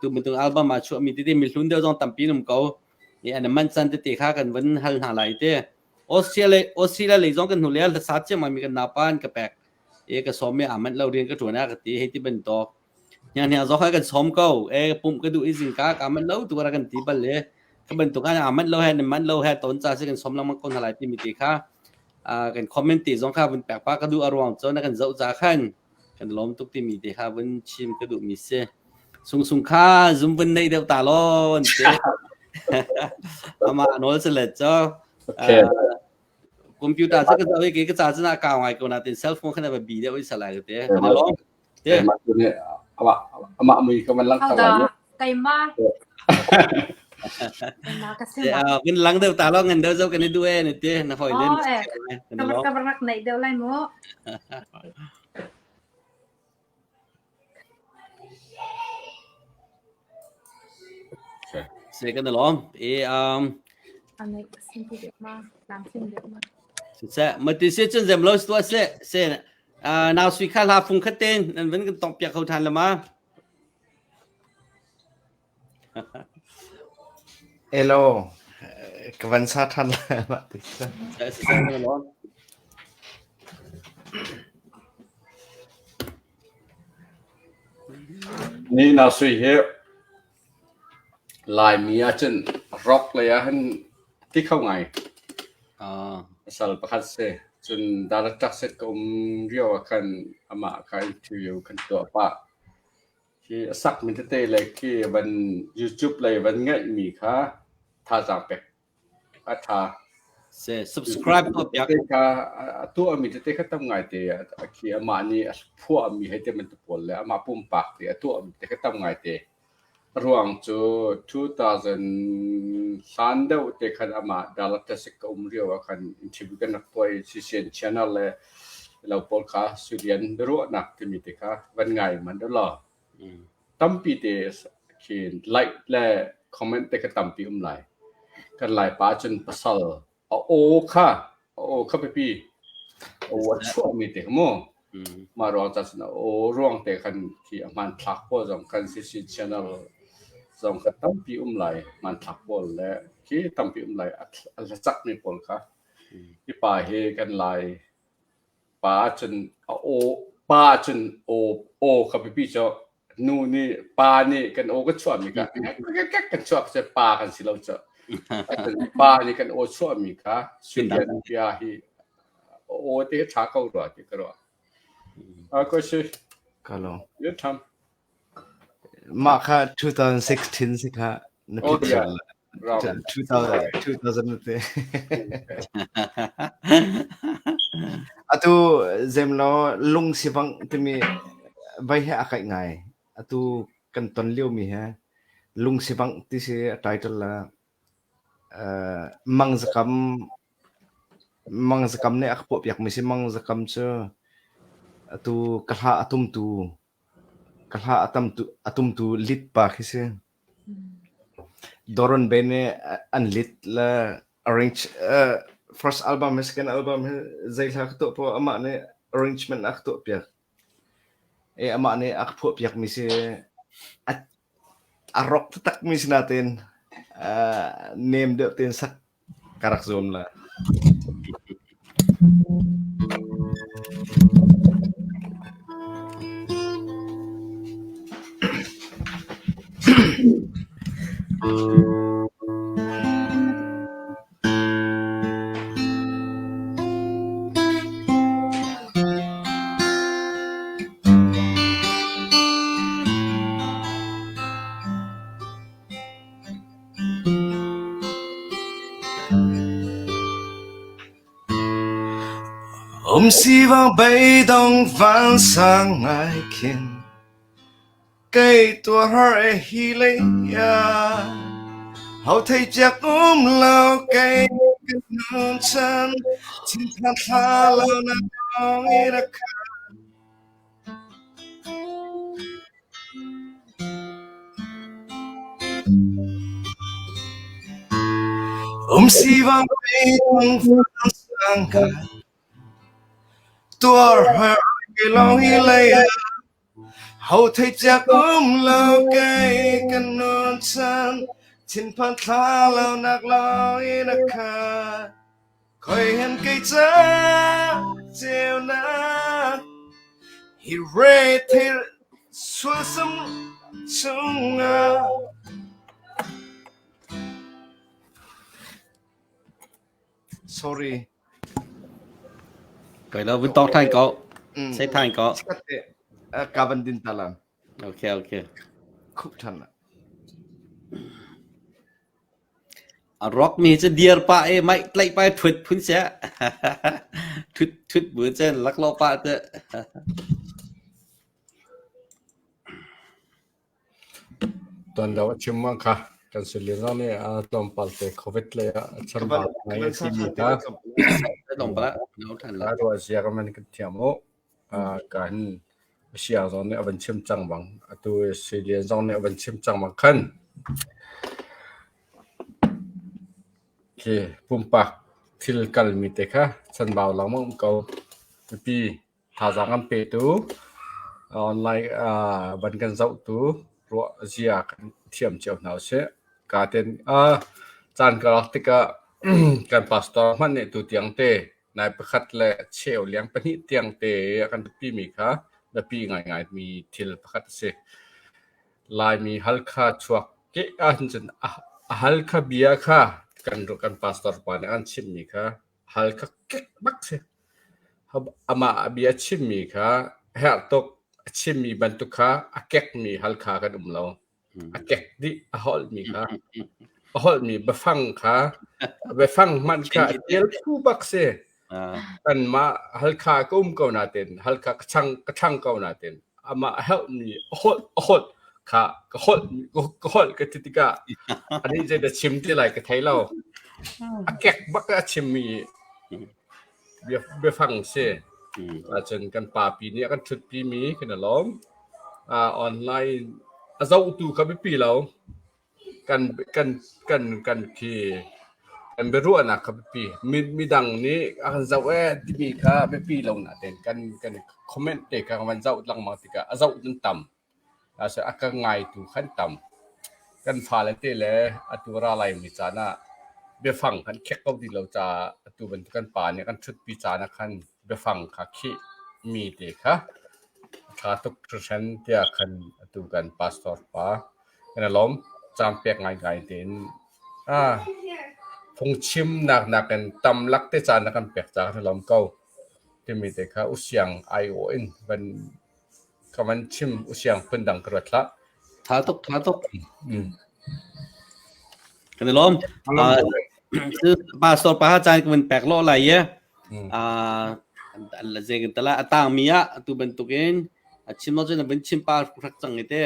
tu bantuk album ah chuah mi tete mi hlun deuh zong tampi um ko i an man chan tete kha kan vun hal hna lai te Australia Australia lei zong kan hnu le hla sa chiam mi kan napa an ka pek e ka som me aman lo rian ka tuan a ka ti hei ti bantuk Hniang hniang zong kha kan sawm ko. E pumh ka duh i zingka ka manh lo tu ra kan ti bal le ka bantuk ah a manh lo he na manh lo he ton ca si kan sawm lengmang ko hna lai timi ti kha kan comment ti zong kha vun pek pa ka duh a ruang cu na kan zoh ca khan kan lawm tuk timi te kha vun chim ka duh mi si. Sung sung kha zum vun nei deuh ta law an ti. Ama nawl se le cho. Okay. Computer cu ka zoh i ke ka ca cun a kau ngai ko natin cell phone khan a va bi deuh i salai ka te. Kan i lawm. Keimah tu nih amah amah mui ka van langhter lai. Hodah keimah keimah ka si ma. Vun lang deuh ta lo ngan deuh zo kan i duh e na ti na hoi len. Oh eh ka ka rak neih deuh lai mu. Se kan lawm. E um Anei sin pu deuh ma lam sin deuh ma. Se mati se cun zem lo tua se se nau sui kha hla fung khat ten nan van kan tong piak kho than la ma. Hello, ka van sa than la ma ti. Se se se kan lawm. Ni na sui hi Laimi ahcun rock lei ah hin ti kho ngai. Pasal pakhat si. Cun director set ka um lio ah khan amah kha interview kan tuah pah. Khi a sakmi tete le khi van YouTube lei van ngaihmi kha thazaang pek a ṭha. Se subscribe tuah piak. Tete kha a tuahmi tete kha tam ngai te khi amah nih a phuahmi hei ti bantuk pawl le amah pumpak te a tuahmi te kha tam ngai te. A ruang cu 2000 hlan deuh te khan amah Dallas ka um lio ah khan interview kan rak tuah i CCN channel le lo pawl kha Sulian biaruahnak timi te kha van ngai hmanh u law tampi te khin like le comment te kha tampi um lai. Kan Laipa cun pasal. A aw kha a aw kha biapi. A aw a chuahmi te kha mu. Mah ruang ca cun a aw ruang te khan khi a hmanthlak pawl zong khan CC channel zong kha tampi um lai. Hmanthlak pawl le khi tampi um lai. A hlacakmi pawl kha. Hi pa hi kan Lai pa ahcun a aw pa ahcun aw aw kha biapi cu nu nih pa nih kan aw kan chuahmi kha kan chuak cu pa kan si lo cu. Pa nih kan aw chuahmi kha Sudan bia hi aw te ṭha ko rua ti ka ruah. A ko si. Ka lo. Yun tham. Mah kha 2016 si kha na phit sual la. 2000 2000 te. Atu zemlo lung sivang timi vai he a kaih ngai. Atu kan ton lio mi he lung sivang ti si a title la uh, mang zakam mang zakam nih a ka puah piak mi si mang zakam cu atu ka hla a tumtu Ka hla a tumtu lit pa khi si. Doron Ben nih an lit le arrange first album he second album he zei hla ka tuah poah amah nih arrangement a ka tuah piak. I amah nih a ka phuah piak mi si. A rock taktak mi si nain nem deuh tein sak Ka rak zuam la. Um sivang beidong vansang ngai khin kei tuar har e hi lei ah ho thei ciak um lo kei ka nun chan thinphan thla lo na dong i na kha Um sivang beidong vansang ngai tuar har kei lawng hi lei ah ho thei ciak um lo kei ka nun chan thinphan thla lo nak lawng in a khat Khoi hen kei ca ceunak hi re thil sulsam chungah Sorry. Kai lo vun tong than ko. Sei than ko. Chikat te ka van din ta lang. Okay okay. Khup than la. A rock mi cu dir pah i maih tlaih pah i ṭhut phun seh. Ṭhut ṭhut bu cun laklawh pah teh. Tuan deuh a chim ah kha kan si lio zong nih a tlawmpal te COVID lei ah a chambau ngai a timi kha Tlawmpal ah no ṭhan la. a ruah zia kan van kan thiam u. Kan Siang zong nih a van chim cang bang atu Sui zong nih a van chim cang bang khan khi pumpak thil kalmi te kha chanbau lengmang um ko. Mipi thazaang an petu online van kan zohtu ruah zia kan thiam cio hna usih. Ka ten caan ka lak tikah kan pastor hmanh nih tutiang te Nai pakhat le cheu liang pahnih tiang te a kan pimi kha biapi ngaingaimi thil pakhat a si. Laimi Halkha chuak ke ahcun a Halkha bia kha kan kan pastor pa nih an chimmi kha Halkha kek bak si. Amah a bia chimmi kha herh tuk a chimmi bantuk kha a kekmi Halkha kan um lo. A kek dih a holhmi kha a holhmi biafang kha biafang hmanh kha a tial phu bak si. Kanmah Halkha ka um ko nain Halkha ka chang ka thlang ko nain amah a helhmi a holh a holh kha ka holh ka holh ka ti tikah anih zeidah chim ti lai ka thei lo. A kek bak a chimmi biafang si. Ahcun kan papi nih a kan ṭhutpimi kan i lawm. Online a zohtu kha biapi lo. Kan kan kan kan khi. Kan biaruahnak kha biapi. Midang nih a kan zoh ee timi kha biapi lo nain kan kan comment te kha kan van zoh lengmang tikah a zoh nan tam. A ka ngaitu khan tam. Kan fale te le atu ra laimi caan ah biafang kan khek ko ti lo caah atu bantuk kan pa nih kan ṭhutpi caan ah khan biafang kha khih mi te kha a ṭha tuk hringhran tiah khan atu kan pastor pa kan i lawm. Caan pek ngaingai tein ah phungchimnak nakin tam lak te caan na kan pek caah kan i lawm ko timi te kha usiang aiawh in van ka van chim usiang phundang ka ruat hlah. Tha tuk, tha tuk. Mm. Kan i lawm. Pastor pa caan ka van pek lo lai ye. Ah zeng tala atang mi ah tu bantukin a chim lo cun a van chim pa rak cang ite.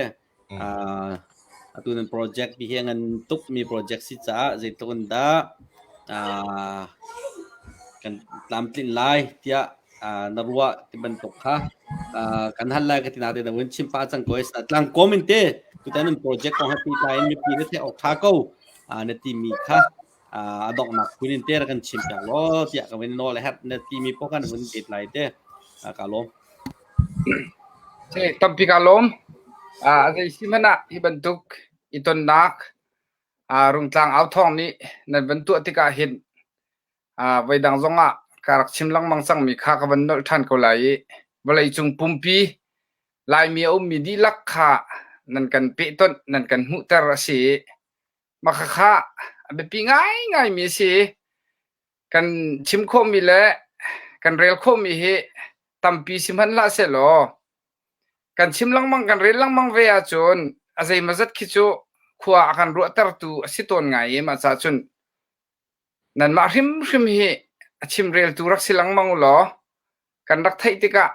Atu nan project bi hi ngan tuk mi project si caah zeitluk in dah kan tlamtlinh lai tiah na ruah ti bantuk kha kan hal lai ka ti nain na vun chim pah cang ko tlangkawm in te tutan nan project kong he pehtlai in mipi na theih awk ṭha ko na timi kha a donghnak phun in te rak kan chim piak law tiah ka vun nawl a herh na timi poh kha na vun pet lai te ka lawm. Tampi ka lawm. A zei si hmanh ah hi bantuk i tonnak Rungtlang authawng nih nan van tuah tikah hin voidang zong ah ka rak chim lengmang cangmi kha ka van nolh ṭhan ko lai i vawleicung pumpi Laimi a ummi dihlak kha nan kan pehtonh, nan kan hmuhter a si i mah khakha a biapi ngaingaimi a si. Kan chim khawhmi le kan rel khawhmi hi tampi si hmanh hlah sehlaw kan chim lengmang kan rel lengmang ve ahcun a zeimawzat khi cu khua a kan ruahtertu a si tawn ngai i mah caah cun nanmah hrimhrim hi a chimreltu rak si lengmang u law kan rak theih tikah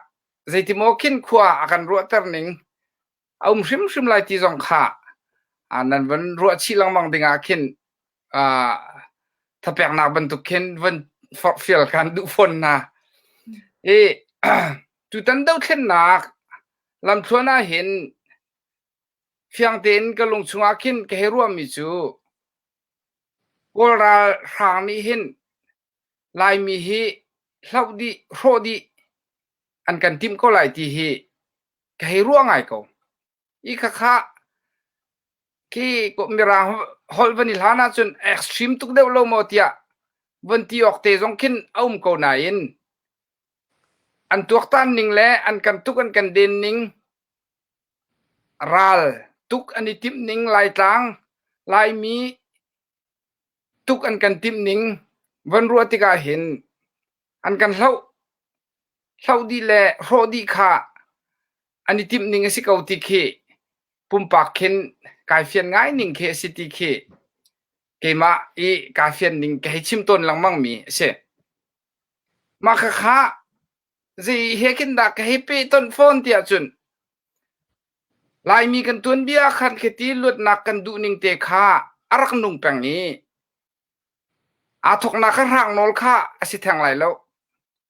zeitimaw khin khua a kan ruahter ning a um hrimhrim lai ti zong kha nan van ruah chih lengmang dingah khin thapeknak bantuk khin van forhfial kan duh fawn hna. I tutan dothlennak lamthluan ah hin fiang tein ka lung chungah khin ka hei ruahmi cu Kawl ralhrang nih hin Laimi hi hloh dih, hrawh dih an kan timh ko lai ti hi ka hei ruah ngai ko. I khakha khi Mirang holh van i hlan ahcun extreme tuk deuh lo maw tiah von ti awk te zong khin a um ko nain an tuaktan ning le an kan tuk an kan den ning ral tuk an i timh ning Laitlang Laimi tuk an kan timh ning von ruah tikah hin an kan hloh hloh dih le hrawh dih kha an i timh ning a si ko ti khi pumpak khin kai fian ngai ning khi a si ti khi keimah i kaa fian ning ka hei chim tawn lengmang mi a si. Mah khakha zei he khin dah ka hei peh ton fawn tiah cun Laimi kan tuanbia khan khiti luatnak kan duh ning te kha a rak nung peng i aa thawknak kha hrang nawl kha a si theng lai lo.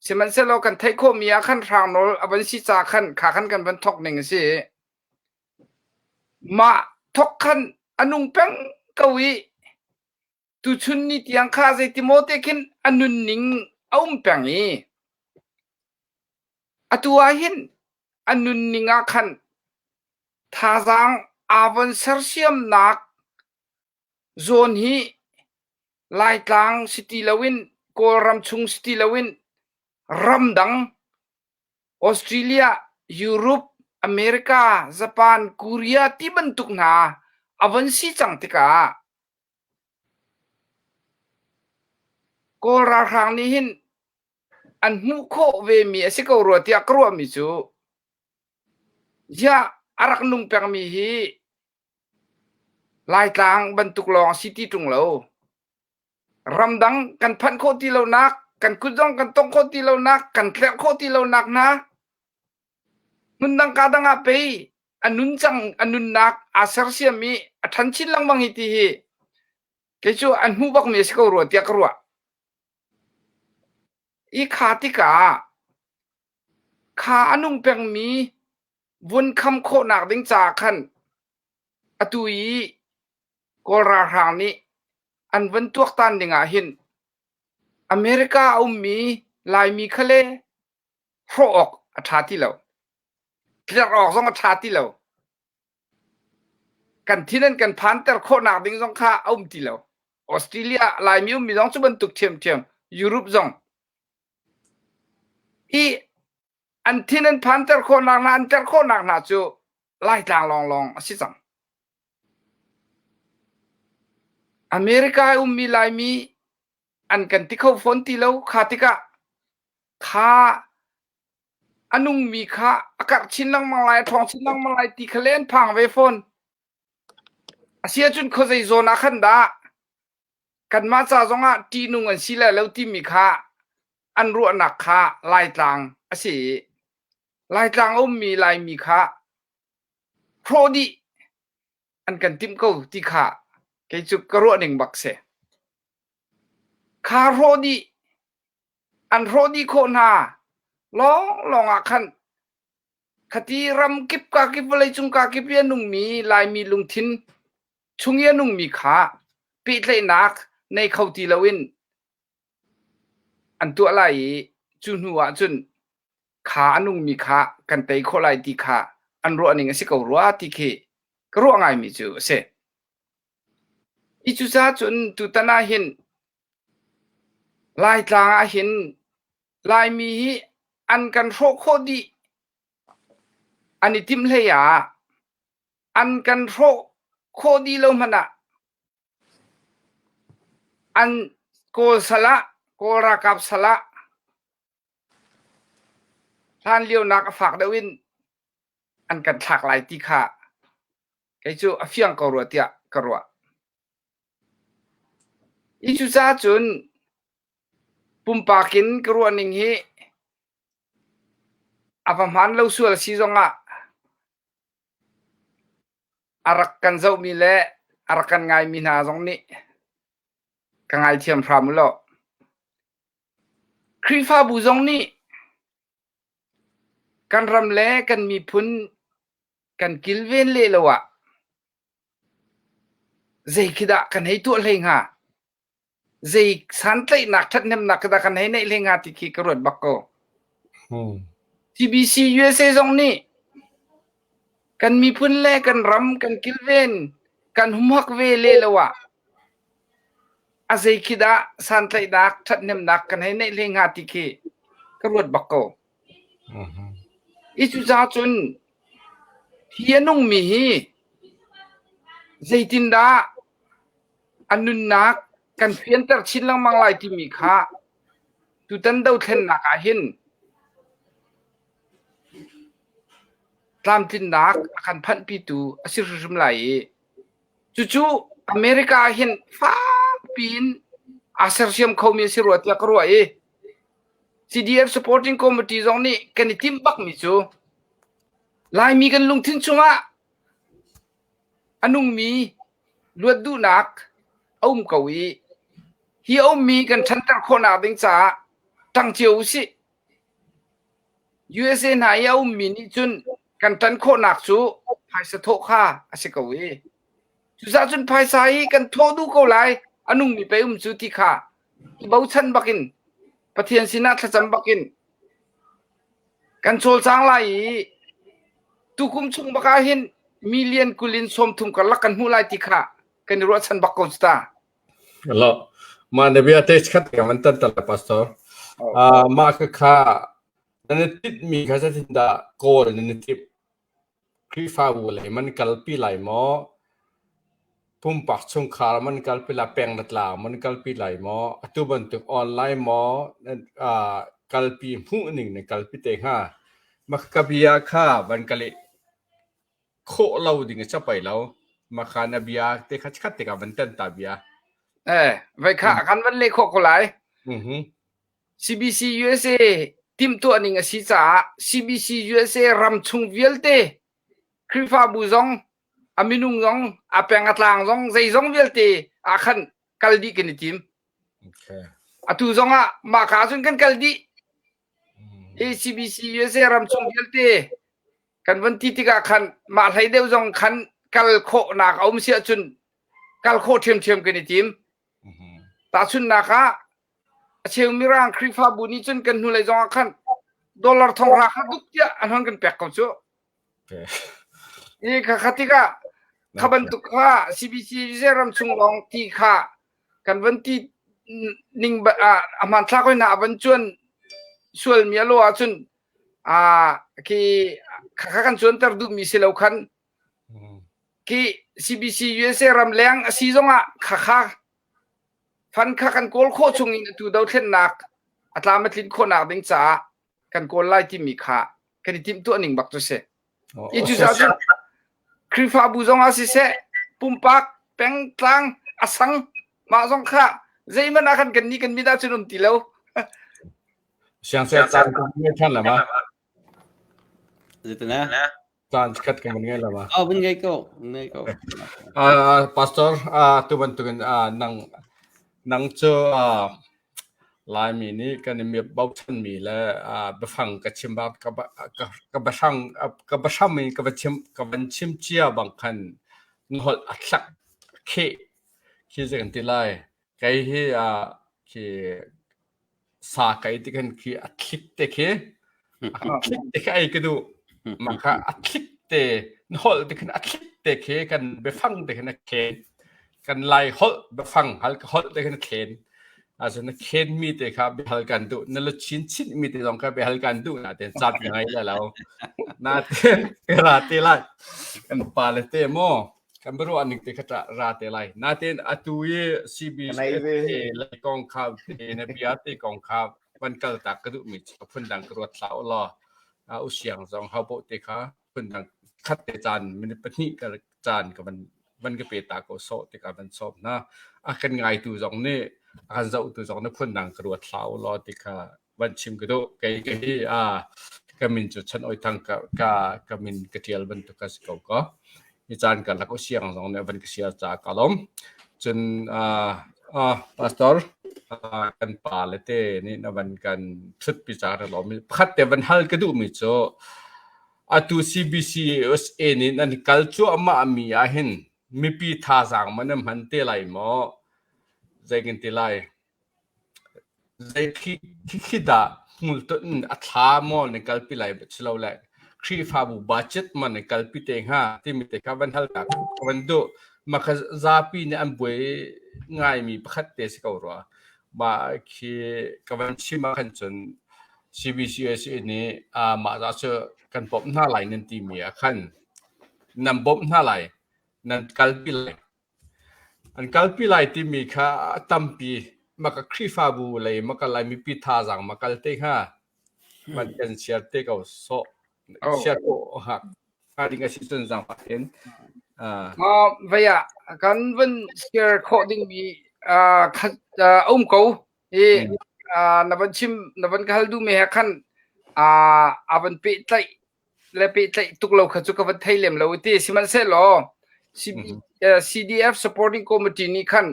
Sihmanhsehlaw kan theih khawhmi ah khan hrang nawl a van si ca khan kha khan kan van thawk ning a si. Mah thawk khan a nung peng ko i tuchun ni tiang kha zeitimaw te khin a nunning a um peng i Atu ah hin a nunning ah khan thazaang aa von sersiamnak zawn hi Laitlang si ti loin Kawlram chung si ti loin ramdang Australia, Europe, America, Japan, Korea ti bantuk hna a von si cang tikah Kawl ralhrang nih hin an hmuh khawh vemi a si ko rua tiah ka ruahmi cu ziah a rak nung pengmi hi Laitlang bantuk lawng a si ti ṭung lo. Ramdang kan phanh khawh ti lonak, kan kut zong kan tongh khawh ti lonak, kan tlerh khawh ti lonak hna hmundang kaa dang ah pei a nun cang a nunnak aa sersiam i a ṭhan chin lengmang hi ti hi kei cu an hmuh bakmi a si ko rua tiah ka ruah. I kha tikah kha a nung pengmi vun kham khawhnak ding caah khan atu i Kawl ralhrang nih an van tuaktan ding ah hin America a ummi Laimi kha le hrawh awk a ṭha ti lo. Tlerh awk zong a ṭha ti lo. Kan thin an kan phanter khawhnak ding zong kha a um ti lo. Australia Laimi ummi zong cu bantuk ṭhiamṭhiam, Europe zong. Hi an thin an phanter khawhnak hna, an tlerh khawhnak hna cu Laitlang lawnglawng a si cang. America i ummi Laimi an kan ti kho fawn ti lo. Kha tikah kha a nungmi kha a karh chin lengmang lai, a ṭhawng chin lengmang lai ti kha le an phang ve fawn. Asiahcun khuazei zawn ah khan dah kanmah ca zongah ṭihnung an si lai lo timi kha an ruahnak kha Laitlang a si i Laitlang a ummi Laimi kha hrawh dih an kan timh ko ti kha kei cu ka ruah ning bak si. Kha hrawh dih an hrawh dih khawh hna lawnglawng ah khan khati ram kip ka kip vawleicung ka kip i a nungmi Laimi lungthin chung i a nungmi kha pehtlaihnak nei kho ti loin an tuah lai i cu hnu ah cun kha a nungmi kha kan tei khawh lai ti kha an ruah ning a si ko rua ti khi ka ruah ngaimi cu a si. Hi cucaah cun tutan ah hin Laitlang ah hin Laimi hi an kan hrawh khawh dih an i timh hlei ah an kan hrawh khawh dih lo hmanh ah an Kawl sal ah Kawl ralkap sal ah hlan lionak a fak deuh in an kan thlak lai ti kha kei cu a fiang ko rua tiah ka ruah. Hi cucaah cun pumpak in ka ruah ning hi a va hmaan lo sual a si zongah a rak kan zohmi le a rak kan ngaimi hna zong nih ka ngaithiam hram u law. Khrihfabu zong nih kan ram le kan miphun kan kilven leh lo ah zei khi dah kan hei tuah hlei hnga? Zei santlaihnak ṭhathnemnak khi dah kan hei neih hlei hnga ti khi ka ruat bak ko. TBC USA zong nih kan miphun le kan ram kan kilven kan humhak ve le lo ah a zei khi dah santlaihnak ṭhathnemnak kan hei neih hlei hnga ti khi ka ruat bak ko. I cucaah cun hi a nungmi hi zeitindah a nunnak kan fianter chin lengmang lai timi kha tutan dothlennak ah hin tlamtlinnak a kan phanhpitu a si hrimhrim lai i cucu America ah hin fakpi in aa sersiam khomi a si rua tiah ka ruah i CDF Supporting Committee zong nih kan i timh bakmi cu Laimi kan lungthin chungah a nungmi luat duhnak a um ko i hi a ummi kan ṭhanter khawhnak ding caah ṭang cio usih. USA hna i a ummi nih cun kan ṭan khawhnak cu phaisa thawh kha a si ko i cucaah cun phaisa hi kan thawh duh ko lai a nungmi pei um cu ti kha i bochan bakin Pathian sinah thlacam bakin kan cawlcang lai i tukum chung bak ah hin million 20 in 30 karlak kan hmuh lai ti kha kan i ruahchan bak ko cu ta. Lo mah na bia te khat ka man tan tal pastor. Ah mah kha kha nan i tinh mi kha zeitin dah kawl nan i timh? Khrihfabu lei man kalpi lai maw? Pumpak chungkhar man kalpi lai, peng le tlang man kalpi lai maw? Atu bantuk online maw uh, kalpi hmuh ning na kalpi te hnga? Mah ka bia kha van ka leh khawh lo ding a capai lo. Mah kha na bia te kha khat te ka van tan ta bia. Eh, vai kha kan van leh khawh ko lai. Mhm. CBC USA timhtuah ning a si caah CBC USA ram chung vialte Khrihfabu zong a minung zong a peng a tlang zong zeizong vialte ah khan kal dih kan i tim. Okay. Atu zong ah mah ka cun kan kal dih. ACBC USA ram chung vialte kan van ti tikah khan mah hlei deuh zong khan kal khawhnak a um si ahcun kal khawh ṭhiamṭhiam kan i tim. Tahchunhnak ah a cheu Mirang Khrihfabu nih cun kan hnulei zong ah khan dollar thong ra kha duk tiah an hon kan pek ko cu. I kha kha tikah kha bantuk kha CBC ram chung lawng ti kha kan van ti ning a hmanthlak hoi na a van cuan sualmi a lo ahcun a khi kha kan cuanter duhmi si lo khan khi CBC USA ram leng a si zongah kha kha fan kha kan kawl khawh chung in atu dothlennak a tlam a tlin khawhnak ding caah kan kawl lai timi kha kan i timhtuah ning bak cu si. I cucaah cun Khrihfabu zong ah siseh pumpak pengtlang a sang mah zong kha zeihmanh ah khan kan nih kan mit ahcun um ti lo. Siang caan kan ngei than la ma? Zeitin eh? Caan khat kan ngei la ma? Oh, vun ngei ko, ngei ko. Uh, pastor, uh, tu bantukin uh, nang nang cu uh, Laimi nih kan i bochanmi le biafang ka chim bak ka biahrang ka biahram in ka va chim ka van chim cia bang khan na holh a thlak kheh khi zei kan ti lai. Kei hi khi sa kai ti khan khi a thlik te khi a thlik te khi ei ka duh. Mah kha a thlik te na holh te khan a thlik te khi kan biafang te khan a khen. Kan Lai holh biafang hal ka holh te khan a khen. Ahcun na khenmi te kha biahal kan duh. Na luchin chinhmi te zong kha biahal kan duh. Nain caan ka ngei lai lo. Nain ka ra te lai. Kan pale te maw kan biaruah ning te kha ra te lai. Nain atu i CBC lei kong kha te na bia te kong kha van kal tak ka duhmi cu phundang ka ruat hlah u law u siang zong haupoh te kha phundang khat te caan minute pahnih ka caan ka van van ka pe ta ko sawh tikah van sawm hna. A kan ngaitu zong nih a kan zohtu zong nih phundang ka ruat hlah u law ti kha van chim ka duh. Kei ka hi a ka min cu Chan Oi Thang ka ka ka min ka ṭial bantuk ka si ko ko. Hi caan karlak u siang zong nih van ka sial caah ka lawm. Cun uh, uh, pastor uh, kan pa le te nih na van kan ṭhutpi caah ka lawm. Pakhat te van hal ka duhmi cu Atu CBCUSA nih nan kal cuahmah mi ahhin mipi thazaang maw nan hman te lai maw? Zei kan ti lai? Zei khi dah hmultonh in a thla maw nan kalpi lai silole Khrihfabu budget maw nan kalpi te hnga timi te kha van hal ta ka van duh. Mah kha zapi nih an buai ngaimi pakhat te si ko rua. Mah khi ka van chim ahkhan cun CBCUSA nih mah zah cu kan bawmh hna lai nan timi ah khan nan bawmh hna lai, nan kalpi lai. An kalpi lai timi kha a tampi mah ka Khrihfabu lei mah ka Lai mipi thazaang ma kal te hnga man kan share te ko sawh. Share ko hak. Hnga ding a si cun zaangfah tein. Vei ah kan van share khawh dingmi a um ko. I na van chim na van ka hal duhmi he khan a van pehtlaih le pehtlaih tuk lo kha cu ka van thei lem lo ti sihmanhsehlaw CDF supporting committee nih khan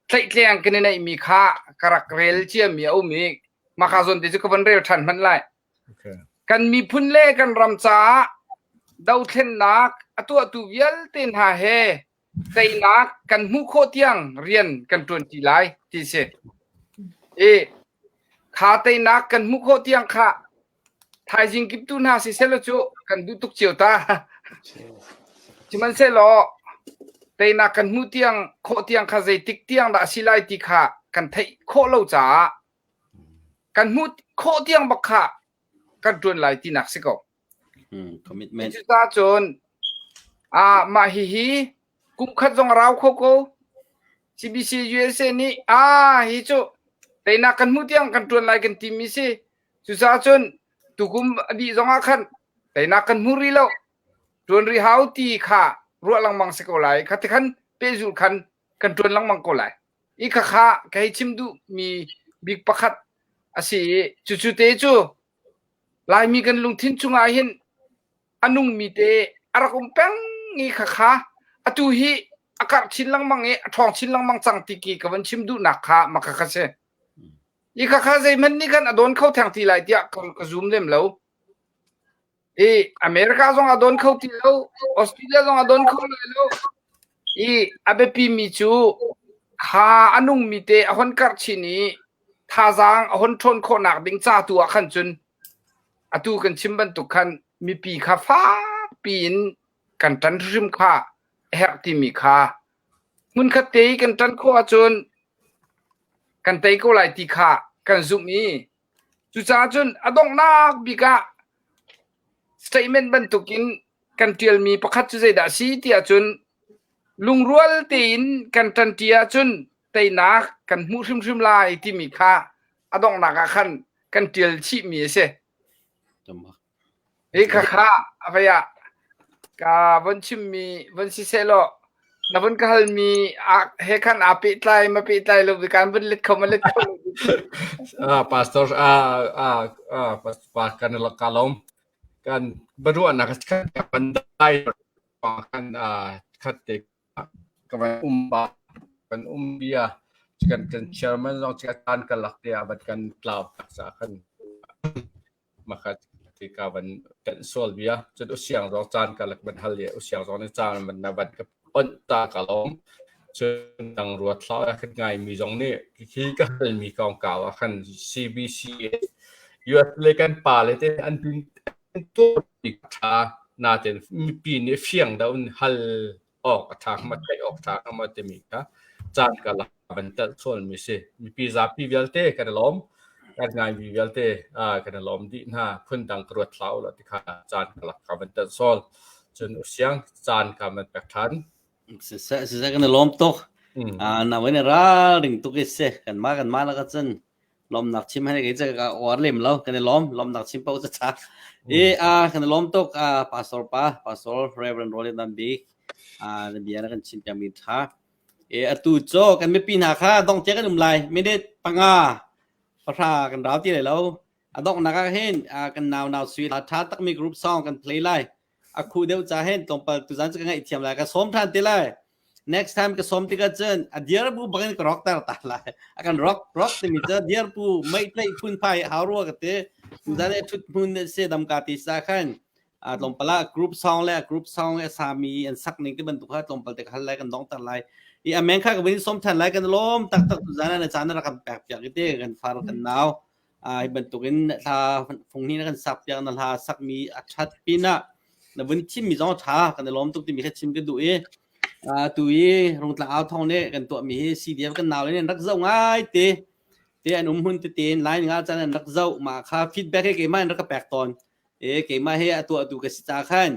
tlaihtleng kan i neihmi kha ka rak rel ciami a um i maka zawn te cu ka van rel ṭhan hmanh lai. Kan miphun le kan ram caah dothlennak a tuahtu vialte hna he teinak kan hmuh khawh tiang rian kan ṭuanṭi lai ti si. I kha teinak kan hmuh khawh tiang kha thaizing kiptu hna siselaw cu kan duh tuk cio ta. Sihmanhsehlaw teinak kan hmuh tiang khawh tiang kha zeitik tiang dah a si lai ti kha kan theih khawh lo caah kan hmuh khawh tiang bak kha kan ṭuan lai tinak si ko. Commitment. Cucaah cun ah mah hihi kum khat zong a rau kho ko. CBC USA nih ah hi cu teinak kan hmuh tiang kan ṭuan lai kan timi si. Cucaah cun tukum a dih zong ah khan teinak kan hmu rih lo. Ṭuan rih hau ti kha ruah lengmang si ko lai. Kha ti khan pehzulh khan kan ṭuan lengmang ko lai. I khakha ka hei chim duhmi bik pakhat a si i cucu te cu Laimi kan lungthin chungah hin a nungmi te a rak um peng i khakha atu hi a karh chin lengmang i a ṭhawng chin lengmang cang ti ki ka van chim duhnak kha maka kha si. I khakha zeihmanh nih khan a dawn kho theng ti lai tiah ka, ka zum lem lo. I America zong a dawn kho ti lo, Australia zong a dawn kho lai lo. I a biapi mi cu. Kha a nungmi te a hon karh chin i thazaang a hon ṭhawn khawhnak ding ca tu ah khan cun atu kan chim bantuk khan mipi kha fakpi in kan ṭan hrim kha a herh timi kha hmunkhat te i kan ṭan khawh ahcun kan tei ko lai ti kha kan zumh i cucaah cun a donghnak bik ah statement bantukin kan ṭialmi pakhat cu zeidah a si ti ahcun lungrual tein kan ṭanṭi ahcun teinak kan hmuh hrimhrim lai timi kha a donghnak ah khan kan ṭial chihmi a si. Hi khakha a vei ah ka von chimmi von si sehlaw na von ka halmi he khan aa pehtlai ma pehtlai lo kan von let kho ma let kho lo. Ah, pastor ah ah ah pa kan ka lawm kan biaruahnak kan kan dai kan khat te ka van um ba kan um bia kan kan chairman zong kan ka lak te ah kan tlau tak sa khan Makhat ti ka van kanh sual bia. Cun usiang zong caan ka lak van hal i usiang zong nih caan van na van ka onh ta ka lawm. Cun dang ruat hlah a kan ngaimi zong nih hi ka halmi kongkau ah khan CBC US le kan pa le te an tin tuahmi ṭha nain mipi nih fiang deuh in hal awk a ṭha hnga theih awk ṭha hnga maw timi kha caan ka lak van telh sualmi si. Mipi zapi vialte kan i lawm. Kan ngaimi vialte kan i lawm dih hna. Phundang ka ruat hlah u law ti kha caan ka lak ka van telh sual. Cun usiang caan ka van pek ṭhan. Siseh siseh kan i lawm tuk. Na van i ralring tuk i si. Kanmah kanmah lak ahcun lawmnak chim hai kei ka uar lem lo kan i lawm lawmnak chim paoh ca i a kan i lawm tuk pastor pa pastor Reverend Roland Bik na bia na kan chim piak mi tha e atu cho kan mipi hna kha dong tia kan um lai minute panga pahra kan rau ti lai lo a donghnak ah hin kan nau nau sui tha takmi group song kan play lai a khu deuh ca hin tlawmpal tuzan cu ka ngaihthiam lai ka sawm than te lai next time ka sawm tikah cun a diar bu bangin ka rock ter ta lai a kan rock rock timi cu diar bu mei tlaih phun phai hau rua ka ti tuzan e thut hmun se dam ka ti sa khan a tlawmpal ah group song le group song le sami an sak ning ti bantuk kha tlawmpal te ka hal lai kan dong ter lai i amen kha ka vin som than lai kan lom tak tak tuzan na caan ra kan pek piak te kan far kan nau hi bantukin hla fung hi na kan sak piak na hla sakmi a ṭhat pinah na vun thimmi zong a ṭha kan i lawm tuk timi kha chim ka duh i tu i Rungtlang au thawng nih kan tuahmi hi CDF kan nau le nih an rak zoh ngai te te an um hmun tete in line nga caan an rak zoh mah kha feedback hi keimah in rak ka pek tawn e keimah he a tuahtu ka si ca khan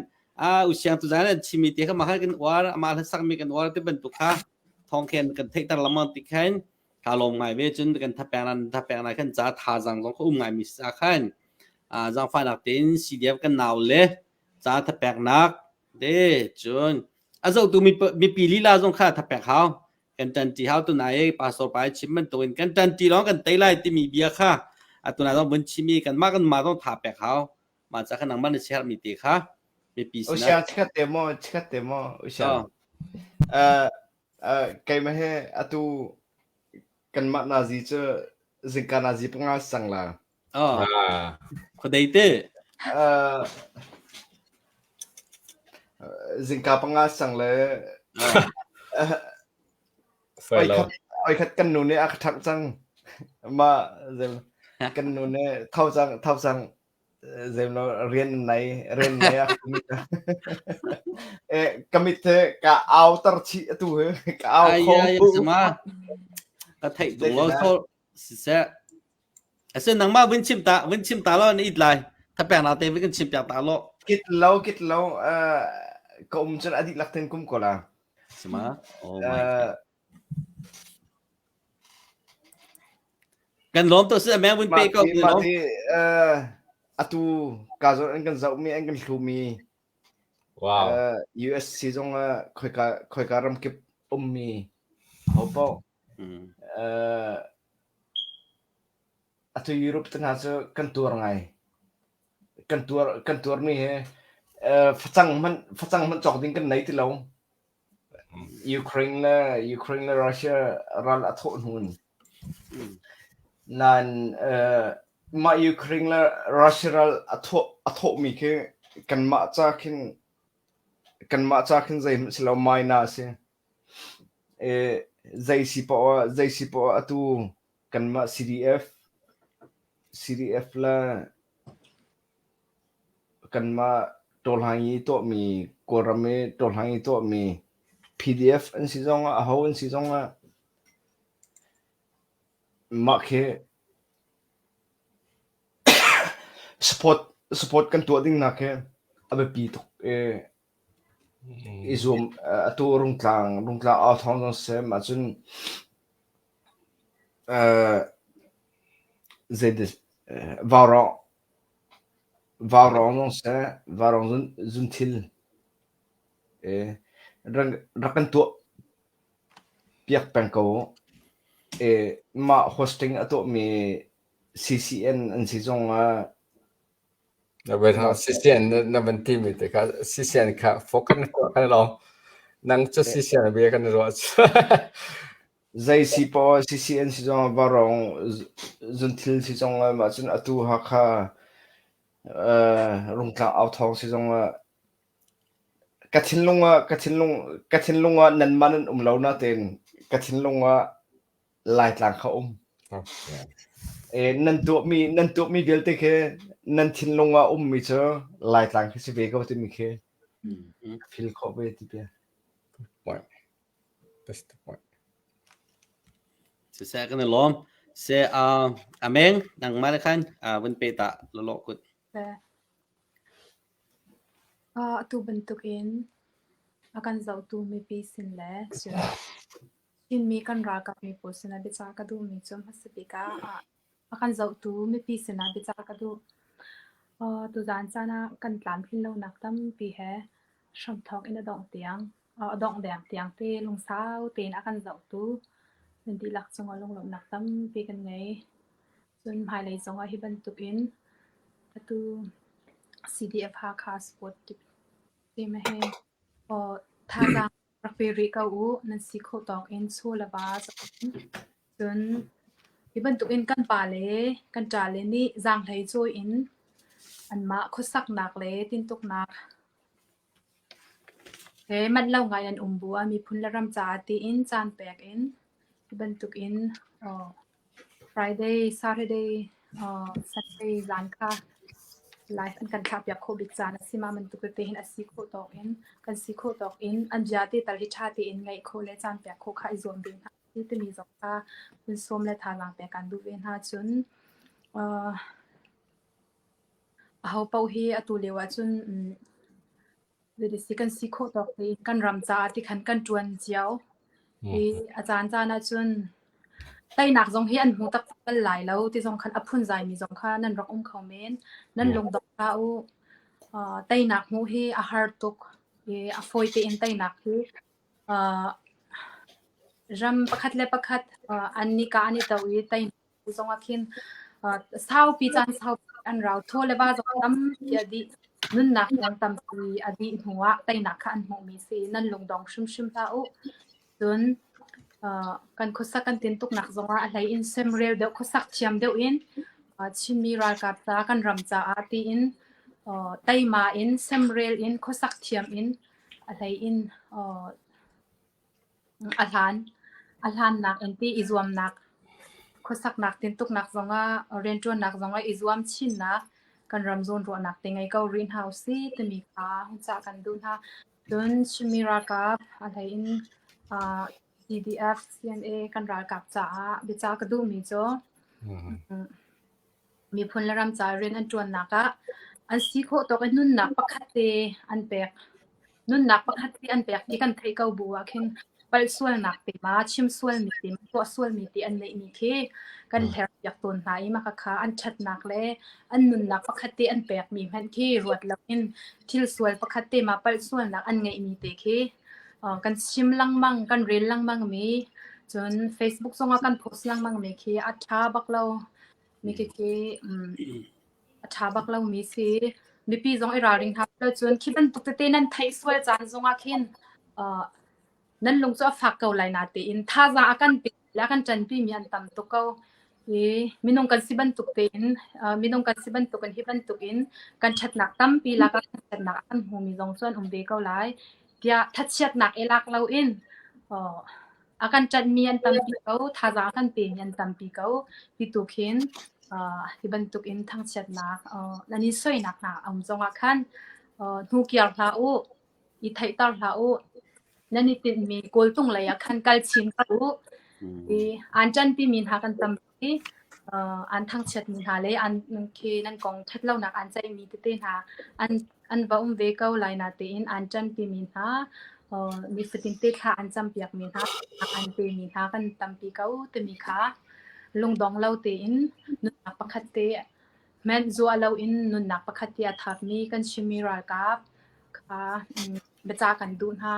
a usiang tu zan an chimi te kha mah kha kan uar amah hla sakmi kan uar te bantuk kha thawng khen kan theihter lengmang ti khan Kaa lawm ngai ve cun kan thapek nan thapek na khan ca thazaang zong kha um ngai mi sa khan zaangfahnak tein CDF kan nau le ca thapeknak te cun a zohtu mipi lila zong kha thapek hau kan ṭanṭi hau tunai pastor pa chim bantukin kan ṭanṭi lawng kan tei lai timi bia kha atuna zong vun chimi kanmah kanmah zong tha pek hau mah ca kha nangmah na siar mi te kha mipi sinah Usiang chikat te maw chikat te maw usiang uh, Keimah hi atu kanmah nazi cu zingka nazi panga si cang la. Oh. Khuadei te. Zingka panga si cang le oi khat kan nu nih a ka ṭhangh cang. Mah kan nu nih tho cang tho cang Zeimlo rian nei rian nei a eh ka mit he ka au tar chih atu he ka au Ai kho ai sama ka theih tung lo so siseh asin nangmah vun chim ta vun chim ta lo na it lai thapek na te vun kan chim piak ta lo kit lo kit lo eh ka um cun a dihlak ten kum ko la sama oh my god Kan lawm tuk si a meng vun pe ko Mah ti atu ka zawn an kan zohmi an kan hlumi Wow. USC zong ah khoika khoika ramkip ummi ho paoh atu Europe te hna cu kan tuar ngai. Kan tuar kan tuarmi hi facang hmanh facang hmanh cawk ding kan nei ti lo. Ukraine le Ukraine le Russia ral a thawh hnu in nain mah Ukraine le Russia ral a thawh a thawhmi khi kanmah ca khin kanmah ca khin zeihmanh si lo minor a si. Zei si poah ah zei si poah ah atu kanmah CDF CDF le kanmah tawhlang i tuahmi Kawlram i tawhlang i tuahmi PDF an si zongah aho an si zongah mah khi support support kan tuah ding nak hi a biapi tuk i i zuam atu rungtlang rungtlang au thawng zong seh ahcun zei vaurawng vaurawng zong seh vaurawng zun zunthil rak kan tuah piak peng ko i mah hosting a tuahmi CCN an si zongah CCN na van timi te kha CCN kha focus na tuah kan lawng nang cu CCN bia kan ruah cu. Zei si poah CCN si zongah varong zunthil si zongah mah cun atu Hakha rungtlang au thawng si zongah ka thinlung ah ka thinlung ka thinlung ah nanmah nan um lo natein ka thinlung ah Laitlang kha um. E, nan tuahmi nan tuahmi vialte khi nan thinlung ah ummi cu Laitlang khi si ve ko timi khi feel khawh ve ti bia. Point. That's the point. Siseh kan i lawm. Se uh, ameng nangmah le khan uh, vun pe ta lolo kut. Atu bantukin a kan zohtu mipi sin le Chinmi kan ralkap mi pawl sinah biacah ka duhmi cu hmasa bik ah a kan zohtu mipi sinah biacah ka duh. Tuzaan caan ah kan tlamtlin lonak tampi he hramthawk in a dongh tiang, a dongh deng tiang te lungsau tein a kan zohtu nan dihlak cungah lunglawmhnak tampi kan ngei. Cun hmailei zongah hi bantukin atu CDF Hakha Sport team he thazaang Rak pe rih ko u, nan si khawh tawk in chaw le va cun hi bantukin kan pale kan ṭale nih zaanghlei cawi in anmah khuasaknak le tintuknak he manh lo ngai an um bu ah miphun le ram caah tiin caan pek in hi bantukin Friday, Saturday, Sunday zan kha live an kan thlahpiak khawh bik caan a si. Mah bantuk tete hin a si khawh tawk in kan si khawh tawk in an bia te tal hi ṭha tein ngaih khawh le caan pek khawh kha i zuam ve hna timi zong kha hun sawm le thazaang pek kan duh ve hna. Cun aho paoh hi atu lio ahcun Zeiti kan si khawh tawk tein kan ram caah tikhan kan ṭuan cio. I a caan caan ahcun teinak zong hi an hmu taktak bal lai lo ti zong khan a phunzaimi zong kha nan rak um kho men. Nan lungdong hlah u. Uh, teinak hmuh hi a har tuk. I a fawi tein teinak hi uh, ram pakhat le pakhat uh, an ni ka an i to i teinak zong ah khin saupi caan saupi an rau. Thaw le va zong tampi a dih. Nunnak zong tampi a dih hnu ah teinak kha an hmuhmi si. Nan lungdong hrimhrim hlah u. Cun kan khuasak kan tintuknak zong ah a hlei in semrel deuh khuasak thiam deuh in Chinmi ralkap ca kan ram caah tiin teima in semrel in khuasak thiam in a hlei in A hlan a hlannak in ti i zuamnak, khuasaknak tintuknak zongah rianṭuannak zongah i zuam chinnak kan ram zawnruahnak te ngei ko rih hna usih timi kha hun cah kan duh hna. Cun Chinmi ralkap a hlei in uh, CDF, CNA kan ralkap caah biacah ka duhmi cu Miphun le ram ca rian an ṭuannak ah an si khawh tawk in nunnak pakhat te an pek. Nunnak pakhat te an pek ti kan theih ko bu ah khin palh sualnak te ma, chim sualmi te ma, tuah sualmi te an neihmi khi kan hlerpiak tawn hna i mah khakha an ṭhatnak le an nunnak pakhat te an pekmi hmanh khi ruat loin thil sual pakhat te ma palh sualnak an ngeihmi te khi kan chim lengmang, kan rel lengmang mi, cun Facebook zongah kan post lengmang mi khi a ṭha bak lo. Mi khi a ṭha bak lomi si. Mipi zong i ralring hna lo cun khi bantuk tete nan theih sual caan zongah khin uh, nan lung cu a fak ko lai natein thazaang a kan pe le a kan ṭanpi mi an tam tuk ko. I minung kan si bantuk tein uh, minung kan si bantuk in hi bantuk in kan ṭhatnak tampi lak ah kan ṭhatnak a kan hmumi zong cu an um ve ko lai. Tiah thachiatnak i lak loin uh, A kan ṭanhmi an tampi ko, thazaang a kan pemi an tampi ko. Hi tu khin hi bantuk in thangchiatnak nan i soinak hna a um zongah khan hnukiar hlah u, i theihter hlah u. Nan i tinhmi kawltung lei ah khan kal chin ko u. I aan ṭanpimi hna kan tampi. Aan thangchiatmi hna le an khi nan kong ṭhatlonak aan ceihmi tete hna an an va um ve ko lai natein aan ṭanpimi hna, nifatin te thla an campiakmi hna, an pemi hna kan tampi ko timi kha lungdong lo tein nunnak pakhat te hmanh zuah loin nunnak pakhat te a thapmi kan chimmi ralkap kha biacah kan duh hna.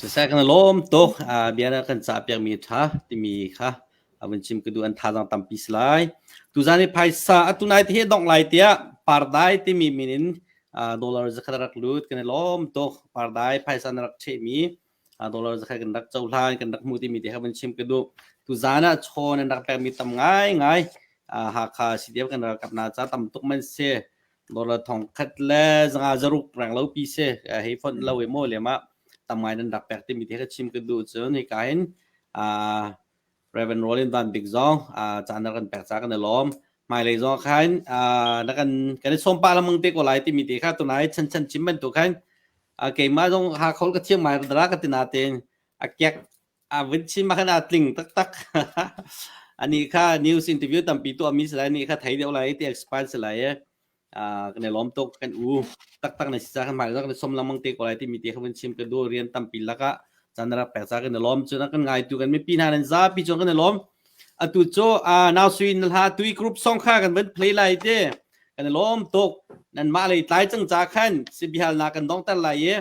Siseh kan i lawm tuk. Bia na kan cahpiakmi ṭha timi kha a vun chim ka duh an thazaang tampi si lai. Tuzan i phaisa atu nai te hi dongh lai tiah Pardai timi min in dollar zakhat a rak lut kan i lawm tuk. Pardai phaisa na rak ṭhehmi dollar zakhat kan rak cohlan kan rak hmu timi te kha vun chim ka duh. Tuzan ah chaw nan rak pekmi tam ngaingai. Hakha CDF kan ralkap hna ca tam tuk man si. Dollar thong khat le zanga zaruk reng lo pi si hei fonh lo i maw lem ah tam ngai nan rak pek timi te kha chim ka duh cun hika hin Reverend Rollin Van Bik zong caan na kan pek ca kan i lawm hmailei zong khan na kan kan i sawm pa lamang te ko lai timi te kha tunai chan chan chim bantuk khan keimah zong ha khol ka thiam mai dara ka tina ten a kek a vun chim ah khan aa tling taktak. Ani kha news interview tampi tuahmi si lai ni kha thei deuh lai ti expand si lai i kan i lawm tuk kan u taktak na si ca kan hmai kan i som lengmang te ko lai timi te kha vun chim ka duh rian tampi lakah caan rak pek ca kan i lawm cun kan ngaitu kan mipi hna nan zapi cun kan i lawm atu cu nau sui na hla tui group song kha kan van play lai te kan i lawm tuk nan mah lei tlai cang ca khan si bihal na kan dongter lai i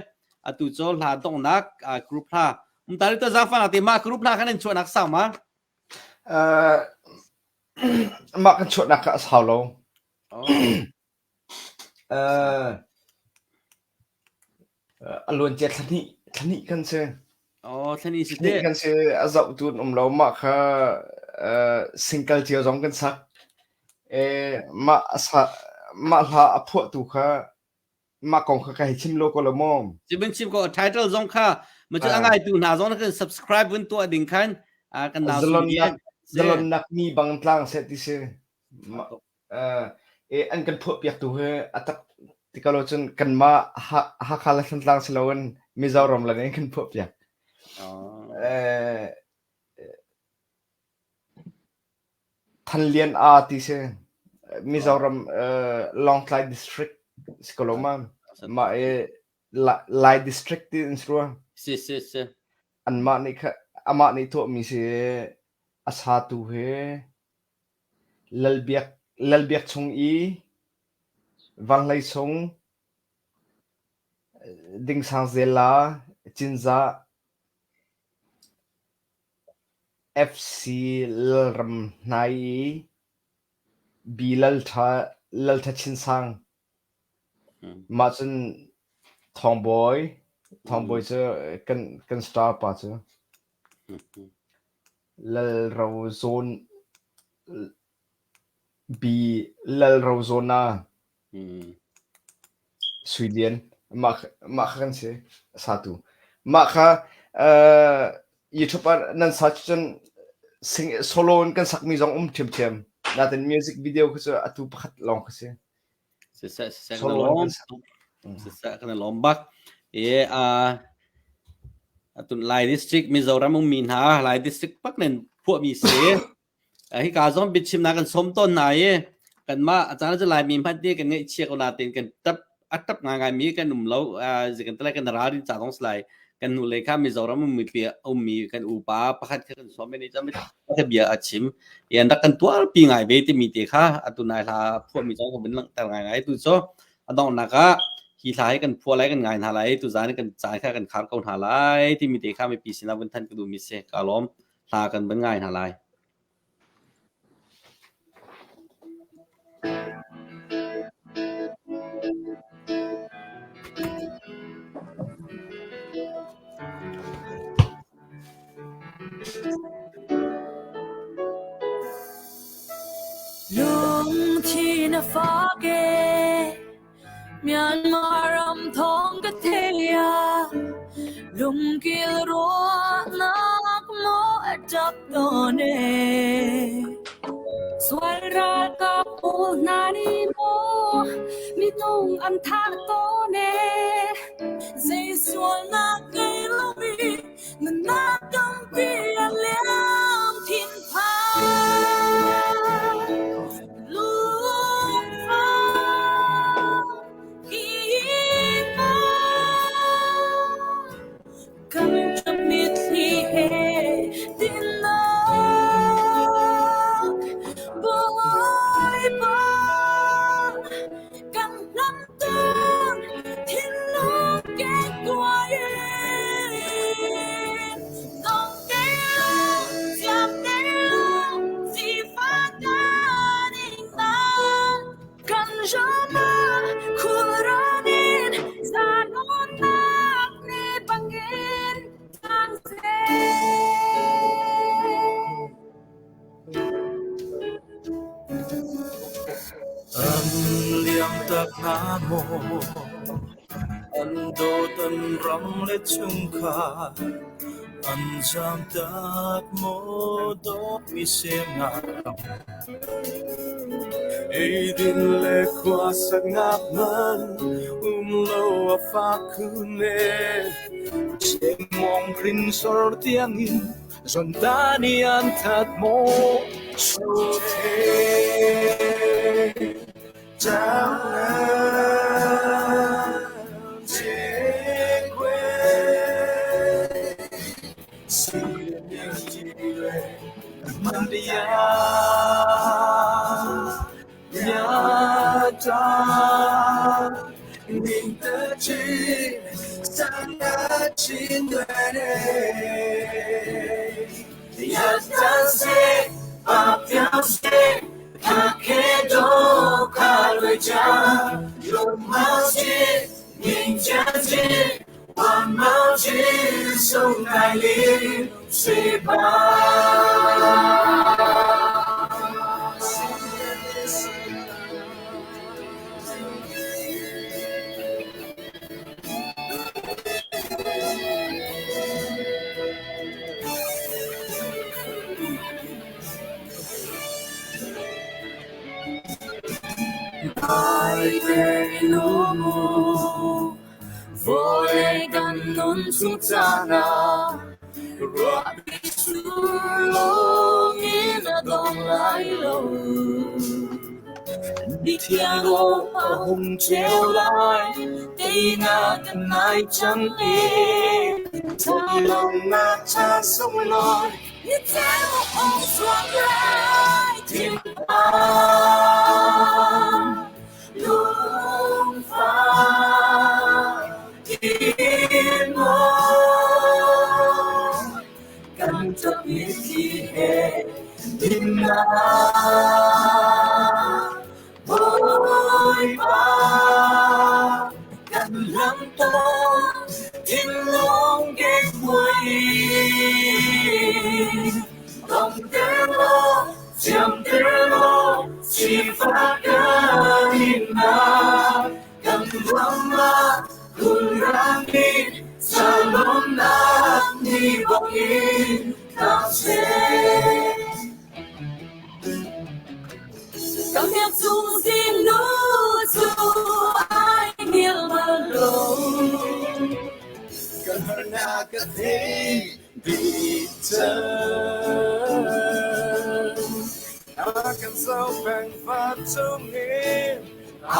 atu cu hla donghnak group hla Umtali ta zafa na te mah group hna khan in chuahnak sau ma? Uh, mah kan chuahnak kha a sau lo. Oh. Uh, a luan cia thlahnih thlahnih kan si. Oh, thlahnih si te. Kan si a zoh tu an um lo mah kha uh, single cio zong kan sak. E mah sa mah hla a phuahtu kha mah kong kha ka hei chim lo ko lo maw? Chim chim ko title zong kha ma cu a ngaitu hna zong kan subscribe vun tuah ding khan kan nau zalonnak zalonnak mi bang tlang se ti si e an kan phuah piak tu he atak tikalo cun kanmah Hakha le Thantlang si loin Mizoram le in kan phuah piak. Thanlian aa ti si. Mizoram Lawngtlai district si ko lo ma? Mah i Lai district ti an si rua. Si si si. Anmah nih kha amah nih tuahmi si a satu hi Lalbiak Lalbiak chung i Vanghlei sung Dingsang Zela Cinzah FC Lalram Hnai i B Lalṭha Chin Sang. Mah cun Thawngbawi, Thawngbawi cu kan star pa cu. Lalrozawn B Lalrozawna. Sui Lian mah mah kha kan si a satu. Mah kha uh, YouTube ah nan search cun sing solo in kan sakmi zong um ṭhiamṭhiam. Natin music video kha cu atu pakhat lawng kha si. Siseh siseh kan Solo in lawm kan sak. Siseh kan lawm bak. E a atun Lai district Mizoram ummi hna Lai district pak nen phuahmi si. Hika zong biachimnak kan sawm tawn hna i kanmah a caan cu Laimi hmanh nih kan ngaihchia ko nain kan tap a tap ngaingaimi kan um lo. Kan tlai kan ralrin ca zong si lai. Kan hnulei kha Mizoram ummi ummi kan upa pakhat kha kan sawm i nih cun bia a chim. I an rak kan tuarpi ngai ve timi te kha atu nai hla phuahmi zong ka vun langhter ngaingai. Tu cu a donghnak ah hi hla hi kan phuah lai kan ngai hna lai tuzaan kan caan kha kan khar ko hna lai timi te kha mipi sinah vun thanh ka duhmi si. Ka lawm. Hla kan van ngai hna lai. Lungthin a fak e Myanmar ram thawng ka thei. bia Lungkil ruahnak maw a ṭap tawn ee. Sual ralkap pawl hna nih maw minung an thah tawn ee. Zei sualnak ngei lomi nunnak tampi a liam thinphang lungfak Kan ṭap mitthli he dinnak Bawipa kan hlamter thinlung kekkuai in dong te lo siam te lo sifak kan ing Kan ram ah khulrang in zalawnnak ni bangin tlang seh. An liam tak hna maw, an dawt an ram le chungkhar, an zaamtak maw dawtmi semnak ram. Eidin le khuasaknak man um lo a fak khun e. Chemmawng hrinsor tiangin zonta nih an that maw sute. Vawlei kan nun chung caan ah ruahpi sur lawng in a dong lai lo. Mithiang aw a hung ceu lai, teinak kan nai cang i. Thailawmnak caan sunglawi, ni ceu a hung chuak lai. Thinphang lungfak in maw kan ṭap mitthli he dinnak Bawipa kan lam tawn thinlung kekkuai in dongter law thiamter law sifak kan innak kan ram ah khulrang in zalonnak ni bangin tlang seh. Kan biak chung zingnu cu ai hngilh bal lo. Kan harnak a thei dih cang. A kan zohpeng vancung in a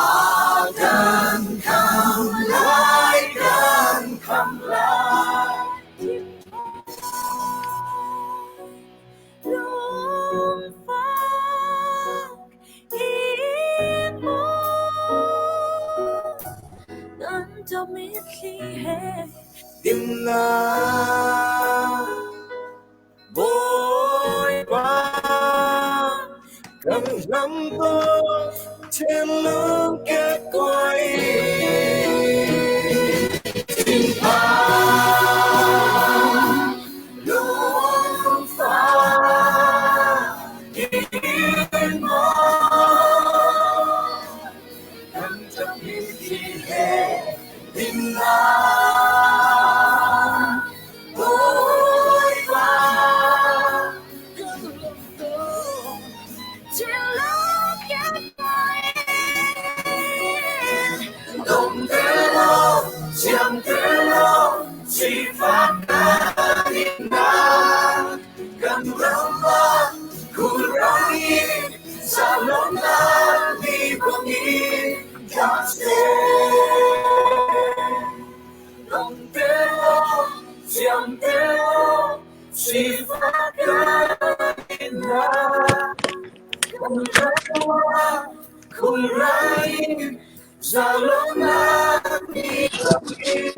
kan kham lai, kan kham lai. Lungfak in maw kan ṭap mitthli he Dinnak Bawipa kan hlam tawn thinlung kekkuai thinphang lungfak in maw kan ṭap mitthli he dinnak. Thinlung kekkuai in Dong te law, siam te law, sifak kan innak Kan ram ah khulrang in zalonnak ni bangin tlang seh. Dong te law, siam te law, sifak kan innak Kan ram ah khulrang in zalonnak ni bangin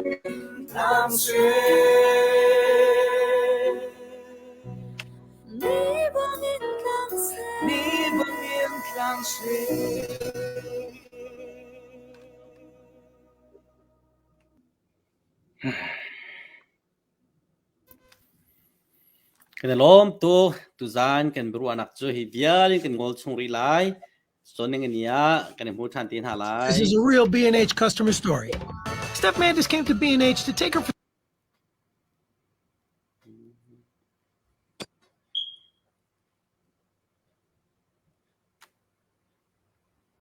tlang seh. Ni bangin tlang seh. Ni bangin tlang seh. Kan i lawm tuk. Tuzaan kan biaruahnak cu hi vial in kan ngol chung rih lai. Cun ni ah kan i hmu ṭhan te hna lai. This is a real B&H customer story. Steph Mandis came to B&H to take her.